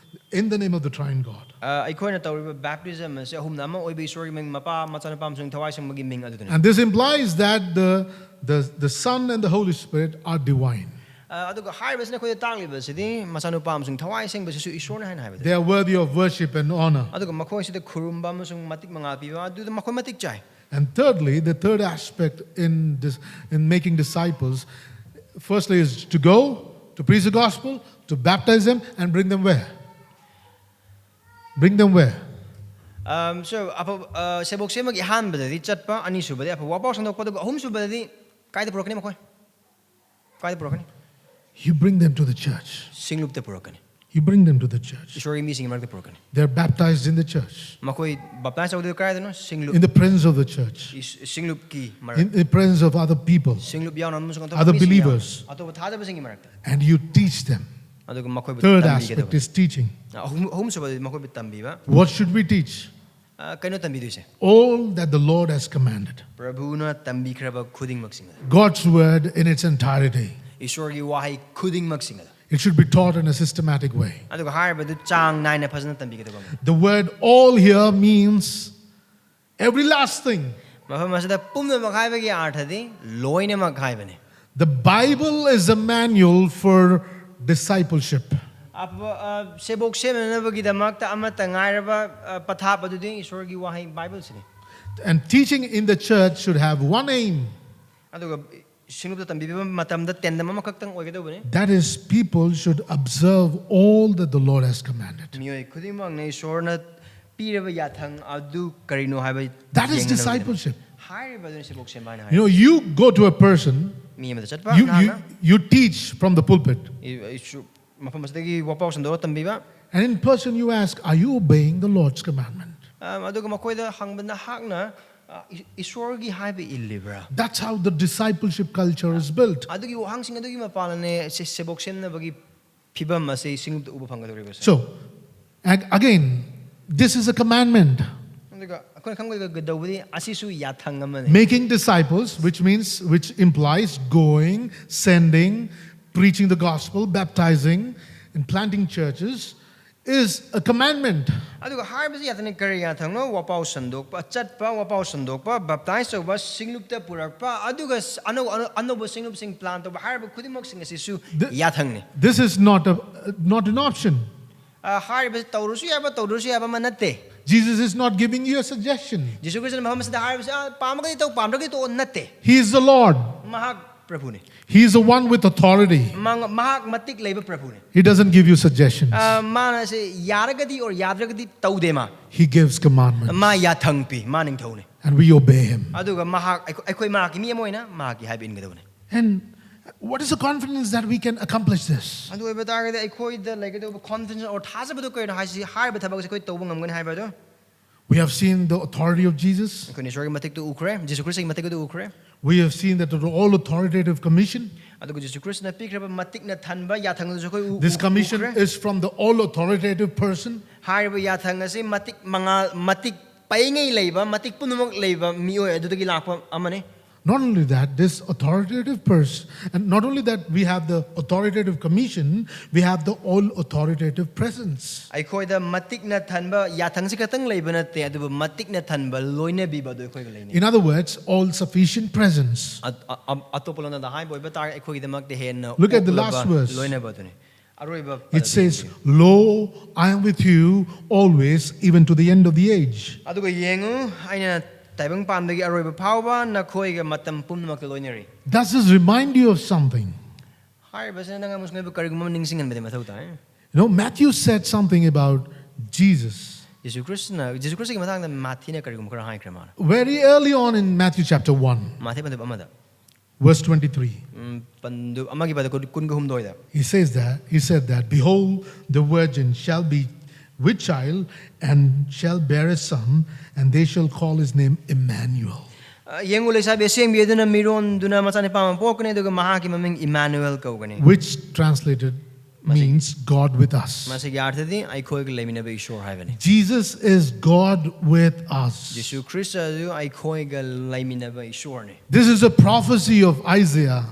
in the name of the triune God. ꯑ, ꯑꯩꯈꯣꯏꯅ ꯇꯧꯔꯤꯕ ꯕꯥꯞꯇꯤꯖꯝ ꯑꯁꯤ ꯑꯍꯨꯝꯅ ꯑꯃ ꯑꯣꯏꯕ ꯏꯁꯣꯔꯒꯤ ꯃꯤꯡ, ꯃꯄꯥ, ꯃꯆꯥꯅꯨꯄꯥ ꯑꯃꯁꯨꯡ ꯊꯋꯥꯏ ꯁꯦꯡꯕꯒꯤ ꯃꯤꯡ ꯑꯗꯨꯗꯨꯅꯤ. And this implies that the, the, the Son and the Holy Spirit are divine. ꯑ, ꯑꯗꯨꯒ ꯍꯥꯏꯔꯤꯕꯁꯤꯅ ꯑꯩꯈꯣꯏꯗ ꯇꯥꯛꯂꯤꯕꯁꯤꯗꯤ ꯃꯆꯥꯅꯨꯄꯥ ꯑꯃꯁꯨꯡ ꯊꯋꯥꯏ ꯁꯦꯡꯕꯁꯤꯁꯨ ꯏꯁꯣꯔꯅꯤ ꯍꯥꯏꯅ ꯍꯥꯏꯕꯗꯨ. They are worthy of worship and honor. ꯑꯗꯨꯒ ꯃꯈꯣꯏꯁꯤꯗ ꯈꯨꯔꯨꯝꯕ ꯑꯃꯁꯨꯡ ꯃꯇꯤꯛ ꯃꯉꯥꯜ ꯄꯤꯕ ꯑꯗꯨꯗ ꯃꯈꯣꯏ ꯃꯇꯤꯛ ꯆꯥꯏ. And thirdly, the third aspect in this, in making disciples, firstly is to go, to preach the gospel, to baptize them, and bring them where? Bring them where? Um, so, ꯑꯐꯕ, ꯑ, ꯁꯦꯕꯣꯛ ꯁꯦꯝꯕꯒꯤ ꯑꯍꯥꯟꯕꯗꯗꯤ ꯆꯠꯄ, ꯑꯅꯤꯁꯨꯕꯗꯤ ꯑꯐꯕ ꯋꯥꯄꯥꯎ ꯁꯟꯗꯣꯛꯄ, ꯑꯗꯨꯒ ꯑꯍꯨꯝꯁꯨꯕꯗꯗꯤ ꯀꯥꯏꯗ ꯄꯨꯔꯛꯀꯅꯤ ꯃꯈꯣꯏ? ꯀꯥꯏꯗ ꯄꯨꯔꯛꯀꯅꯤ? You bring them to the church. ꯁꯤꯡꯂꯨꯞꯇ ꯄꯨꯔꯛꯀꯅꯤ. You bring them to the church. ꯏꯁꯣꯔꯒꯤ ꯃꯤꯁꯤꯡꯒꯤ ꯃꯔꯛꯇ ꯄꯨꯔꯛꯀꯅꯤ. They're baptized in the church, ꯃꯈꯣꯏ ꯕꯥꯞꯇꯥꯏꯖ ꯇꯧꯗꯣꯏ ꯀꯗꯥꯏꯗꯅꯣ? ꯁꯤꯡꯂꯨꯞ. In the presence of the church, ꯏꯁ-, ꯁꯤꯡꯂꯨꯞꯀꯤ ꯃꯔꯛ. in the presence of other people. ꯁꯤꯡꯂꯨꯞ ꯌꯥꯎꯅ ꯑꯃꯁꯨꯡ Other ꯃꯤꯁꯤꯡ ꯌꯥꯎꯅ, believers. ꯑꯇꯣꯞꯄ ꯊꯥꯖꯕꯁꯤꯡꯒꯤ ꯃꯔꯛꯇ. And you teach them. ꯑꯗꯨꯒ ꯃꯈꯣꯏꯕꯨ Third ꯇꯝꯕꯤꯒꯗꯕꯅꯤ. Aspect is teaching. ꯑꯍꯨꯝ, ꯑꯍꯨꯝꯁꯨꯕꯗꯤ ꯃꯈꯣꯏꯕꯨ ꯇꯝꯕꯤꯕ. What should we teach? ꯑ, ꯀꯩꯅꯣ ꯇꯝꯕꯤꯗꯣꯏꯁꯦ? All that the Lord has commanded. ꯄ꯭ꯔꯚꯨꯅ ꯇꯝꯕꯤꯈ꯭ꯔꯕ ꯈꯨꯗꯤꯡꯃꯛꯁꯤꯡ ꯑꯗꯨ. God's word in its entirety. ꯏꯁꯣꯔꯒꯤ ꯋꯥꯍꯩ ꯈꯨꯗꯤꯡꯃꯛꯁꯤꯡ ꯑꯗꯨ. It should be taught in a systematic way. ꯑꯗꯨꯒ ꯍꯥꯏꯔꯤꯕꯗꯨ ꯆꯥꯡ ꯅꯥꯏꯅ ꯐꯖꯅ ꯇꯝꯕꯤꯒꯗꯕ ꯑꯃ. The word all here means every last thing. ꯃꯐꯝ ꯑꯁꯤꯗ ꯄꯨꯝꯅꯃꯛ ꯍꯥꯏꯕꯒꯤ ꯑꯥꯔꯊꯗꯤ ꯂꯣꯏꯅꯃꯛ ꯍꯥꯏꯕꯅꯤ. The Bible is a manual for discipleship. ꯑꯐꯕ, ꯑ, ꯁꯦꯕꯣꯛ ꯁꯦꯝꯅꯅꯕꯒꯤꯗꯃꯛꯇ ꯑꯃꯠꯇ ꯉꯥꯏꯔꯕ, ꯑ, ꯄꯊꯥꯞ ꯑꯗꯨꯗꯤ ꯏꯁꯣꯔꯒꯤ ꯋꯥꯍꯩ ꯕꯥꯏꯕꯜꯁꯤꯅꯤ. And teaching in the church should have one aim. ꯑꯗꯨꯒ ꯁꯤꯡꯂꯨꯞꯇ ꯇꯝꯕꯤꯕ ꯃꯇꯝꯗ ꯇꯦꯟꯗꯝ ꯑꯃꯈꯛꯇꯪ ꯑꯣꯏꯒꯗꯧꯕꯅꯤ. That is, people should observe all that the Lord has commanded. ꯃꯤꯑꯣꯏ ꯈꯨꯗꯤꯡꯃꯛꯅ ꯏꯁꯣꯔꯅ ꯄꯤꯔꯕ ꯌꯥꯊꯪ ꯑꯗꯨ ꯀꯔꯤꯅꯣ ꯍꯥꯏꯕ That is ꯌꯦꯡꯅꯕꯒꯤꯗꯃꯛ. Discipleship. ꯍꯥꯏꯔꯤꯕ ꯑꯗꯨꯅ ꯁꯦꯕꯣꯛ ꯁꯦꯝꯕ ꯍꯥꯏꯅ You know, high. You go to a person, ꯃꯤ ꯑꯃꯗ ꯆꯠꯄ you, you, ꯅꯍꯥꯛꯅ you teach from the pulpit, E-, ꯏꯁꯨ-, ꯃꯐꯝ ꯑꯁꯤꯗꯒꯤ ꯋꯥꯄꯥꯎ ꯁꯟꯗꯣꯛꯑ ꯇꯝꯕꯤꯕ. And in person, you ask, "Are you obeying the Lord's commandment?" ꯑ, ꯑꯗꯨꯒ ꯃꯈꯣꯏꯗ ꯍꯪꯕ, "ꯅꯍꯥꯛꯅ, ꯑ, ꯏ- ꯏꯁꯣꯔꯒꯤ ꯍꯥꯏꯕ ꯏꯜꯂꯤꯕ꯭ꯔꯥ?" That's how the discipleship culture is built. ꯑꯗꯨꯒꯤ ꯋꯥꯍꯪꯁꯤꯡ ꯑꯗꯨꯒꯤ ꯃꯄꯥꯟꯅꯅꯦ ꯁꯦ- ꯁꯦꯕꯣꯛ ꯁꯦꯝꯅꯕꯒꯤ ꯐꯤꯕꯝ ꯑꯁꯤ ꯁꯤꯡꯂꯨꯞꯇ ꯎꯕ ꯐꯪꯒꯗꯧꯔꯤꯕꯁꯦ꯫ So, ag- again, this is a commandment. ꯑꯗꯨꯒ ꯑꯩꯈꯣꯏꯅ ꯈꯪꯒꯗꯧꯕꯗꯤ ꯑꯁꯤꯁꯨ ꯌꯥꯊꯪ ꯑꯃꯅꯤ꯫ Making disciples, which means, which implies going, sending, preaching the gospel, baptizing, and planting churches, is a commandment. ꯑꯗꯨꯒ ꯍꯥꯏꯔꯤꯕꯁꯤ ꯌꯥꯊꯪꯅꯤ꯫ ꯀꯔꯤ ꯌꯥꯊꯪꯅꯣ? ꯋꯥꯄꯥꯎ ꯁꯟꯗꯣꯛꯄ, ꯆꯠꯄ, ꯋꯥꯄꯥꯎ ꯁꯟꯗꯣꯛꯄ, ꯕꯦꯞꯇꯥꯏꯖ ꯇꯧꯕ, ꯁꯤꯡꯂꯨꯞꯇ ꯄꯨꯔꯛꯄ, ꯑꯗꯨꯒ ꯁ- ꯑꯅꯧ- ꯑꯅꯧ- ꯑꯅꯧꯕ ꯁꯤꯡꯂꯨꯞꯁꯤꯡ ꯄ꯭ꯂꯥꯟ ꯇꯧꯕ ꯍꯥꯏꯔꯤꯕ ꯈꯨꯗꯤꯡꯃꯛꯁꯤꯡ ꯑꯁꯤꯁꯨ The- ꯌꯥꯊꯪꯅꯤ꯫ This is not a not an option. ꯑ, ꯍꯥꯏꯔꯤꯕꯁꯤ ꯇꯧꯔꯁꯨ ꯌꯥꯕ, ꯇꯧꯗ꯭ꯔꯁꯨ ꯌꯥꯕ ꯑꯃ ꯅꯠꯇꯦ꯫ Jesus is not giving you a suggestion. ꯖꯤꯁꯨ ꯈ꯭ꯔꯤꯁꯇꯅ ꯃꯐꯝ ꯑꯁꯤꯗ ꯍꯥꯏꯔꯤꯕꯁꯤ, "ꯑ, ꯄꯥꯝꯃꯒꯗꯤ ꯇꯧ, ꯄꯥꯝꯗ꯭ꯔꯒꯗꯤ ꯇꯣꯛꯑꯣ" ꯅꯠꯇꯦ꯫ He is the Lord. ꯃꯍꯥꯛ ꯄ꯭ꯔꯚꯨꯅꯤ꯫ He is the one with authority. ꯃꯥ- ꯃꯍꯥꯛ ꯃꯇꯤꯛ ꯂꯩꯕ ꯄ꯭ꯔꯚꯨꯅꯤ꯫ He doesn't give you suggestions. ꯑ, ꯃꯥꯅ ꯁꯤ ꯌꯥꯔꯒꯗꯤ ꯑꯣꯔ ꯌꯥꯗ꯭ꯔꯒꯗꯤ ꯇꯧꯗꯦ ꯃꯥ꯫ He gives commandments. ꯃꯥ ꯌꯥꯊꯪ ꯄꯤ, ꯃꯥ ꯅꯤꯡꯊꯧꯅꯤ꯫ And we obey him. ꯑꯗꯨꯒ ꯃꯍꯥꯛ ꯑꯩꯈꯣꯏ ꯑꯩꯈꯣꯏ ꯃꯍꯥꯛꯀꯤ ꯃꯤ ꯑꯃ ꯑꯣꯏꯅ ꯃꯍꯥꯛꯀꯤ ꯍꯥꯏꯕ ꯏꯟꯒꯗꯕꯅꯤ꯫ And what is the confidence that we can accomplish this? ꯑꯗꯨ ꯑꯣꯏꯕ ꯇꯥꯔꯒꯗꯤ ꯑꯩꯈꯣꯏꯗ ꯂꯩꯒꯗꯧꯕ ꯀꯣꯟꯐꯤꯗꯦꯟꯁ ꯑꯣꯔ ꯊꯥꯖꯕꯗꯨ ꯀꯩꯅꯣ ꯍꯥꯏꯁꯤ, ꯍꯥꯏꯔꯤꯕ ꯊꯕꯛ ꯑꯁꯤ ꯑꯩꯈꯣꯏ ꯇꯧꯕ ꯉꯝꯒꯅꯤ ꯍꯥꯏꯕ ꯑꯗꯨ꯫ We have seen the authority of Jesus. ꯑꯩꯈꯣꯏꯅ ꯏꯁꯣꯔꯒꯤ ꯃꯇꯤꯛꯇꯨ ꯎꯈ꯭ꯔꯦ, ꯖꯤꯁꯨ ꯈ꯭ꯔꯤꯁꯇꯒꯤ ꯃꯇꯤꯛ ꯑꯗꯨ ꯎꯈ꯭ꯔꯦ꯫ We have seen that the all authoritative commission. ꯑꯗꯨꯒ ꯖꯤꯁꯨ ꯈ꯭ꯔꯤꯁꯇꯅ ꯄꯤꯈ꯭ꯔꯕ ꯃꯇꯤꯛꯅ ꯊꯟꯕ ꯌꯥꯊꯪ ꯑꯗꯨꯁꯨ ꯑꯩꯈꯣꯏ ꯎ- This commission ꯎꯈ꯭ꯔꯦ꯫ Is from the all authoritative person. ꯍꯥꯏꯔꯤꯕ ꯌꯥꯊꯪ ꯑꯁꯤ ꯃꯇꯤꯛ ꯃꯉꯥꯜ, ꯃꯇꯤꯛ ꯄꯩꯉꯩ ꯂꯩꯕ, ꯃꯇꯤꯛ ꯄꯨꯝꯅꯃꯛ ꯂꯩꯕ ꯃꯤꯑꯣꯏ ꯑꯗꯨꯗꯒꯤ ꯂꯥꯛꯄ ꯑꯃꯅꯤ꯫ Not only that, this authoritative person, and not only that we have the authoritative commission, we have the all authoritative presence. ꯑꯩꯈꯣꯏꯗ ꯃꯇꯤꯛꯅ ꯊꯟꯕ ꯌꯥꯊꯪꯁꯤ ꯈꯛꯇꯪ ꯂꯩꯕ ꯅꯠꯇꯦ, ꯑꯗꯨꯕꯨ ꯃꯇꯤꯛꯅ ꯊꯟꯕ ꯂꯣꯏꯅꯕꯤꯕ ꯑꯗꯨ ꯑꯩꯈꯣꯏꯒ ꯂꯩꯅꯩ꯫ In other words, all sufficient presence. ꯑ- ꯑ- ꯑ- ꯑꯇꯣꯞꯄ ꯂꯣꯟꯗ ꯍꯥꯏꯕ ꯑꯣꯏꯕ ꯇꯥꯔꯒꯗꯤ ꯑꯩꯈꯣꯏꯒꯤꯗꯃꯛꯇ ꯍꯦꯟꯅ Look at the ꯑꯣꯛꯂꯕ last verse. ꯂꯣꯏꯅꯕ ꯑꯗꯨꯅꯤ꯫ ꯑꯔꯣꯏꯕ It ꯄꯔꯦꯡ says, ꯌꯦꯡꯕꯤꯌꯨ꯫ "Lo, I am with you always, even to the end of the age." ꯑꯗꯨꯒ ꯌꯦꯡꯉꯨ, ꯑꯩꯅ ꯇꯥꯏꯕꯪ ꯄꯥꯟꯕꯒꯤ ꯑꯔꯣꯏꯕ ꯐꯥꯎꯕ ꯅꯈꯣꯏꯒ ꯃꯇꯝ ꯄꯨꯝꯅꯃꯛꯇ ꯂꯣꯏꯅꯔꯤ꯫ Does this remind you of something? ꯍꯥꯏꯔꯤꯕꯁꯤꯅ ꯅꯪ ꯑꯃꯁꯨꯡ ꯑꯩꯕꯨ ꯀꯔꯤꯒꯨꯝꯕ ꯑꯃ ꯅꯤꯡꯁꯤꯡꯍꯟꯕꯗꯤ ꯃꯊꯧ ꯇꯥꯏ꯫ You know, Matthew said something about Jesus. ꯖꯤꯁꯨ ꯈ꯭ꯔꯤꯁꯇꯅ, ꯖꯤꯁꯨ ꯈ꯭ꯔꯤꯁꯇꯒꯤ ꯃꯇꯥꯡꯗ ꯃꯥꯊꯤꯅ ꯀꯔꯤꯒꯨꯝꯕ ꯈꯔ ꯍꯥꯏꯈ꯭ꯔꯦ ꯃꯥꯅ꯫ Very early on in Matthew chapter one, ꯃꯥꯊꯤ ꯄꯟꯗꯨꯞ ꯑꯃꯗ, verse twenty-three, ꯎꯝ, ꯄꯟꯗꯨꯞ ꯑꯃꯒꯤ ꯄꯗ ꯀꯨꯟ- ꯀꯨꯟꯒ ꯍꯨꯝꯗꯣꯏꯗ꯫ He says that, he said that, "Behold, the virgin shall be, with child and shall bear a son, and they shall call his name Emmanuel. ꯑ, ꯌꯦꯡꯉꯨ, ꯂꯩꯁꯥꯕꯤ ꯑꯁꯦꯡꯕꯤ ꯑꯗꯨꯅ ꯃꯤꯔꯣꯟꯗꯨꯅ ꯃꯆꯥꯅꯨꯄꯥ ꯑꯃ ꯄꯣꯛꯀꯅꯤ, ꯑꯗꯨꯒ ꯃꯍꯥꯛꯀꯤ ꯃꯃꯤꯡ ꯏꯃꯥꯅꯨꯑꯦꯜ ꯀꯧꯒꯅꯤ꯫ Which translated means God with us. ꯃꯁꯤꯒꯤ ꯑꯥꯔꯊꯗꯤ ꯑꯩꯈꯣꯏꯒ ꯂꯩꯃꯤꯟꯅꯕ ꯏꯁꯣꯔ ꯍꯥꯏꯕꯅꯤ꯫ Jesus is God with us. Jesus Christ ꯑꯗꯨ ꯑꯩꯈꯣꯏꯒ ꯂꯩꯃꯤꯟꯅꯕ ꯏꯁꯣꯔꯅꯤ꯫ This is a prophecy of Isaiah.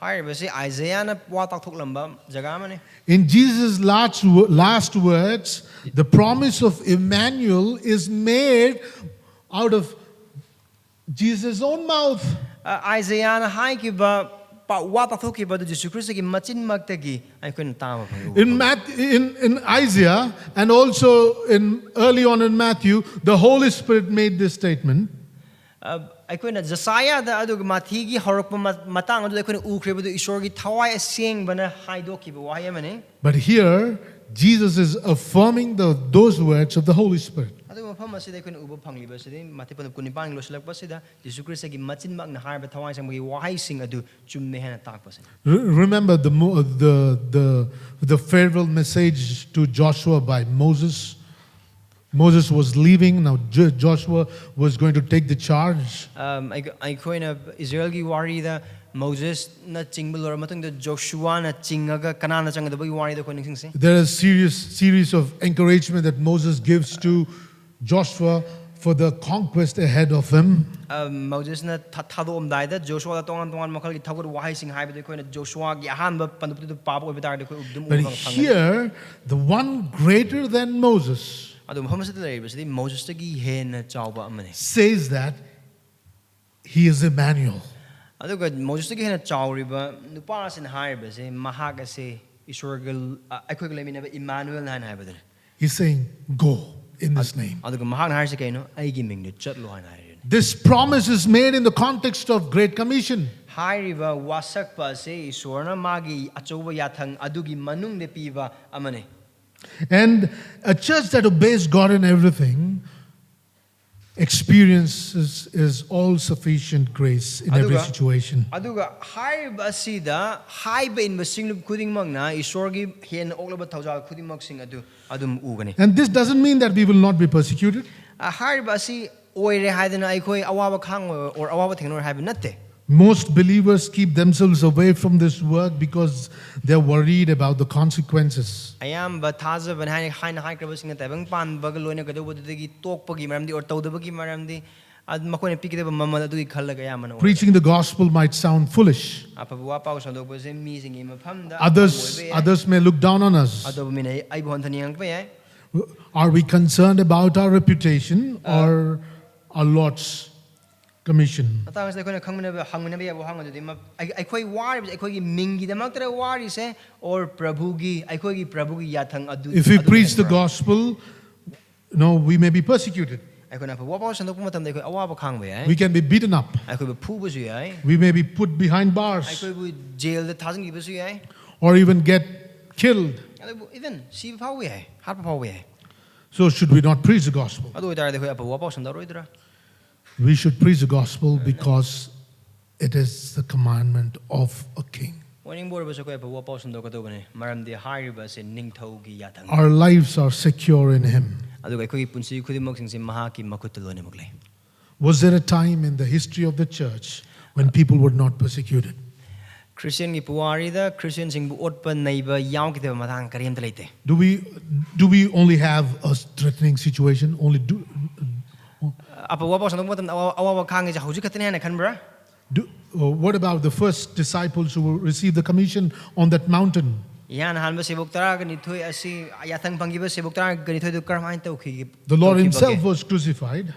ꯍꯥꯏꯔꯤꯕꯁꯤ ꯑꯥꯏꯖꯌꯥꯅ ꯋꯥ ꯇꯥꯛꯊꯣꯛꯂꯝꯕ ꯖꯒꯥ ꯑꯃꯅꯤ꯫ In Jesus' last, wo- last words, the promise of Emmanuel is made out of Jesus' own mouth. ꯑ, ꯑꯥꯏꯖꯌꯥꯅ ꯍꯥꯏꯈꯤꯕ ꯄꯥꯎ, ꯋꯥ ꯇꯥꯊꯣꯛꯈꯤꯕ ꯑꯗꯨ ꯖꯤꯁꯨ ꯈ꯭ꯔꯤꯁꯇꯒꯤ ꯃꯆꯤꯟꯃꯛꯇꯒꯤ ꯑꯩꯈꯣꯏꯅ ꯇꯥꯕ ꯐꯪꯉꯤ꯫ In, Math- in, in Isaiah and also in early on in Matthew, the Holy Spirit made this statement. ꯑ, ꯑꯩꯈꯣꯏꯅ ꯖꯁꯥꯌꯥꯗ ꯑꯗꯨꯒ ꯃꯥꯊꯤꯒꯤ ꯍꯧꯔꯛꯄ ꯃ- ꯃꯇꯥꯡ ꯑꯗꯨꯗ ꯑꯩꯈꯣꯏꯅ ꯎꯈ꯭ꯔꯤꯕꯗꯨ ꯏꯁꯣꯔꯒꯤ ꯊꯋꯥꯏ ꯑꯁꯦꯡꯕꯅ ꯍꯥꯏꯗꯣꯛꯈꯤꯕ ꯋꯥꯍꯩ ꯑꯃꯅꯤ꯫ But here, Jesus is affirming the, those words of the Holy Spirit. ꯑꯗꯨ ꯃꯐꯝ ꯑꯁꯤꯗ ꯑꯩꯈꯣꯏꯅ ꯎꯕ ꯐꯪꯂꯤꯕꯁꯤꯗꯤ ꯃꯥꯊꯤ ꯄꯟꯗꯨꯞ ꯀꯨꯟꯅꯤꯄꯥꯟꯒꯤ ꯂꯣꯏꯁꯤꯜꯂꯛꯄꯁꯤꯗ ꯖꯤꯁꯨ ꯈ꯭ꯔꯤꯁꯇꯒꯤ ꯃꯆꯤꯟꯃꯛꯅ ꯍꯥꯏꯔꯤꯕ ꯊꯋꯥꯏ ꯑꯁꯦꯡꯕꯒꯤ ꯋꯥꯍꯩꯁꯤꯡ ꯑꯗꯨ ꯆꯨꯝꯃꯦ ꯍꯥꯏꯅ ꯇꯥꯛꯄꯁꯤꯅꯤ꯫ Re- remember the, mo- the, the, the farewell message to Joshua by Moses. Moses was leaving, now Jo- Joshua was going to take the charge. ꯑꯝ, ꯑꯩꯈꯣ- ꯑꯩꯈꯣꯏꯅ ꯏꯁꯔꯥꯌꯦꯜꯒꯤ ꯋꯥꯔꯤꯗ ꯃꯣꯖꯦꯁꯅ ꯆꯤꯡꯕ ꯂꯣꯏꯔꯕ ꯃꯇꯨꯡꯗ ꯖꯣꯁꯨꯋꯥꯅ ꯆꯤꯡꯉꯒ ꯀꯅꯥꯟꯗ ꯆꯪꯒꯗꯕꯒꯤ ꯋꯥꯔꯤꯗ ꯑꯩꯈꯣꯏ ꯅꯤꯡꯁꯤꯡꯁꯤ꯫ There is serious series of encouragement that Moses gives to Joshua for the conquest ahead of him. ꯑꯝ, ꯃꯣꯖꯦꯁꯅ ꯊꯥ- ꯊꯥꯗꯣꯛꯑꯝꯗꯥꯏꯗ ꯖꯣꯁꯨꯋꯥꯗ ꯇꯣꯉꯥꯟ ꯇꯣꯉꯥꯟꯕ ꯃꯈꯜꯒꯤ ꯊꯧꯒꯠ ꯋꯥꯍꯩꯁꯤꯡ ꯍꯥꯏꯕꯗꯨ ꯑꯩꯈꯣꯏꯅ ꯖꯣꯁꯨꯋꯥꯒꯤ ꯑꯍꯥꯟꯕ ꯄꯟꯗꯨꯞꯇꯨꯗ ꯄꯥꯕ ꯑꯣꯏꯕ ꯇꯥꯔꯒꯗꯤ ꯑꯩꯈꯣꯏ ꯑꯗꯨꯝ ꯎꯕ But ꯐꯪꯒꯅꯤ꯫ Here, the one greater than Moses ꯑꯗꯨ ꯃꯐꯝ ꯑꯁꯤꯗ ꯂꯩꯔꯤꯕꯁꯤꯗꯤ ꯃꯣꯖꯦꯁꯇꯒꯤ ꯍꯦꯟꯅ ꯆꯥꯎꯕ ꯑꯃꯅꯤ꯫ Says that he is Emmanuel. ꯑꯗꯨꯒ ꯃꯣꯖꯦꯁꯇꯒꯤ ꯍꯦꯟꯅ ꯆꯥꯎꯔꯤꯕ ꯅꯨꯄꯥ ꯑꯁꯤꯅ ꯍꯥꯏꯔꯤꯕꯁꯦ ꯃꯍꯥꯛ ꯑꯁꯦ ꯏꯁꯣꯔꯒ ꯑ, ꯑꯩꯈꯣꯏꯒ ꯂꯩꯃꯤꯟꯅꯕ ꯏꯃꯥꯅꯨꯑꯦꯜꯅ ꯍꯥꯏꯅ ꯍꯥꯏꯕꯗꯨꯅꯤ꯫ He's saying, "Go in this name." ꯑꯗꯨꯒ ꯃꯍꯥꯛꯅ ꯍꯥꯏꯔꯤꯁꯤ ꯀꯩꯅꯣ? "ꯑꯩꯒꯤ ꯃꯤꯡꯗ ꯆꯠꯂꯣ" ꯍꯥꯏꯅ ꯍꯥꯏꯔꯤꯅꯤ꯫ This promise is made in the context of Great Commission. ꯍꯥꯏꯔꯤꯕ ꯋꯥꯁꯛꯄ ꯑꯁꯤ ꯏꯁꯣꯔꯅ ꯃꯥꯒꯤ ꯑꯆꯧꯕ ꯌꯥꯊꯪ ꯑꯗꯨꯒꯤ ꯃꯅꯨꯡꯗ ꯄꯤꯕ ꯑꯃꯅꯤ꯫ And a church that obeys God in everything Experience is, is all sufficient grace in every ꯑꯗꯨꯒ- situation. ꯑꯗꯨꯒ ꯍꯥꯏꯔꯤꯕ ꯑꯁꯤꯗ ꯍꯥꯏꯕ ꯏꯟꯕ ꯁꯤꯡꯂꯨꯞ ꯈꯨꯗꯤꯡꯃꯛꯅ ꯏꯁꯣꯔꯒꯤ ꯍꯦꯟꯅ ꯑꯣꯛꯂꯕ ꯊꯧꯖꯥꯜ ꯈꯨꯗꯤꯡꯃꯛꯁꯤꯡ ꯑꯗꯨ ꯑꯗꯨꯝ ꯎꯒꯅꯤ꯫ And this doesn't mean that we will not be persecuted. ꯑ, ꯍꯥꯏꯔꯤꯕ ꯑꯁꯤ ꯑꯣꯏꯔꯦ ꯍꯥꯏꯗꯅ ꯑꯩꯈꯣꯏ ꯑꯋꯥꯕ ꯈꯥꯡꯉꯣꯏ or ꯑꯋꯥꯕ ꯊꯦꯡꯅꯔꯣꯏ ꯍꯥꯏꯕ ꯅꯠꯇꯦ꯫ Most believers keep themselves away from this work because they're worried about the consequences. ꯑꯌꯥꯝꯕ ꯊꯥꯖꯕꯅꯤ ꯍꯥꯏꯅ ꯍꯥꯏꯅ ꯍꯥꯏꯈ꯭ꯔꯕꯁꯤꯡꯅ ꯇꯥꯏꯕꯪ ꯄꯥꯟꯕꯒ ꯂꯣꯏꯅꯒꯗꯧꯕꯗꯨꯗꯒꯤ ꯇꯣꯛꯄꯒꯤ ꯃꯔꯝꯗꯤ or ꯇꯧꯗꯕꯒꯤ ꯃꯔꯝꯗꯤ ꯑꯗꯨ ꯃꯈꯣꯏꯅ ꯄꯤꯒꯗꯕ ꯃꯃꯜ ꯑꯗꯨꯒꯤ ꯈꯜꯂꯒ ꯑꯌꯥꯝꯕꯅ ꯑꯣꯏ꯫ Preaching the gospel might sound foolish. ꯑꯐꯕ ꯋꯥ ꯄꯥꯎ ꯁꯟꯗꯣꯛꯄꯁꯦ ꯃꯤꯁꯤꯡꯒꯤ ꯃꯐꯝꯗ Others, ꯑꯐꯕ ꯑꯣꯏꯕ ꯌꯥꯏ꯫ Others may look down on us. ꯑꯗꯨꯕꯨ ꯃꯤꯅ ꯑꯩ- ꯑꯩꯕꯨ ꯍꯟꯊꯅ ꯌꯦꯡꯉꯛꯄ ꯌꯥꯏ꯫ Are we concerned about our reputation or our Lord's commission? ꯃꯇꯥꯡ ꯑꯁꯤꯗ ꯑꯩꯈꯣꯏꯅ ꯈꯪꯃꯤꯟꯅꯕ ꯍꯪꯃꯤꯟꯅꯕ ꯌꯥꯕ ꯋꯥꯍꯪ ꯑꯗꯨꯗꯤ ꯃ- ꯑꯩ- ꯑꯩꯈꯣꯏ ꯋꯥꯔꯤꯕꯁꯦ ꯑꯩꯈꯣꯏꯒꯤ ꯃꯤꯡꯒꯤꯗꯃꯛꯇꯔ ꯋꯥꯔꯤꯁꯦ or ꯄ꯭ꯔꯚꯨꯒꯤ ꯑꯩꯈꯣꯏꯒꯤ ꯄ꯭ꯔꯚꯨꯒꯤ ꯌꯥꯊꯪ ꯑꯗꯨ If we ꯑꯗꯨꯅ preach the ꯍꯦꯟꯕ꯭ꯔꯥ? Gospel, no, we may be persecuted. ꯑꯩꯈꯣꯏꯅ ꯑꯐꯕ ꯋꯥ ꯄꯥꯎ ꯁꯟꯗꯣꯛꯄ ꯃꯇꯝꯗ ꯑꯩꯈꯣꯏ ꯑꯋꯥꯕ ꯈꯥꯡꯕ ꯌꯥꯏ꯫ We can be beaten up. ꯑꯩꯈꯣꯏꯕꯨ ꯐꯨꯕꯁꯨ ꯌꯥꯏ꯫ We may be put behind bars ꯑꯩꯈꯣꯏꯕꯨ ꯖꯦꯜꯗ ꯊꯥꯖꯤꯟꯈꯤꯕꯁꯨ ꯌꯥꯏ꯫ Or even get killed. ꯑꯗꯨꯕꯨ even ꯁꯤꯕ ꯐꯥꯎꯕ ꯌꯥꯏ, ꯍꯥꯠꯄ ꯐꯥꯎꯕ ꯌꯥꯏ꯫ So, should we not preach the gospel? ꯑꯗꯨ ꯑꯣꯏꯇꯥꯔꯗꯤ ꯑꯩꯈꯣꯏ ꯑꯐꯕ ꯋꯥ ꯄꯥꯎ ꯁꯟꯗꯣꯛꯑꯔꯣꯏꯗ꯭ꯔꯥ? We should preach the gospel because it is the commandment of a king. ꯑꯣꯏꯅꯤꯡꯕ ꯑꯣꯏꯔꯕꯁꯨ ꯑꯩꯈꯣꯏ ꯑꯐꯕ ꯋꯥ ꯄꯥꯎ ꯁꯟꯗꯣꯛꯀꯗꯧꯕꯅꯤ, ꯃꯔꯝꯗꯤ ꯍꯥꯏꯔꯤꯕ ꯑꯁꯤ ꯅꯤꯡꯊꯧꯒꯤ ꯌꯥꯊꯪ꯫ Our lives are secure in him. ꯑꯗꯨꯒ ꯑꯩꯈꯣꯏꯒꯤ ꯄꯨꯟꯁꯤ ꯈꯨꯗꯤꯡꯃꯛꯁꯤꯡꯁꯦ ꯃꯍꯥꯛꯀꯤ ꯃꯈꯨꯠꯇ ꯂꯣꯏꯅꯃꯛ ꯂꯩ꯫ Was there a time in the history of the church when people were not persecuted? ꯈ꯭ꯔꯤꯁꯇꯤꯌꯟꯒꯤ ꯄꯨꯋꯥꯔꯤꯗ ꯈ꯭ꯔꯤꯁꯇꯤꯌꯟꯁꯤꯡꯕꯨ ꯑꯣꯠꯄ ꯅꯩꯕ ꯌꯥꯎꯈꯤꯗꯕ ꯃꯇꯥꯡ ꯀꯔꯤꯝꯇ ꯂꯩꯇꯦ꯫ Do we, do we only have a threatening situation? Only do, ꯑꯐꯕ ꯋꯥ ꯄꯥꯎ ꯁꯟꯗꯣꯛꯄ ꯃꯇꯝꯗ ꯑꯋꯥ- ꯑꯋꯥꯕ ꯈꯥꯡꯉꯤꯁꯦ ꯍꯧꯖꯤꯛ ꯈꯛꯇꯅꯤ ꯍꯥꯏꯅ ꯈꯟꯕ꯭ꯔꯥ? do uh, what about the first disciples who received the commission on that mountain? ꯏꯍꯥꯟ ꯍꯥꯟꯕ ꯁꯦꯕꯣꯛ ꯇꯔꯥꯒ ꯅꯤꯊꯣꯏ ꯑꯁꯤ ꯌꯥꯊꯪ ꯐꯪꯈꯤꯕ ꯁꯦꯕꯣꯛ ꯇꯔꯥꯒ ꯅꯤꯊꯣꯏꯗꯨ ꯀꯔꯝꯍꯥꯏꯅ ꯇꯧꯈꯤꯒꯦ? The Lord ꯇꯧꯈꯤꯕꯒꯦ? himself was crucified.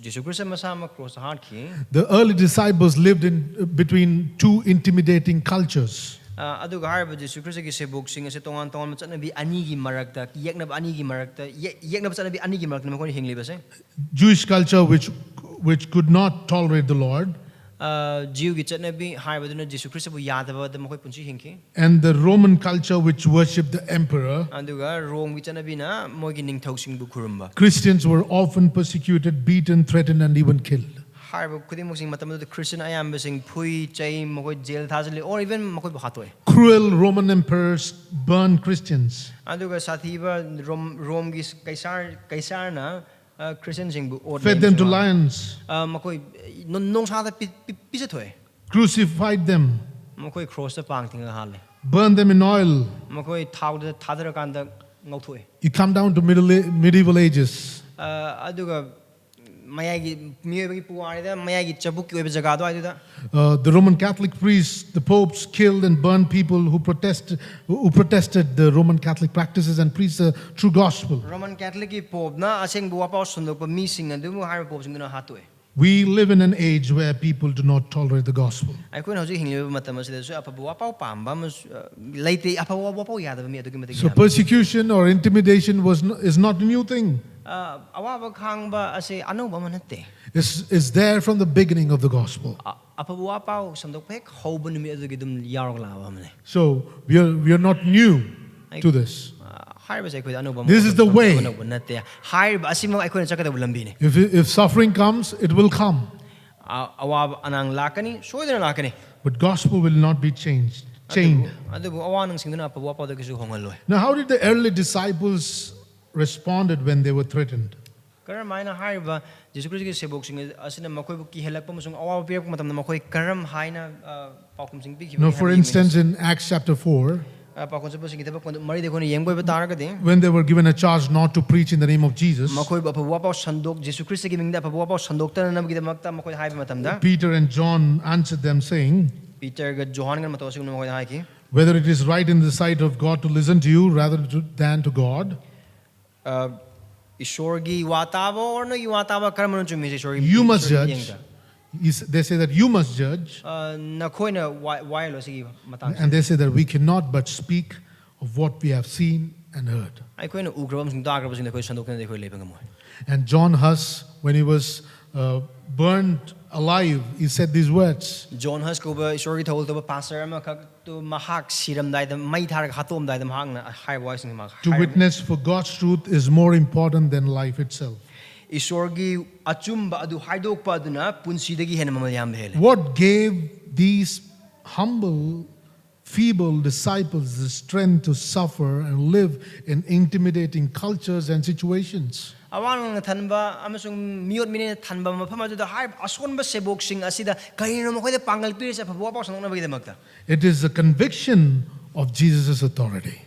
Jesus Christ ꯃꯁꯥꯃꯛ ꯀ꯭ꯔꯣꯁꯇ ꯍꯥꯠꯈꯤ꯫ The early disciples lived in between two intimidating cultures. ꯑ, ꯑꯗꯨꯒ ꯍꯥꯏꯔꯤꯕ ꯖꯤꯁꯨ ꯈ꯭ꯔꯤꯁꯇꯒꯤ ꯁꯦꯕꯣꯛꯁꯤꯡ ꯑꯁꯤ ꯇꯣꯉꯥꯟ ꯇꯣꯉꯥꯟꯕ ꯆꯠꯅꯕꯤ ꯑꯅꯤꯒꯤ ꯃꯔꯛꯇ, ꯌꯦꯛꯅꯕ ꯑꯅꯤꯒꯤ ꯃꯔꯛꯇ, ꯌꯦ- ꯌꯦꯛꯅꯕ ꯆꯠꯅꯕꯤ ꯑꯅꯤꯒꯤ ꯃꯔꯛꯇ ꯃꯈꯣꯏꯅ ꯍꯤꯡꯂꯤꯕꯁꯦ꯫ Jewish culture, which, which could not tolerate the Lord, ꯑ, ꯖꯤꯎꯒꯤ ꯆꯠꯅꯕꯤ ꯍꯥꯏꯕꯗꯨꯅ ꯖꯤꯁꯨ ꯈ꯭ꯔꯤꯁꯇꯕꯨ ꯌꯥꯗꯕꯗ ꯃꯈꯣꯏ ꯄꯨꯟꯁꯤ ꯍꯤꯡꯈꯤ꯫ And the Roman culture, which worshipped the emperor. ꯑꯗꯨꯒ ꯔꯣꯝꯒꯤ ꯆꯠꯅꯕꯤꯅ ꯃꯣꯏꯒꯤ ꯅꯤꯡꯊꯧꯁꯤꯡꯕꯨ ꯈꯨꯔꯨꯝꯕ꯫ Christians were often persecuted, beaten, threatened, and even killed. ꯍꯥꯏꯔꯤꯕ ꯈꯨꯗꯤꯡꯃꯛꯁꯤꯡ ꯃꯇꯝꯗꯨꯗ ꯈ꯭ꯔꯤꯁꯇꯤꯌꯟ ꯑꯌꯥꯝꯕꯁꯤꯡ ꯐꯨꯏ, ꯆꯩ, ꯃꯈꯣꯏ ꯖꯦꯜ ꯊꯥꯖꯤꯜꯂꯤ, or even ꯃꯈꯣꯏꯕꯨ ꯍꯥꯠꯇꯣꯛꯑꯦ꯫ Cruel Roman emperors burned Christians, ꯑꯗꯨꯒ ꯁꯥꯊꯤꯕ ꯔꯣꯝ ꯔꯣꯝꯒꯤ ꯀꯩꯁꯥꯔ ꯀꯩꯁꯥꯔꯅ ꯑ, ꯈ꯭ꯔꯤꯁꯇꯤꯌꯟꯁꯤꯡꯕꯨ ꯑꯣꯠ fed them to ꯂꯩꯕꯁꯨ ꯃꯥꯜꯂꯦ꯫ lions. ꯑ, ꯃꯈꯣꯏ ꯅꯣ- ꯅꯣꯡꯁꯥꯗ ꯄꯤ- ꯄꯤ- ꯄꯤꯖꯊꯣꯛꯑꯦ꯫ Crucified them, ꯃꯈꯣꯏ ꯈ꯭ꯔꯣꯁꯇ ꯄꯥꯡ ꯊꯤꯡꯉꯒ ꯍꯥꯜꯂꯦ꯫ burned them in oil. ꯃꯈꯣꯏ ꯊꯥꯎꯗ ꯊꯥꯗꯔꯀꯥꯟꯗ ꯉꯧꯊꯣꯛꯑꯦ꯫ You come down to middle, medieval ages. ꯑ, ꯑꯗꯨꯒ ꯃꯌꯥꯏꯒꯤ ꯃꯤꯑꯣꯏꯕꯒꯤ ꯄꯨꯋꯥꯔꯤꯗ ꯃꯌꯥꯏꯒꯤ ꯆꯕꯨꯛꯀꯤ ꯑꯣꯏꯕ ꯖꯒꯥ ꯑꯗꯨꯋꯥꯏꯗꯨꯗ Uh, the Roman Catholic priests, the popes killed and burned people who protest, who protested the Roman Catholic practices and preached the true gospel. Roman ꯀꯦꯊꯂꯤꯛꯀꯤ ꯄꯣꯞꯅ ꯑꯁꯦꯡꯕ ꯋꯥꯄꯥꯎ ꯁꯟꯗꯣꯛꯄ ꯃꯤꯁꯤꯡ ꯑꯗꯨꯕꯨ ꯍꯥꯏꯔꯤꯕ ꯄꯣꯞꯁꯤꯡꯗꯨꯅ ꯍꯥꯠꯇꯣꯛꯑꯦ꯫ We live in an age where people do not tolerate the gospel. ꯑꯩꯈꯣꯏꯅ ꯍꯧꯖꯤꯛ ꯍꯤꯡꯂꯤꯕ ꯃꯇꯝ ꯑꯁꯤꯗꯁꯨ ꯑꯐꯕ ꯋꯥꯄꯥꯎ ꯄꯥꯝꯕ ꯑꯃꯁꯨ ꯑ, ꯂꯩꯇꯦ꯫ ꯑꯐꯕ ꯋꯥꯄꯥꯎ ꯌꯥꯗꯕ ꯃꯤ ꯑꯗꯨꯛꯀꯤ ꯃꯇꯤꯛ So ꯌꯥꯝꯃꯤ꯫ Persecution or intimidation was n- is not a new thing. ꯑ, ꯑꯋꯥꯕ ꯈꯥꯡꯕ ꯑꯁꯤ ꯑꯅꯧꯕ ꯑꯃ ꯅꯠꯇꯦ꯫ It's, it's there from the beginning of the gospel. ꯑ- ꯑꯐꯕ ꯋꯥꯄꯥꯎ ꯁꯟꯗꯣꯛꯄ ꯍꯦꯛ ꯍꯧꯕ ꯅꯨꯃꯤꯠ ꯑꯗꯨꯒꯤ ꯑꯗꯨꯝ ꯌꯥꯎꯔꯒ ꯂꯥꯛꯑꯕ ꯑꯃꯅꯦ꯫ So we are, we are not new to this. ꯑ, ꯍꯥꯏꯔꯤꯕꯁꯦ ꯑꯩꯈꯣꯏꯗ ꯑꯅꯧꯕ This is the way. ꯑꯅꯧꯕ ꯅꯠꯇꯦ꯫ ꯍꯥꯏꯔꯤꯕ ꯑꯁꯤꯃꯛ ꯑꯩꯈꯣꯏꯅ ꯆꯠꯀꯗꯕ ꯂꯝꯕꯤꯅꯤ꯫ If, if suffering comes, it will come. ꯑ- ꯑꯋꯥꯕ ꯑꯅꯥꯡ ꯂꯥꯛꯀꯅꯤ, ꯁꯣꯏꯗꯅ ꯂꯥꯛꯀꯅꯤ꯫ But gospel will not be changed. ꯑꯗꯨꯕꯨ Chained. ꯑꯗꯨꯕꯨ ꯑꯋꯥ ꯅꯪꯁꯤꯡꯗꯨꯅ ꯑꯐꯕ ꯋꯥꯄꯥꯎꯗ ꯀꯩꯁꯨ ꯍꯣꯡꯍꯜꯂꯣꯏ꯫ Now, how did the early disciples responded when they were threatened? ꯀꯔꯝ ꯍꯥꯏꯅ ꯍꯥꯏꯔꯤꯕ ꯖꯤꯁꯨ ꯈ꯭ꯔꯤꯁꯇꯒꯤ ꯁꯦꯕꯣꯛꯁꯤꯡ ꯑꯁꯤꯅ ꯃꯈꯣꯏꯕꯨ ꯀꯤꯍꯜꯂꯛꯄ ꯑꯃꯁꯨꯡ ꯑꯋꯥꯕ ꯄꯤꯔꯛꯄ ꯃꯇꯝꯗ ꯃꯈꯣꯏ ꯀꯔꯝ ꯍꯥꯏꯅ ꯑ, ꯄꯥꯎꯈꯨꯝꯁꯤꯡ ꯄꯤꯈꯤꯕꯒꯦ Now, for ꯍꯥꯏꯕꯗꯨ ꯌꯦꯡꯃꯤꯟꯅꯁꯤ꯫ Instance, in Acts chapter four, ꯑ, ꯄꯥꯎꯈꯨꯝ ꯆꯠꯄꯁꯤꯡꯒꯤ ꯊꯕꯛ ꯀꯣꯟꯗꯨ ꯃꯔꯤꯗ ꯑꯩꯈꯣꯏꯅ ꯌꯦꯡꯕ ꯑꯣꯏꯕ ꯇꯥꯔꯒꯗꯤ when they were given a charge not to preach in the name of Jesus, ꯃꯈꯣꯏꯕꯨ ꯑꯐꯕ ꯋꯥꯄꯥꯎ ꯁꯟꯗꯣꯛ ꯖꯤꯁꯨ ꯈ꯭ꯔꯤꯁꯇꯒꯤ ꯃꯤꯡꯗ ꯑꯐꯕ ꯋꯥꯄꯥꯎ ꯁꯟꯗꯣꯛꯇꯅꯅꯕꯒꯤꯗꯃꯛꯇ ꯃꯈꯣꯏꯗ ꯍꯥꯏꯕ ꯃꯇꯝꯗ Peter and John answered them, saying, ꯄꯤꯇꯔꯒ ꯖꯣꯍꯥꯟꯒ ꯃꯇꯧ ꯑꯁꯤꯒꯨꯝꯅ ꯃꯈꯣꯏꯗ ꯍꯥꯏꯈꯤ꯫ Whether it is right in the sight of God to listen to you rather to, than to God, ꯑ, ꯏꯁꯣꯔꯒꯤ ꯋꯥ ꯇꯥꯕ or ꯅꯣꯏꯒꯤ ꯋꯥ ꯇꯥꯕ ꯀꯔꯝꯕꯅ ꯆꯨꯝꯃꯤ ꯏꯁꯣꯔꯒꯤ you must ꯏꯁꯣꯔꯒꯤ judge. ꯃꯤꯠꯌꯦꯡꯗ? He s- They say that you must judge. ꯑ, ꯅꯈꯣꯏꯅ ꯋꯥ- ꯋꯥꯌꯦꯜꯂꯣ ꯁꯤꯒꯤ ꯃꯇꯥꯡꯁꯦ꯫ And they say that we cannot but speak of what we have seen and heard. ꯑꯩꯈꯣꯏꯅ ꯎꯈ꯭ꯔꯕ ꯑꯃꯁꯨꯡ ꯇꯥꯈ꯭ꯔꯕꯁꯤꯡꯗ ꯑꯩꯈꯣꯏ ꯁꯟꯗꯣꯛꯇꯅꯗꯤ ꯑꯩꯈꯣꯏ ꯂꯩꯕ ꯉꯝꯃꯣꯏ꯫ And John Huss, when he was uh, burned alive, he said these words. John Huss ꯀꯧꯕ ꯏꯁꯣꯔꯒꯤ ꯊꯧꯒꯜ ꯇꯧꯕ ꯄꯥꯁꯇꯔ ꯑꯃꯈꯛꯇꯨ ꯃꯍꯥꯛ ꯁꯤꯔꯝꯗꯥꯏꯗ, ꯃꯩ ꯊꯥꯔꯒ ꯍꯥꯠꯇꯣꯛꯑꯝꯗꯥꯏꯗ ꯃꯍꯥꯛꯅ ꯍꯥꯏꯕ ꯋꯥꯍꯩꯁꯤꯡꯁꯤ ꯃꯍꯥꯛ To ꯍꯥꯏꯔꯝꯃꯤ꯫ Witness for God's truth is more important than life itself. ꯏꯁꯣꯔꯒꯤ ꯑꯆꯨꯝꯕ ꯑꯗꯨ ꯍꯥꯏꯗꯣꯛꯄ ꯑꯗꯨꯅ ꯄꯨꯟꯁꯤꯗꯒꯤ ꯍꯦꯟꯅ ꯃꯃꯜ ꯌꯥꯝꯕ ꯍꯦꯜꯂꯤ꯫ What gave these humble, feeble disciples the strength to suffer and live in intimidating cultures and situations? ꯑꯋꯥ ꯅꯨꯡꯅ ꯊꯟꯕ ꯑꯃꯁꯨꯡ ꯃꯤꯑꯣꯠ ꯃꯤꯅꯩꯅ ꯊꯟꯕ ꯃꯐꯝ ꯑꯗꯨꯗ ꯍꯥꯏꯔꯤꯕ ꯑꯁꯣꯟꯕ ꯁꯦꯕꯣꯛꯁꯤꯡ ꯑꯁꯤꯗ ꯀꯔꯤꯅꯣ ꯃꯈꯣꯏꯗ ꯄꯥꯡꯒꯜ ꯄꯤꯔꯤꯁꯦ? ꯑꯐꯕ ꯋꯥꯄꯥꯎ ꯁꯟꯗꯣꯛꯅꯕꯒꯤꯗꯃꯛꯇ꯫ It is the conviction of Jesus' authority.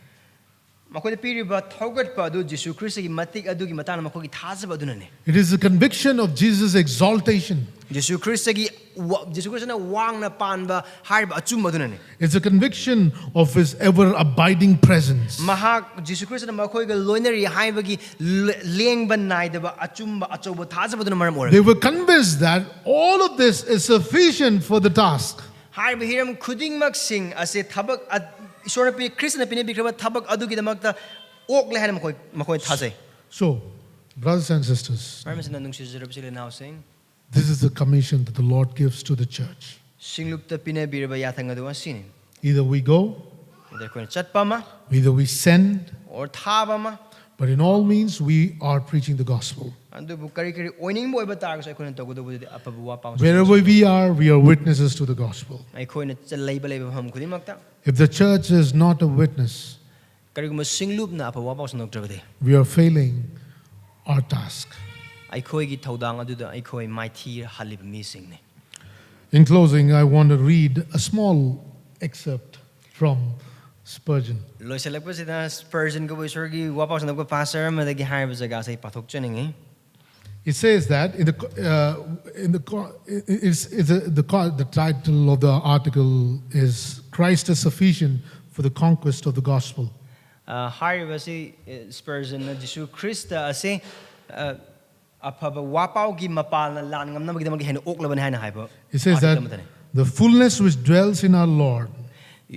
ꯃꯈꯣꯏꯗ ꯄꯤꯔꯤꯕ ꯊꯧꯒꯠꯄ ꯑꯗꯨ ꯖꯤꯁꯨ ꯈ꯭ꯔꯤꯁꯇꯒꯤ ꯃꯇꯤꯛ ꯑꯗꯨꯒꯤ ꯃꯇꯥꯡꯗ ꯃꯈꯣꯏꯒꯤ ꯊꯥꯖꯕ ꯑꯗꯨꯅꯅꯤ꯫ It is the conviction of Jesus' exaltation. ꯖꯤꯁꯨ ꯈ꯭ꯔꯤꯁꯇꯒꯤ ꯋꯥ- ꯖꯤꯁꯨ ꯈ꯭ꯔꯤꯁꯇꯅ ꯋꯥꯡꯅ ꯄꯥꯟꯕ ꯍꯥꯏꯔꯤꯕ ꯑꯆꯨꯝꯕ ꯑꯗꯨꯅꯅꯤ꯫ It's a conviction of his ever abiding presence. ꯃꯍꯥꯛ ꯖꯤꯁꯨ ꯈ꯭ꯔꯤꯁꯇꯅ ꯃꯈꯣꯏꯒ ꯂꯣꯏꯅꯔꯤ ꯍꯥꯏꯕꯒꯤ ꯂ- ꯂꯦꯡꯕ ꯅꯥꯏꯗꯕ ꯑꯆꯨꯝꯕ ꯑꯆꯧꯕ ꯊꯥꯖꯕꯗꯨꯅ ꯃꯔꯝ They ꯑꯣꯏꯔꯒ were convinced that all of this is sufficient for the task. ꯍꯥꯏꯔꯤꯕ ꯍꯤꯔꯝ ꯈꯨꯗꯤꯡꯃꯛꯁꯤꯡ ꯑꯁꯤ ꯊꯕꯛ ꯑ- ꯏꯁꯣꯔꯅ ꯄꯤ ꯈ꯭ꯔꯤꯁꯇꯅ ꯄꯤꯅꯕꯤꯈ꯭ꯔꯕ ꯊꯕꯛ ꯑꯗꯨꯒꯤꯗꯃꯛꯇ ꯑꯣꯛꯂꯦ ꯍꯥꯏꯅ ꯃꯈꯣꯏ ꯃꯈꯣꯏ ꯊꯥꯖꯩ꯫ So, brothers and sisters, ꯃꯔꯝ ꯑꯁꯤꯅ ꯅꯨꯡꯁꯤꯖꯔꯕ ꯏꯆꯤꯜ ꯏꯅꯥꯎꯁꯤꯡ, this is the commission that the Lord gives to the church. ꯁꯤꯡꯂꯨꯞꯇ ꯄꯤꯅꯕꯤꯔꯕ ꯌꯥꯊꯪ ꯑꯗꯨ ꯑꯁꯤꯅꯤ꯫ Either we go, ꯑꯗ ꯑꯩꯈꯣꯏꯅ ꯆꯠꯄ ꯑꯃ, either we send, or ꯊꯥꯕ ꯑꯃ, but in all means we are preaching the gospel. ꯑꯗꯨꯕꯨ ꯀꯔꯤ ꯀꯔꯤ ꯑꯣꯏꯅꯤꯡꯕ ꯑꯣꯏꯕ ꯇꯥꯔꯒꯁꯨ ꯑꯩꯈꯣꯏꯅ ꯇꯧꯒꯗꯧꯕꯗꯨꯗꯤ ꯑꯐꯕ ꯋꯥ ꯄꯥꯎ Wherever we are, we are witnesses to the gospel. ꯑꯩꯈꯣꯏꯅ ꯆ- ꯂꯩꯕ ꯂꯩꯕ ꯃꯐꯝ ꯈꯨꯗꯤꯡꯃꯛꯇ If the church is not a witness, ꯀꯔꯤꯒꯨꯝꯕ ꯁꯤꯡꯂꯨꯞꯅ ꯑꯐꯕ ꯋꯥ ꯄꯥꯎ ꯁꯟꯗꯣꯛꯇ꯭ꯔꯕꯗꯤ we are failing our task. ꯑꯩꯈꯣꯏꯒꯤ ꯊꯧꯗꯥꯡ ꯑꯗꯨꯗ ꯑꯩꯈꯣꯏ ꯃꯥꯏꯊꯤ ꯍꯜꯂꯤꯕ ꯃꯤꯁꯤꯡꯅꯤ꯫ In closing, I want to read a small excerpt from Spurgeon. ꯂꯣꯏꯁꯤꯜꯂꯛꯄꯁꯤꯗ ꯁ꯭ꯄꯔꯖꯟ ꯀꯧꯕ ꯏꯁꯣꯔꯒꯤ ꯋꯥ ꯄꯥꯎ ꯁꯟꯗꯣꯛꯄ ꯄꯥꯁꯇꯔ ꯑꯃꯗꯒꯤ ꯍꯥꯏꯔꯤꯕ ꯖꯒꯥꯁꯦ ꯑꯩ ꯄꯥꯊꯣꯛꯆꯅꯤꯡꯉꯤ꯫ It says that in the co- uh, in the co- it's, it's a, the co- the title of the article is Christ is sufficient for the conquest of the gospel. ꯑ, ꯍꯥꯏꯔꯤꯕꯁꯤ ꯑ, ꯁ꯭ꯄꯔꯖꯟꯅ Jesus Christ ꯑꯁꯤ ꯑ, ꯑꯐꯕ ꯋꯥꯄꯥꯎꯒꯤ ꯃꯄꯥꯜꯅ ꯂꯥꯟ ꯉꯝꯅꯕꯒꯤꯗꯃꯛ ꯍꯦꯟꯅ ꯑꯣꯛꯂꯕꯅꯤ ꯍꯥꯏꯅ ꯍꯥꯏꯕ It says article that ꯑꯃꯗꯅꯤ꯫ The fullness which dwells in our Lord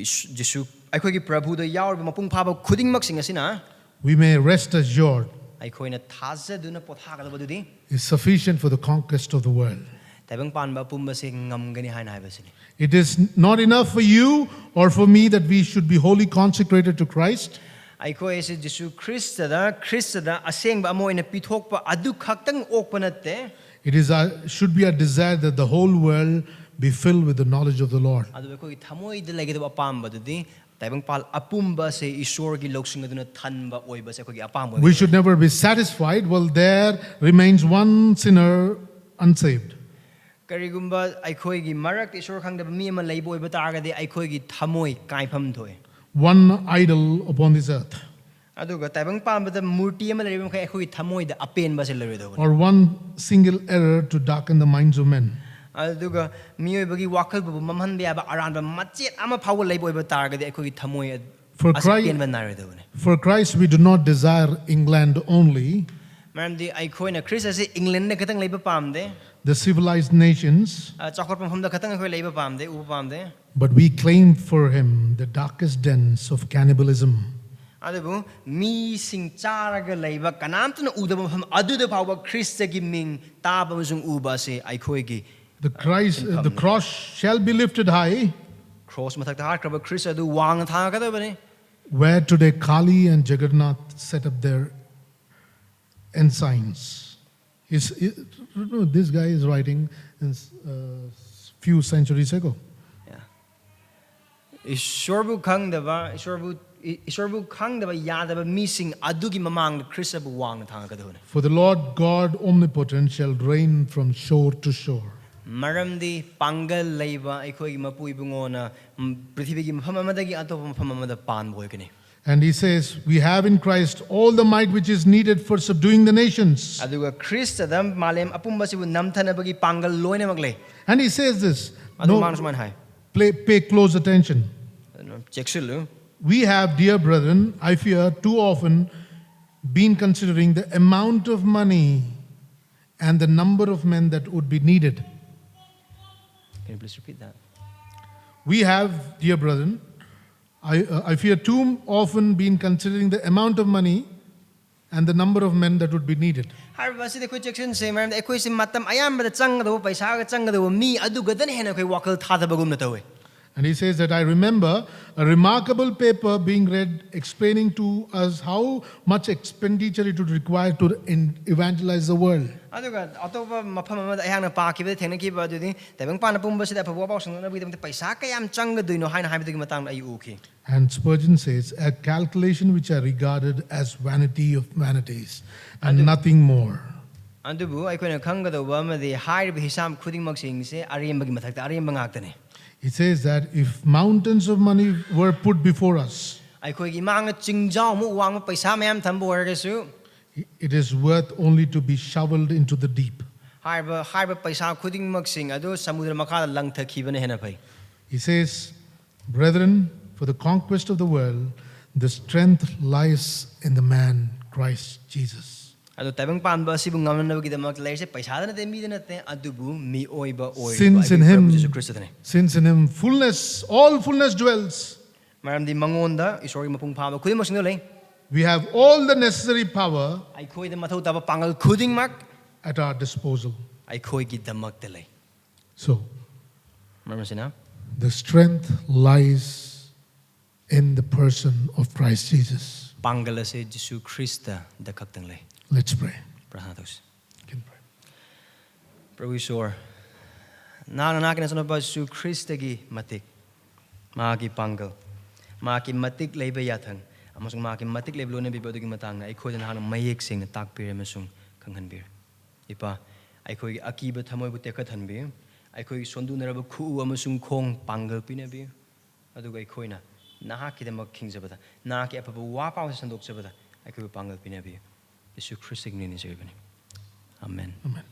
ꯏꯁ- ꯖꯤꯁꯨ ꯑꯩꯈꯣꯏꯒꯤ ꯄ꯭ꯔꯚꯨꯗ ꯌꯥꯎꯔꯤꯕ ꯃꯄꯨꯡ ꯐꯥꯕ ꯈꯨꯗꯤꯡꯃꯛꯁꯤꯡ ꯑꯁꯤꯅ we may rest assured ꯑꯩꯈꯣꯏꯅ ꯊꯥꯖꯗꯨꯅ ꯄꯣꯊꯥꯒꯗꯕꯗꯨꯗꯤ is sufficient for the conquest of the world. ꯇꯥꯏꯕꯪ ꯄꯥꯟꯕ ꯑꯄꯨꯝꯕꯁꯦ ꯉꯝꯒꯅꯤ ꯍꯥꯏꯅ ꯍꯥꯏꯕꯁꯤꯅꯤ꯫ It is not enough for you or for me that we should be wholly consecrated to Christ. ꯑꯩꯈꯣꯏ ꯑꯁꯤ ꯖꯤꯁꯨ ꯈ꯭ꯔꯤꯁꯇꯗ ꯈ꯭ꯔꯤꯁꯇꯗ ꯑꯁꯦꯡꯕ ꯑꯃ ꯑꯣꯏꯅ ꯄꯤꯊꯣꯛꯄ ꯑꯗꯨ ꯈꯛꯇꯪ ꯑꯣꯛꯄ ꯅꯠꯇꯦ꯫ It is our, should be our desire that the whole world be filled with the knowledge of the Lord. ꯑꯗꯨ ꯑꯩꯈꯣꯏꯒꯤ ꯊꯃꯣꯏꯗ ꯂꯩꯒꯗꯕ ꯑꯄꯥꯝꯕꯗꯨꯗꯤ ꯇꯥꯏꯕꯪꯄꯥꯜ ꯑꯄꯨꯝꯕꯁꯦ ꯏꯁꯣꯔꯒꯤ ꯂꯧꯁꯤꯡ ꯑꯗꯨꯅ ꯊꯟꯕ ꯑꯣꯏꯕꯁꯦ ꯑꯩꯈꯣꯏꯒꯤ ꯑꯄꯥꯝꯕ ꯑꯣꯏꯕ We should never be satisfied while there remains one sinner unsaved. ꯀꯔꯤꯒꯨꯝꯕ ꯑꯩꯈꯣꯏꯒꯤ ꯃꯔꯛꯇ ꯏꯁꯣꯔ ꯈꯪꯗꯕ ꯃꯤ ꯑꯃ ꯂꯩꯕ ꯑꯣꯏꯕ ꯇꯥꯔꯒꯗꯤ ꯑꯩꯈꯣꯏꯒꯤ ꯊꯃꯣꯏ ꯀꯥꯏꯐꯝ ꯊꯣꯛꯑꯦ꯫ One idol upon this earth, ꯑꯗꯨꯒ ꯇꯥꯏꯕꯪ ꯄꯥꯟꯕꯗ ꯃꯨꯔꯇꯤ ꯑꯃ ꯂꯩꯔꯤꯕ ꯃꯈꯩ ꯑꯩꯈꯣꯏꯒꯤ ꯊꯃꯣꯏꯗ ꯑꯄꯦꯟꯕꯁꯦ ꯂꯩꯔꯣꯏꯗꯧꯕꯅꯤ꯫ or one single error to darken the minds of men. ꯑꯗꯨꯒ ꯃꯤꯑꯣꯏꯕꯒꯤ ꯋꯥꯈꯜꯕꯨ ꯃꯝꯍꯟꯕ ꯌꯥꯕ ꯑꯔꯥꯟꯕ ꯃꯆꯦꯠ ꯑꯃ ꯐꯥꯎꯕ ꯂꯩꯕ ꯑꯣꯏꯕ ꯇꯥꯔꯒꯗꯤ ꯑꯩꯈꯣꯏꯒꯤ ꯊꯃꯣꯏ For ꯑꯁꯤ Christ- ꯄꯦꯟꯕ ꯅꯥꯏꯔꯣꯏꯗꯧꯕꯅꯤ꯫ For Christ, we do not desire England only, ꯃꯔꯝꯗꯤ ꯑꯩꯈꯣꯏꯅ ꯈ꯭ꯔꯤꯁ ꯑꯁꯤ ꯏꯪꯂꯦꯟꯗ ꯈꯛꯇꯪ ꯂꯩꯕ ꯄꯥꯝꯗꯦ꯫ the civilized nations, ꯑ, ꯆꯥꯎꯈꯠꯄ ꯃꯐꯝꯗ ꯈꯛꯇꯪ ꯑꯩꯈꯣꯏ ꯂꯩꯕ ꯄꯥꯝꯗꯦ, ꯎꯕ ꯄꯥꯝꯗꯦ꯫ but we claim for him the darkest dens of cannibalism. ꯑꯗꯨꯕꯨ ꯃꯤꯁꯤꯡ ꯆꯥꯔꯒ ꯂꯩꯕ ꯀꯅꯥꯝꯇꯅ ꯎꯗꯕ ꯃꯐꯝ ꯑꯗꯨꯗ ꯐꯥꯎꯕ ꯈ꯭ꯔꯤꯁꯇꯒꯤ ꯃꯤꯡ ꯇꯥꯕ ꯑꯃꯁꯨꯡ ꯎꯕ ꯑꯁꯤ ꯑꯩꯈꯣꯏꯒꯤ The Christ, the cross shall be lifted high, cross ꯃꯊꯛꯇ ꯍꯥꯠꯈ꯭ꯔꯕ ꯈ꯭ꯔꯤꯁ ꯑꯗꯨ ꯋꯥꯡꯅ ꯊꯥꯡꯒꯗꯕꯅꯤ꯫ where today Kali and Jagannath set up their ensigns. Is, is, no, this guy is writing in, uh, few centuries ago. Yeah. ꯏꯁꯣꯔꯕꯨ ꯈꯪꯗꯕ, ꯏꯁꯣꯔꯕꯨ, E- ꯏꯁꯣꯔꯕꯨ ꯈꯪꯗꯕ ꯌꯥꯗꯕ ꯃꯤꯁꯤꯡ ꯑꯗꯨꯒꯤ ꯃꯃꯥꯡꯗ ꯈ꯭ꯔꯤꯁꯇꯕꯨ ꯋꯥꯡꯅ ꯊꯥꯡꯒꯗꯕꯅꯤ꯫ For the Lord God omnipotent shall reign from shore to shore. ꯃꯔꯝꯗꯤ ꯄꯥꯡꯒꯜ ꯂꯩꯕ ꯑꯩꯈꯣꯏꯒꯤ ꯃꯄꯨ ꯏꯕꯨꯡꯉꯣꯅ, ꯎꯝ, ꯄ꯭ꯔꯤꯊꯤꯕꯤꯒꯤ ꯃꯐꯝ ꯑꯃꯗꯒꯤ ꯑꯇꯣꯞꯄ ꯃꯐꯝ ꯑꯃꯗ ꯄꯥꯟꯕ ꯑꯣꯏꯒꯅꯤ꯫ And he says, "We have in Christ all the might which is needed for subduing the nations." ꯑꯗꯨꯒ ꯈ꯭ꯔꯤꯁꯇꯗ ꯃꯥꯂꯦꯝ ꯑꯄꯨꯝꯕꯁꯤꯕꯨ ꯅꯝꯊꯅꯕꯒꯤ ꯄꯥꯡꯒꯜ ꯂꯣꯏꯅꯃꯛ ꯂꯩ꯫ And he says this. ꯑꯗꯨ No, ꯃꯥꯅ ꯁꯨꯃꯥꯏꯅ ꯍꯥꯏ, play, pay close attention. ꯑꯗꯨꯅ ꯆꯦꯛꯁꯤꯜꯂꯨ꯫ We have, dear brethren, I fear, too often been considering the amount of money and the number of men that would be needed. Can you please repeat that? We have, dear brethren, I, uh, I fear too often been considering the amount of money and the number of men that would be needed. ꯍꯥꯏꯔꯤꯕ ꯑꯁꯤꯗ ꯑꯩꯈꯣꯏ ꯆꯦꯛꯁꯤꯟꯁꯦ, ꯃꯔꯝꯗꯤ ꯑꯩꯈꯣꯏꯁꯦ ꯃꯇꯝ ꯑꯌꯥꯝꯕꯗ ꯆꯪꯒꯗꯧꯕ, ꯄꯩꯁꯥꯒ ꯆꯪꯒꯗꯧꯕ ꯃꯤ ꯑꯗꯨꯒꯗꯅ ꯍꯦꯟꯅ ꯑꯩꯈꯣꯏ ꯋꯥꯈꯜ ꯊꯥꯗꯕꯒꯨꯝꯅ ꯇꯧꯋꯦ. And he says that I remember a remarkable paper being read explaining to us how much expenditure it would require to in- evangelize the world. ꯑꯗꯨꯒ ꯑꯇꯣꯞꯄ ꯃꯐꯝ ꯑꯃꯗ ꯑꯩꯍꯥꯛꯅ ꯄꯥꯈꯤꯕꯗ ꯊꯦꯡꯅꯈꯤꯕ ꯑꯗꯨꯗꯤ, ꯇꯥꯏꯕꯪꯄꯥꯟ ꯄꯨꯝꯕꯁꯤꯗ ꯑꯐꯕ ꯋꯥ ꯄꯥꯎ ꯁꯟꯗꯣꯛꯅꯕꯒꯤꯗꯃꯛꯇ ꯄꯩꯁꯥ ꯀꯌꯥꯝ ꯆꯪꯒꯗꯣꯏꯅꯣ ꯍꯥꯏꯅ ꯍꯥꯏꯕꯗꯨꯒꯤ ꯃꯇꯥꯡꯗ ꯑꯩ ꯎꯈꯤ. And Spurgeon says, a calculation which I regarded as vanity of vanities and nothing more. ꯑꯗꯨꯕꯨ ꯑꯩꯈꯣꯏꯅ ꯈꯪꯒꯗꯧꯕ ꯑꯃꯗꯤ, ꯍꯥꯏꯔꯤꯕ ꯍꯤꯁꯥꯝ ꯈꯨꯗꯤꯡꯃꯛꯁꯤꯡꯁꯦ ꯑꯔꯦꯝꯕꯒꯤ ꯃꯊꯛꯇ ꯑꯔꯦꯝꯕ ꯉꯥꯛꯇꯅꯤ. He says that if mountains of money were put before us, ꯑꯩꯈꯣꯏꯒꯤ ꯏꯃꯥꯡꯗ ꯆꯤꯡꯖꯥꯎꯃꯨꯛ ꯋꯥꯡꯕ ꯄꯩꯁꯥ ꯃꯌꯥꯝ ꯊꯝꯕ ꯑꯣꯏꯔꯒꯁꯨ, it is worth only to be shoveled into the deep. ꯍꯥꯏꯔꯤꯕ ꯍꯥꯏꯔꯤꯕ ꯄꯩꯁꯥ ꯈꯨꯗꯤꯡꯃꯛꯁꯤꯡ ꯑꯗꯨ ꯁꯃꯨꯗ꯭ꯔ ꯃꯈꯥꯗ ꯂꯪꯊꯈꯤꯕꯅ ꯍꯦꯟꯅ ꯐꯩ. He says, brethren, for the conquest of the world, the strength lies in the man Christ Jesus. ꯑꯗꯣ ꯇꯥꯏꯕꯪ ꯄꯥꯟꯕ ꯑꯁꯤꯕꯨ ꯉꯝꯅꯅꯕꯒꯤꯗꯃꯛꯇ ꯂꯩꯔꯤꯁꯦ ꯄꯩꯁꯥꯗ ꯅꯠꯇꯦ, ꯃꯤꯗ ꯅꯠꯇꯦ, ꯑꯗꯨꯕꯨ ꯃꯤꯑꯣꯏꯕ ꯑꯣꯏꯔꯤꯕ Since in ꯑꯩꯈꯣꯏ him, ꯄ꯭ꯔꯚꯨ Jesus ꯈ꯭ꯔꯤꯁꯇꯗꯅꯤ. Since in him fullness, all fullness dwells, ꯃꯔꯝꯗꯤ ꯃꯉꯣꯟꯗ ꯏꯁꯣꯔꯒꯤ ꯃꯄꯨꯡ ꯐꯥꯕ ꯈꯨꯗꯤꯡꯃꯛꯁꯤꯡꯗꯣ ꯂꯩ. We have all the necessary power ꯑꯩꯈꯣꯏꯗ ꯃꯊꯧ ꯇꯥꯕ ꯄꯥꯡꯒꯜ ꯈꯨꯗꯤꯡꯃꯛ at our disposal. ꯑꯩꯈꯣꯏꯒꯤꯗꯃꯛꯇ ꯂꯩ. So, ꯃꯔꯝ ꯑꯁꯤꯅ the strength lies in the person of Christ Jesus. ꯄꯥꯡꯒꯜ ꯑꯁꯤ ꯖꯤꯁꯨ ꯈ꯭ꯔꯤꯁꯇꯗ ꯈꯛꯇꯪ ꯂꯩ. Let's pray. ꯄ꯭ꯔꯥꯔꯊꯅꯥ ꯇꯧꯁꯤ. You can pray. ꯄ꯭ꯔꯚꯨ ꯏꯁꯣꯔ, ꯅꯍꯥꯛꯅ ꯅꯍꯥꯛꯀꯤ ꯅꯆꯥꯅꯨꯄꯥ ꯖꯤꯁꯨ ꯈ꯭ꯔꯤꯁꯇꯒꯤ ꯃꯇꯤꯛ, ꯃꯍꯥꯛꯀꯤ ꯄꯥꯡꯒꯜ, ꯃꯍꯥꯛꯀꯤ ꯃꯇꯤꯛ ꯂꯩꯕ ꯌꯥꯊꯪ ꯑꯃꯁꯨꯡ ꯃꯍꯥꯛꯀꯤ ꯃꯇꯤꯛ ꯂꯩꯕ ꯂꯣꯏꯅꯕꯤꯕ ꯑꯗꯨꯒꯤ ꯃꯇꯥꯡꯗ ꯑꯩꯈꯣꯏꯗ ꯅꯍꯥꯛꯅ ꯃꯌꯦꯛ ꯁꯦꯡꯅ ꯇꯥꯛꯄꯤꯔꯦ ꯑꯃꯁꯨꯡ ꯈꯪꯍꯟꯕꯤꯔꯦ꯫ ꯏꯄꯥ, ꯑꯩꯈꯣꯏꯒꯤ ꯑꯀꯤꯕ ꯊꯃꯣꯏꯕꯨ ꯇꯦꯛꯈꯠꯍꯟꯕꯤꯌꯨ꯫ ꯑꯩꯈꯣꯏꯒꯤ ꯁꯣꯟꯗꯨꯅꯔꯕ ꯈꯨꯎ ꯑꯃꯁꯨꯡ ꯈꯣꯡ ꯄꯥꯡꯒꯜ ꯄꯤꯅꯕꯤꯌꯨ꯫ ꯑꯗꯨꯒ ꯑꯩꯈꯣꯏꯅ ꯅꯍꯥꯛꯀꯤꯗꯃꯛ ꯍꯤꯡꯖꯕꯗ, ꯅꯍꯥꯛꯀꯤ ꯑꯐꯕ ꯋꯥ ꯄꯥꯎꯁꯦ ꯁꯟꯗꯣꯛꯆꯕꯗ ꯑꯩꯈꯣꯏꯕꯨ ꯄꯥꯡꯒꯜ ꯄꯤꯅꯕꯤꯌꯨ꯫ ꯌꯤꯁꯨ ꯈ꯭ꯔꯤꯁꯇꯒꯤ ꯃꯤꯡ ꯅꯤꯖꯔꯤꯕꯅꯤ꯫ ꯑꯃꯦꯟ꯫ Amen.